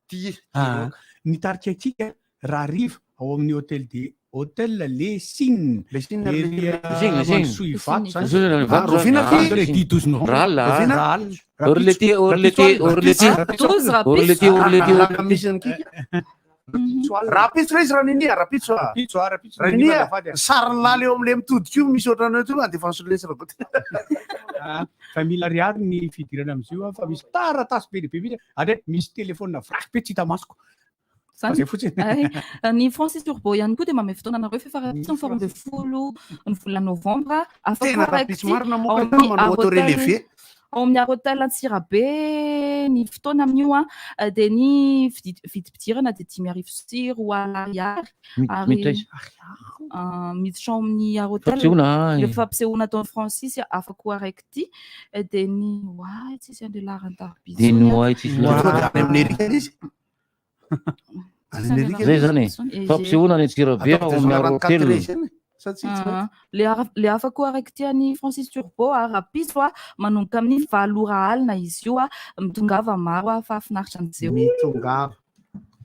Tia. Ah, ny tarika antsika raha hariva ao amin'ny hôtel de hôtel Les Cygnes. Les Cygnes, Ery, Les Cygnes, Les Cygnes. Mandrosoa Ivato zany. Les Cygnes, Ivato Ah, Rovina zany. ty? Le 10 12 novembre. Rahalina, ah. Rovina? Rahalina. Orlety, Orlety, Orlety. Orlety, Orlety, Orlety. Misy an'i Kika. Rahampitso ilay izy raha ninia, rahampitso ah. Rahampitso ah, rahampitso. Raha ninia, Azafady ah. sarin'ny laly eo amin'ilay mitodika io misy ohatran'ny hoe tonga dia fanso lesy ragoty. Ah, fa mila ariary ny fidirana amin'izy io ah, fa misy taratasy be dia be mihitsy ary misy telefona vraky be tsy hita masoko. Zany. Zay fotsiny. Ay, ny Francis Turbo ihany koa dia mamehy fotoana anareo fa efa rahampitso ny 14 ny volana novambra afaka Tena rahampitso rahampitso marina moa ao ka amin'ny manao auto Arotel- relevé. ao amin'ny Arotel Antsirabe ny fotoana amin'io a dia ny vidim-pidirana dia 2500 ariary ary Miditra izy. Ah, miditra ao amin'ny Arotel Fampisehoana, ah, le fampisehoana ataon'i Francis afaka ho araiky ity dia ny oay tsisy an'ilay laharan-tarobia Dia ny intsony, ah. oay tsisy Tonga dia any amin'ny Erika izy. Any amin'ny Erika Zay zany e. Fampisehoana any Antsirabe ao amin'ny Arotel. Ah, le ara- le hafa koa araiky ity an'i Francis Turbo a rahampitso a manomboka amin'ny 8 ora alina izy io a mitongava maro a fa hahafinaritra ny seho. Mitongava.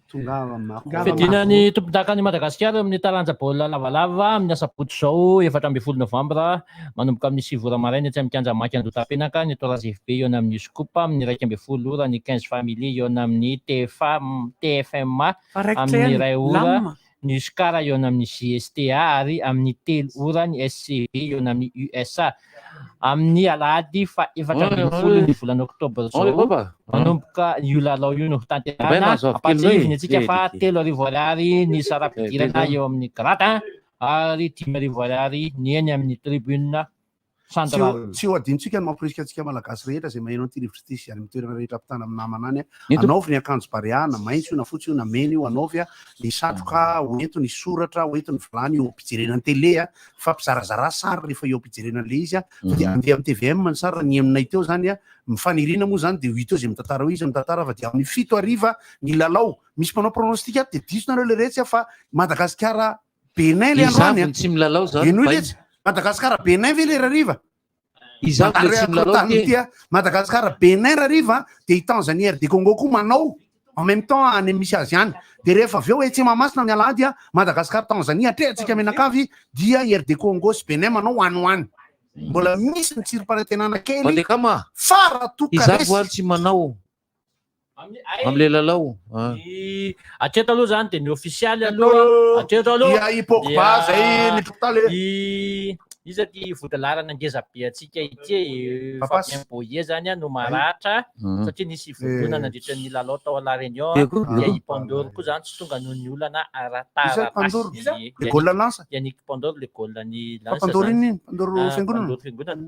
Tongava maro. Fiadiana ny tompondakan'i Madagasikara amin'ny taranja baolina lavalava amin'ny asabotsy izao 14 novambra manomboka amin'ny 9 ora maraina etsy amin'ny kianja Maki Andohatapenaka ny Torazy FB hihaona amin'ny Scoop amin'ny 11 ora ny 15 Family hihaona amin'ny TFA TFMA Fa raikitra amin'ny ihany, 1 ora lamina. ny Uscar hihaona amin'ny JSTA ary amin'ny 3 ora ny SCB hihaona amin'ny USA amin'ny alahady faha 14 ny volana oktobra izao manomboka io lalao io no hotanterahina ampahatsiahivina antsika fa 3000 ariary ny saram-pidirana eo amin'ny gradin ary 5000 ariary ny eny amin'ny tribune Tsy ho- tsy ho adinontsika ny mamporisika antsika Malagasy rehetra izay maheno an'ity rivotra ity sy any amin'ny toerana rehetra ampitana amin'ny namana any. Eto. Anaovy ny akanjo Barea na maitso io na fotsy io na mena io, anaovy ny satroka, hoento ny soratra, hoento ny vilany eo am-pijerena ny télé fa mpizarazara sary rehefa eo am-pijerena an'ilay izy fa dia andeha amin'ny tvm ny sary raha ny henonay teo izany ny faniriana moa izany dia ho hita eo izay mitantara eo izy mitantara fa dia amin'ny 7 hariva ny lalao. Misy mpanao pronostic ato dia diso nareo le retsy fa Madagasikara Bénin le Izaho androany vao tsy milalao zany, Henoy baina. letsy. Madagasikara Bénin ve le rariva? Izaho Mandalo le tsy milalao akotany ty. ity a. Madagasikara Bénin rariva dia i Tanzanie RD Congo koa manao en même temps any misy azy any. Dia rehefa avy eo etsy Mahamasina ny alahady a, Madagasikara Tanzanie atrehantsika mianakavy dia i RD Congo sy Bénin manao any ho any. Mbola misy ny tsirim-panantenana kely Mandeha kama. fa raha toa ka Izaho resy vao ary tsy manao. Amin'ilay lalao. Ah. Hatreto aloha zany dia ny ofisialy aloha hatreto aloha Dia i Pogba zay ny tokotaly. I iza ty vodilaharana ngeza be antsika ity e Papas. Fabien Boyer zany a no maratra Mhm. satria nisy voadona nandritra ny lalao tao La Réunion Dia koa, dia dia i Pandoro koa zany tsy tonga noho ny olana Iza i Pandoro? ara-taratasy. Le goal lance. Yannick Pandoro le goal ny Fa lance Pandoro zany. iny iny, Pandoro Ah, fiangonana. Pandoro fiangonana.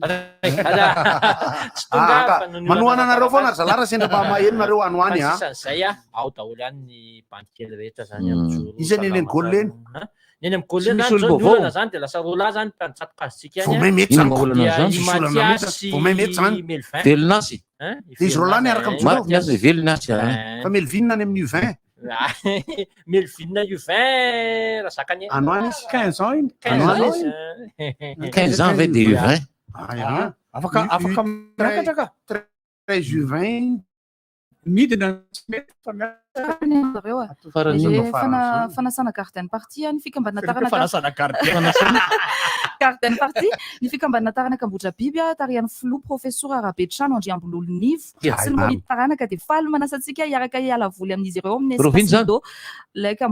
Tsy tonga Ah, ka fa noho ny manohana olana anareo foana ry ara-taratasy. zalahy raha sendra mba maheno nareo any ho any Fa a. sisan'izay a, ao daholo ihany ny bandy kely rehetra zany amin'ny joro Iza ny eny amin'ny goal eny? Ha? Ny eny amin'ny goal Tsy eny misy zany zao ny olom-baovao. olana zany dia lasa roa lahy zany mpantsatoka azontsika Vao any a. may mety zany Inona ko. olana Dia zany? i Tsisy olana Mathias mihitsy. sy Vao may mety zany. Melvin. Velonasy. Hein? I Dia izy roa lahy Velonasy, niaraka eh. mijoro. Maty ny azy, velona azy. ah. Eh. Fa Melvin any amin'ny U20. Melvin U20 raha zakany. Any ho any izy. 15 ans iny. 15 ans Any ho izy. any. 15 ans ve dia U20. Ah, ya. Afaka afaka miakatra ka. 13 U20. Midina tsy mety fa miakatra. Zareo a. Farany Le io. fanasana gardien party a, ny fikambanana taranaka Fanasana gardien. Gardien party ny fikambanana taranaka Ambohitra Biby a, tarihan'ny filoha professeur Rabetrano Andriambololonivo Ya, sy ny monidy taranaka dia faly manasa antsika hiaraka hiala voly amin'izy ireo amin'ny Rovina espace zany? Lido Laika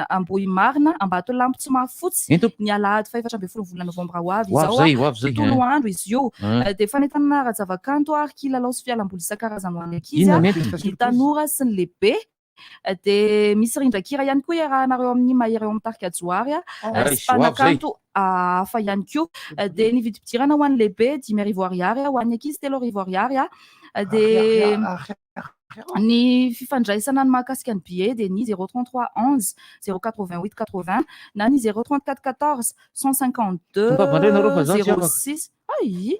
Ambohimarina Ambatolampy tsy mahafotsy Ento. ny alahady faha-14 volana novambra ho avy Ho avy izao zay, a, ho avy zay, tontolo eh. andro izy io. Eh. Dia fanentanana ara-javakanto ary kilalao sy fialamboly isan-karazany ho an'ny ankizy Inona a, ny entiny? ny tanora sy ny lehibe. Dia misy rindran-kira ihany koa iarahanareo amin'ny mahery eo amin'ny tarika Johary a, Oh. sy Aish, ho avy zay. mpanakanto hafa ihany koa. Dia ny vidim-pidirana ho an'ny lehibe 5000 ariary, ho an'ny ankizy 3000 ariary a. Dia ny fifandraisana ny mahakasika ny billet dia ny 033 11 088 80 na ny 034 14 152 Tonga mandray nareo fa zaho tsy afaka. 06. Ai,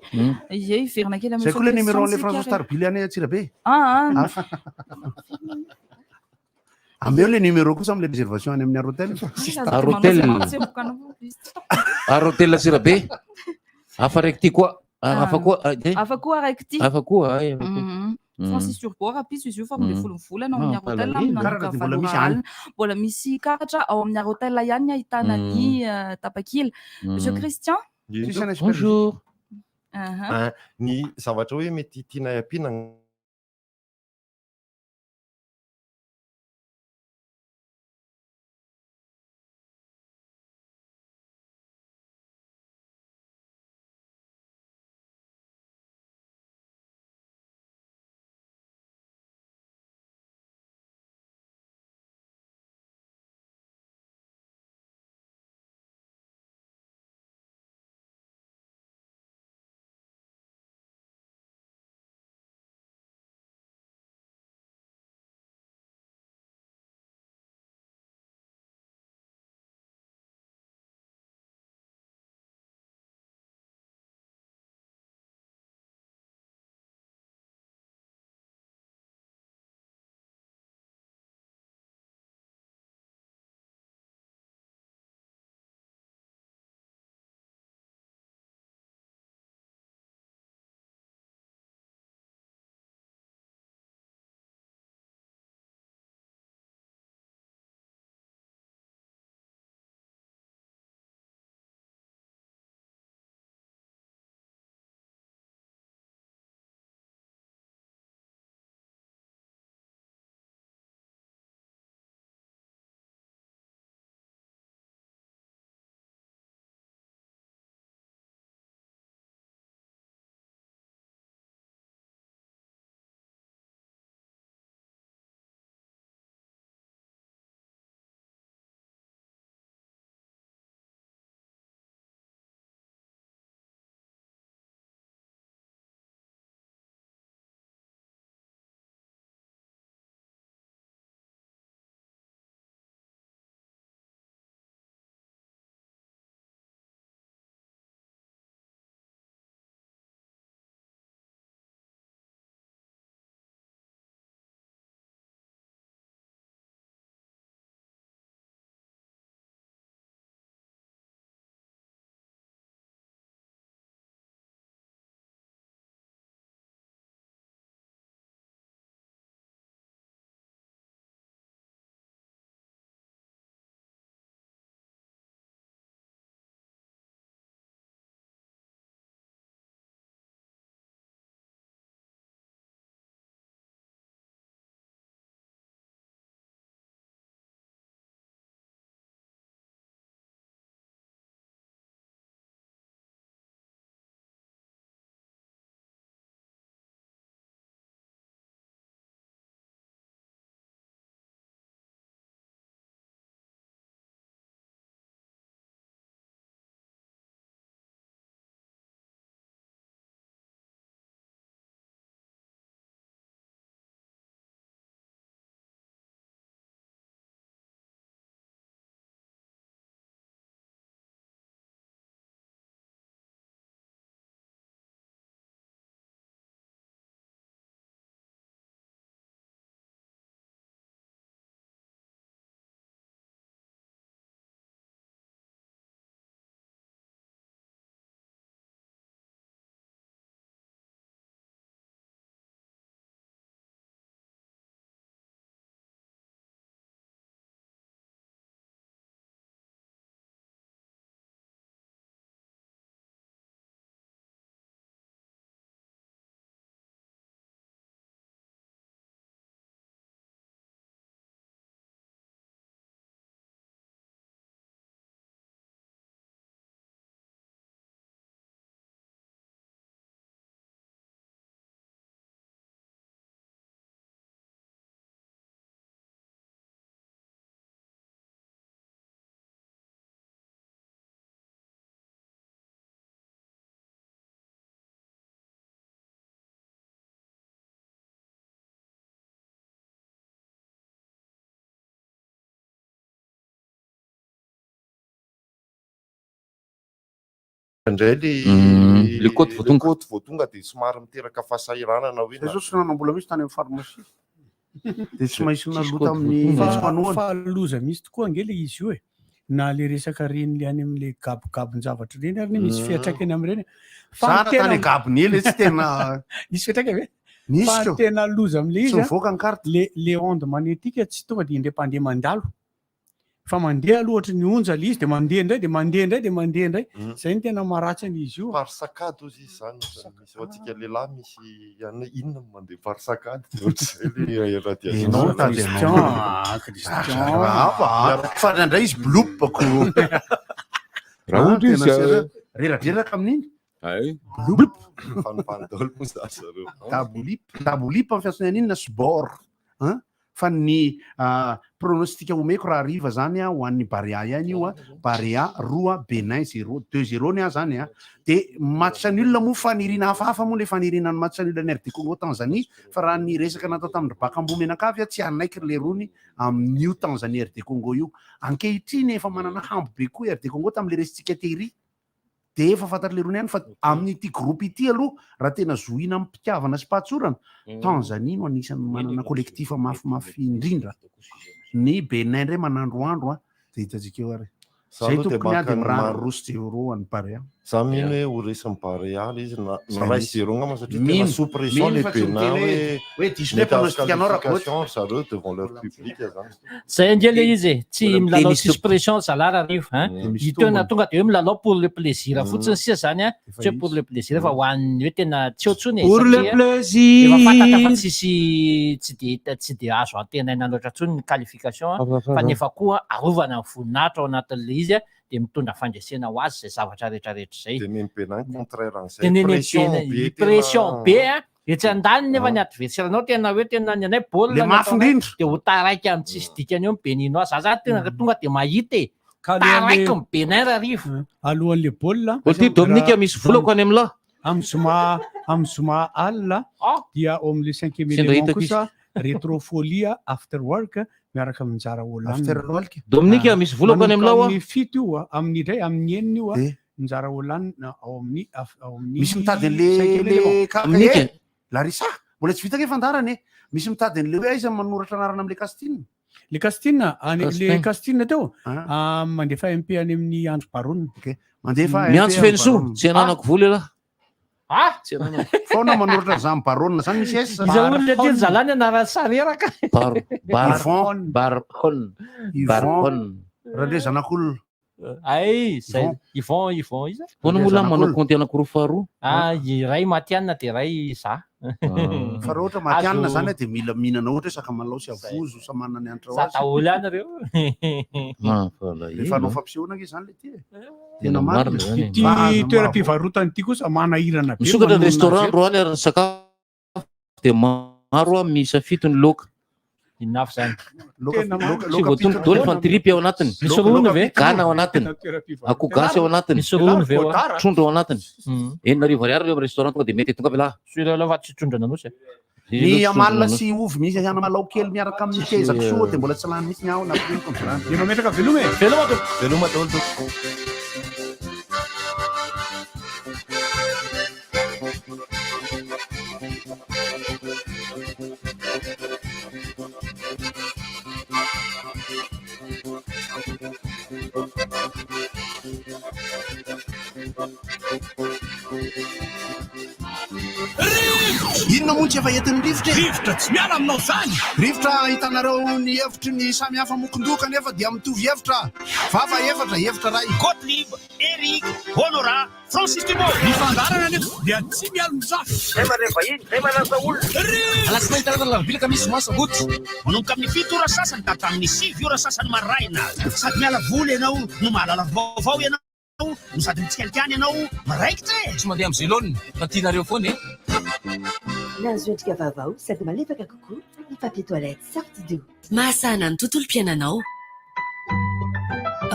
ie, hiverina kely amin'ny Zay koa le numéro an'le question François tsika Tarbily any Antsirabe. Ah, ah. Ah. Ameo le numéro kosa am'le réservation any amin'ny Arotel. Arotel. Arotel Antsirabe. Hafa raiky ty koa. Ah, Hafa koa. ah, de? Hafa koa raiky ty. Hafa koa, ay, hafa koa. Francis Turbo rahampitso izy io fa 12 ny volana ao amin'ny Ah, Arotel palahelo. amin'ny Karatra nanomboka dia mbola valo misy ora any. alina. Mbola misy karatra ao amin'ny Arotel ihany ny ahitana ny tapakila. Monsieur Christian? Bonjour. Aha. Ah, ny zavatra hoe mety tianay ampiana Indray le Le code vao tonga. Le code vao tonga dia somary miteraka fahasahiranana hoe Zay zao tsy nanam-bola mihitsy tany amin'ny pharmacie. De tsy maintsy naloa tamin'ny Fa- mpanohana. Fa loza misy tokoa ange le izy io e. Na le resaka reny le any amin'le gabogabon-javatra ireny ary misy fiantraikany amin'ireny. Za raha tany an-gabony ela tsy tena- Nisy fiantraikany ve? Nisy Fa ko. tena loza amin'le Tsy izy. a, mivoaka ny carte. Le le onde magnétique tsy tonga de indray mpandeha mandalo. Fa mandeha aloha ohatry ny onja le izy de mandeha indray de mandeha indray de mandeha indray. Zay no tena maharatsy an'izy io. Par saccade ozy izy zany ohatrany misy ho antsika lehilahy misy ihany hoe inona no mandeha par saccade de ohatr'izay le radiation. Enao mitady anao. Christian. Raha fa indraindray izy bloop ko. Raha ohatra izy, Tena sera- Reradreraka amin'iny. Ay. Bloop. Mifanipany daholo moa zany zareo. Dabolip, dabolip amin'ny fiantsoana an'iny na sbor. Hein? Fa ny pronostic omeko raha hariva zany ho an'ny Barea ihany io a, Barea roa Benin zéro, deux zéro ny ahy zany a. De match nul moa faniriana hafahafa moa le faniriana ny match nul ny RD Congo Tanzanie fa raha ny resaka natao tamin'ny ry Bakambu Menakavy a tsy hanaiky ry lerony amin'io Tanzanie RD Congo io. Ankehitriny efa manana hambo be koa RD Congo tamin'le resintsika tery. De efa fantatry lerony ihany fa amin'ity groupe ity aloha raha tena zohiana amim-pitiavana sy pahatsorana, Tanzanie no anisan'ny manana collectif mafimafy indrindra. Ny Benin indray manandroandro a, de hitantsika eo ary. Za Zay aloha de tompony a maka de ny mirary mar- roa sy zéro an'ny Barea. Za mino hoe ho resin'ny Barea le izy na Zay na ray mihitsy. zéro angamba satria Mino. tena sous pression Mino le fa tsy Benin miteny hoe hoe- hoe diso mety hoe azo pronostic anao raha qualification ry zareo devant leur public zany. Zay ange le izy e, tsy Mbola milalao miteny tsisy pression zalahy Rarivo hein. misy Io tena tombony. tonga de hoe milalao pour le plaisir fotsiny sisa zany a, Efa tsy hoe pour izy. le plaisir fa ho an'ny hoe tena tsy eo intsony e, Pour le satria plaisir. efa fantatra fa tsisy tsy de hita- tsy de azo antenaina loatra intsony ny qualification a, fa nefa koa arovana ny voninahitra ao anatin'le izy a, de mitondra fandresena ho azy zay zavatra rehetrarehetra zay. De neny Benin contraire an'izay. De neny Pression Benin, be tena- pression be a, etsy andaniny nefa ny adversaire anao tena hoe tena ny anay baolina Le ny mafy ataonay, indrindra. de ho taraiky amin'ny tsisy dikany eo ny Beninois. Za zany tena tonga de mahita e. Ka le- Taraiky ny Benin Rarivo. Alohan'le baolina. Ô ty Dominique misy volako any amin'lah. Amin'ny zoma amin'ny zoma alina dia ao amin'le cinquième Sendra élément hitako izy. kosa rétrofolia after work miaraka amin'ny Njara Hollande. After work. Dominique, misy volako any amin'lah Manomboka a. Amin'ny fito io a, amin'ny indray amin'ny enina io a, Njara Hollande ao amin'ny ao amin'ny Misy mitady an'le cinquième le élément. ka- eh, Larissa, mbola tsy vita ke fandaharana e. Misy mitady an'le hoe aiza manoratra anarana amin'le casting. Le casting any le Casting. casting teo ah, mandefa MP any amin'ny Andro Baronina. Mandefa Miantso MP feno soa, Baronina. tsy ananako vola ialahy. Ah! Tsy ananako. Foana manoratra zany Baronina zany misy S. Iza olona ty zalahy ny anaran'ny sareraka. Bar bar Yvon. Barhon. Yvon. Barhon. Randre zanak'olona. Ay, zay Yvon, Yvon iza? Foana moa lahy manao compte anankiroa faharoa. Ah, iray Matianina de iray za. Fa raha ohatra matianina zany a, de mila mihinana ohatra hoe sakamalao sy avozo sa manana ny antra ho Za azy. daholo ihany reo. Mampalahelo. Rehefa hanao fampisehoana ange zany le ty e. Tena marina zany e. Ity toeram-pivarotana ity kosa manahirana be. Misokatra ny manonona restaurant azy eto. androany ary ny sakafo dia maro a miisa fito ny laoka. Inona avy zany? Tsy voatombo daholo fa ny tripy ao anatiny. Misy ronono ve? Gana ao anatiny. Akoho gasy ao anatiny. Misy ronono ve ao? Trondro ao anatiny. 600 ariary ireo amin'ny restaurant tonga dia mety tonga avy lahy. Sur aloha fa tsy trondro nanosy e. Ny amalona sy ovy misy anamalao kely miaraka amin'ny kezako soa dia mbola tsy lany mihitsy ny aho na piriko amin'izany. Dia mametraka veloma e. Veloma tompoko. Veloma daholo tompoko. Inona moa no tsy efa entin'ny rivotra e? Rivotra tsy miala aminao izany! Rivotra ahitanareo ny hevitry ny samy hafa mokondoka nefa dia mitovy hevitra. Vava efatra, hevitra iray. Gottlieb, Eric, Honorat, Francis Thibault. Ny fandaharana anefa dia tsy mialon-jafy. Zay mandray vahiny, zay manasa olona. Alatsinainy talata alarobia alakamisy zoma sabotsy. Manomboka amin'ny 7 ora sasany ka hatramin'ny 9 ora sasany maraina. Sady miala voly ianao no mahalala vaovao ianao no sady mitsikalikany ianao miraikitra e. Tsy mandeha amin'ny zelone fa tianareo foana e. Nahazo endrika vaovao sady malefaka kokoa ny papier toilette Sortido. Mahasahana ny tontolom-piainanao.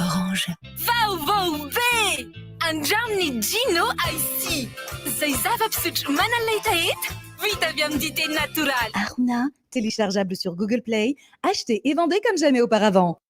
Orange. Vaovao be! Andramo ny Gino Icy. Izay zava-pisotro manala hetaheta, vita avy amin'ny dite natoraly. Aruna, téléchargeable sur Google Play, achetez et vendez comme jamais auparavant.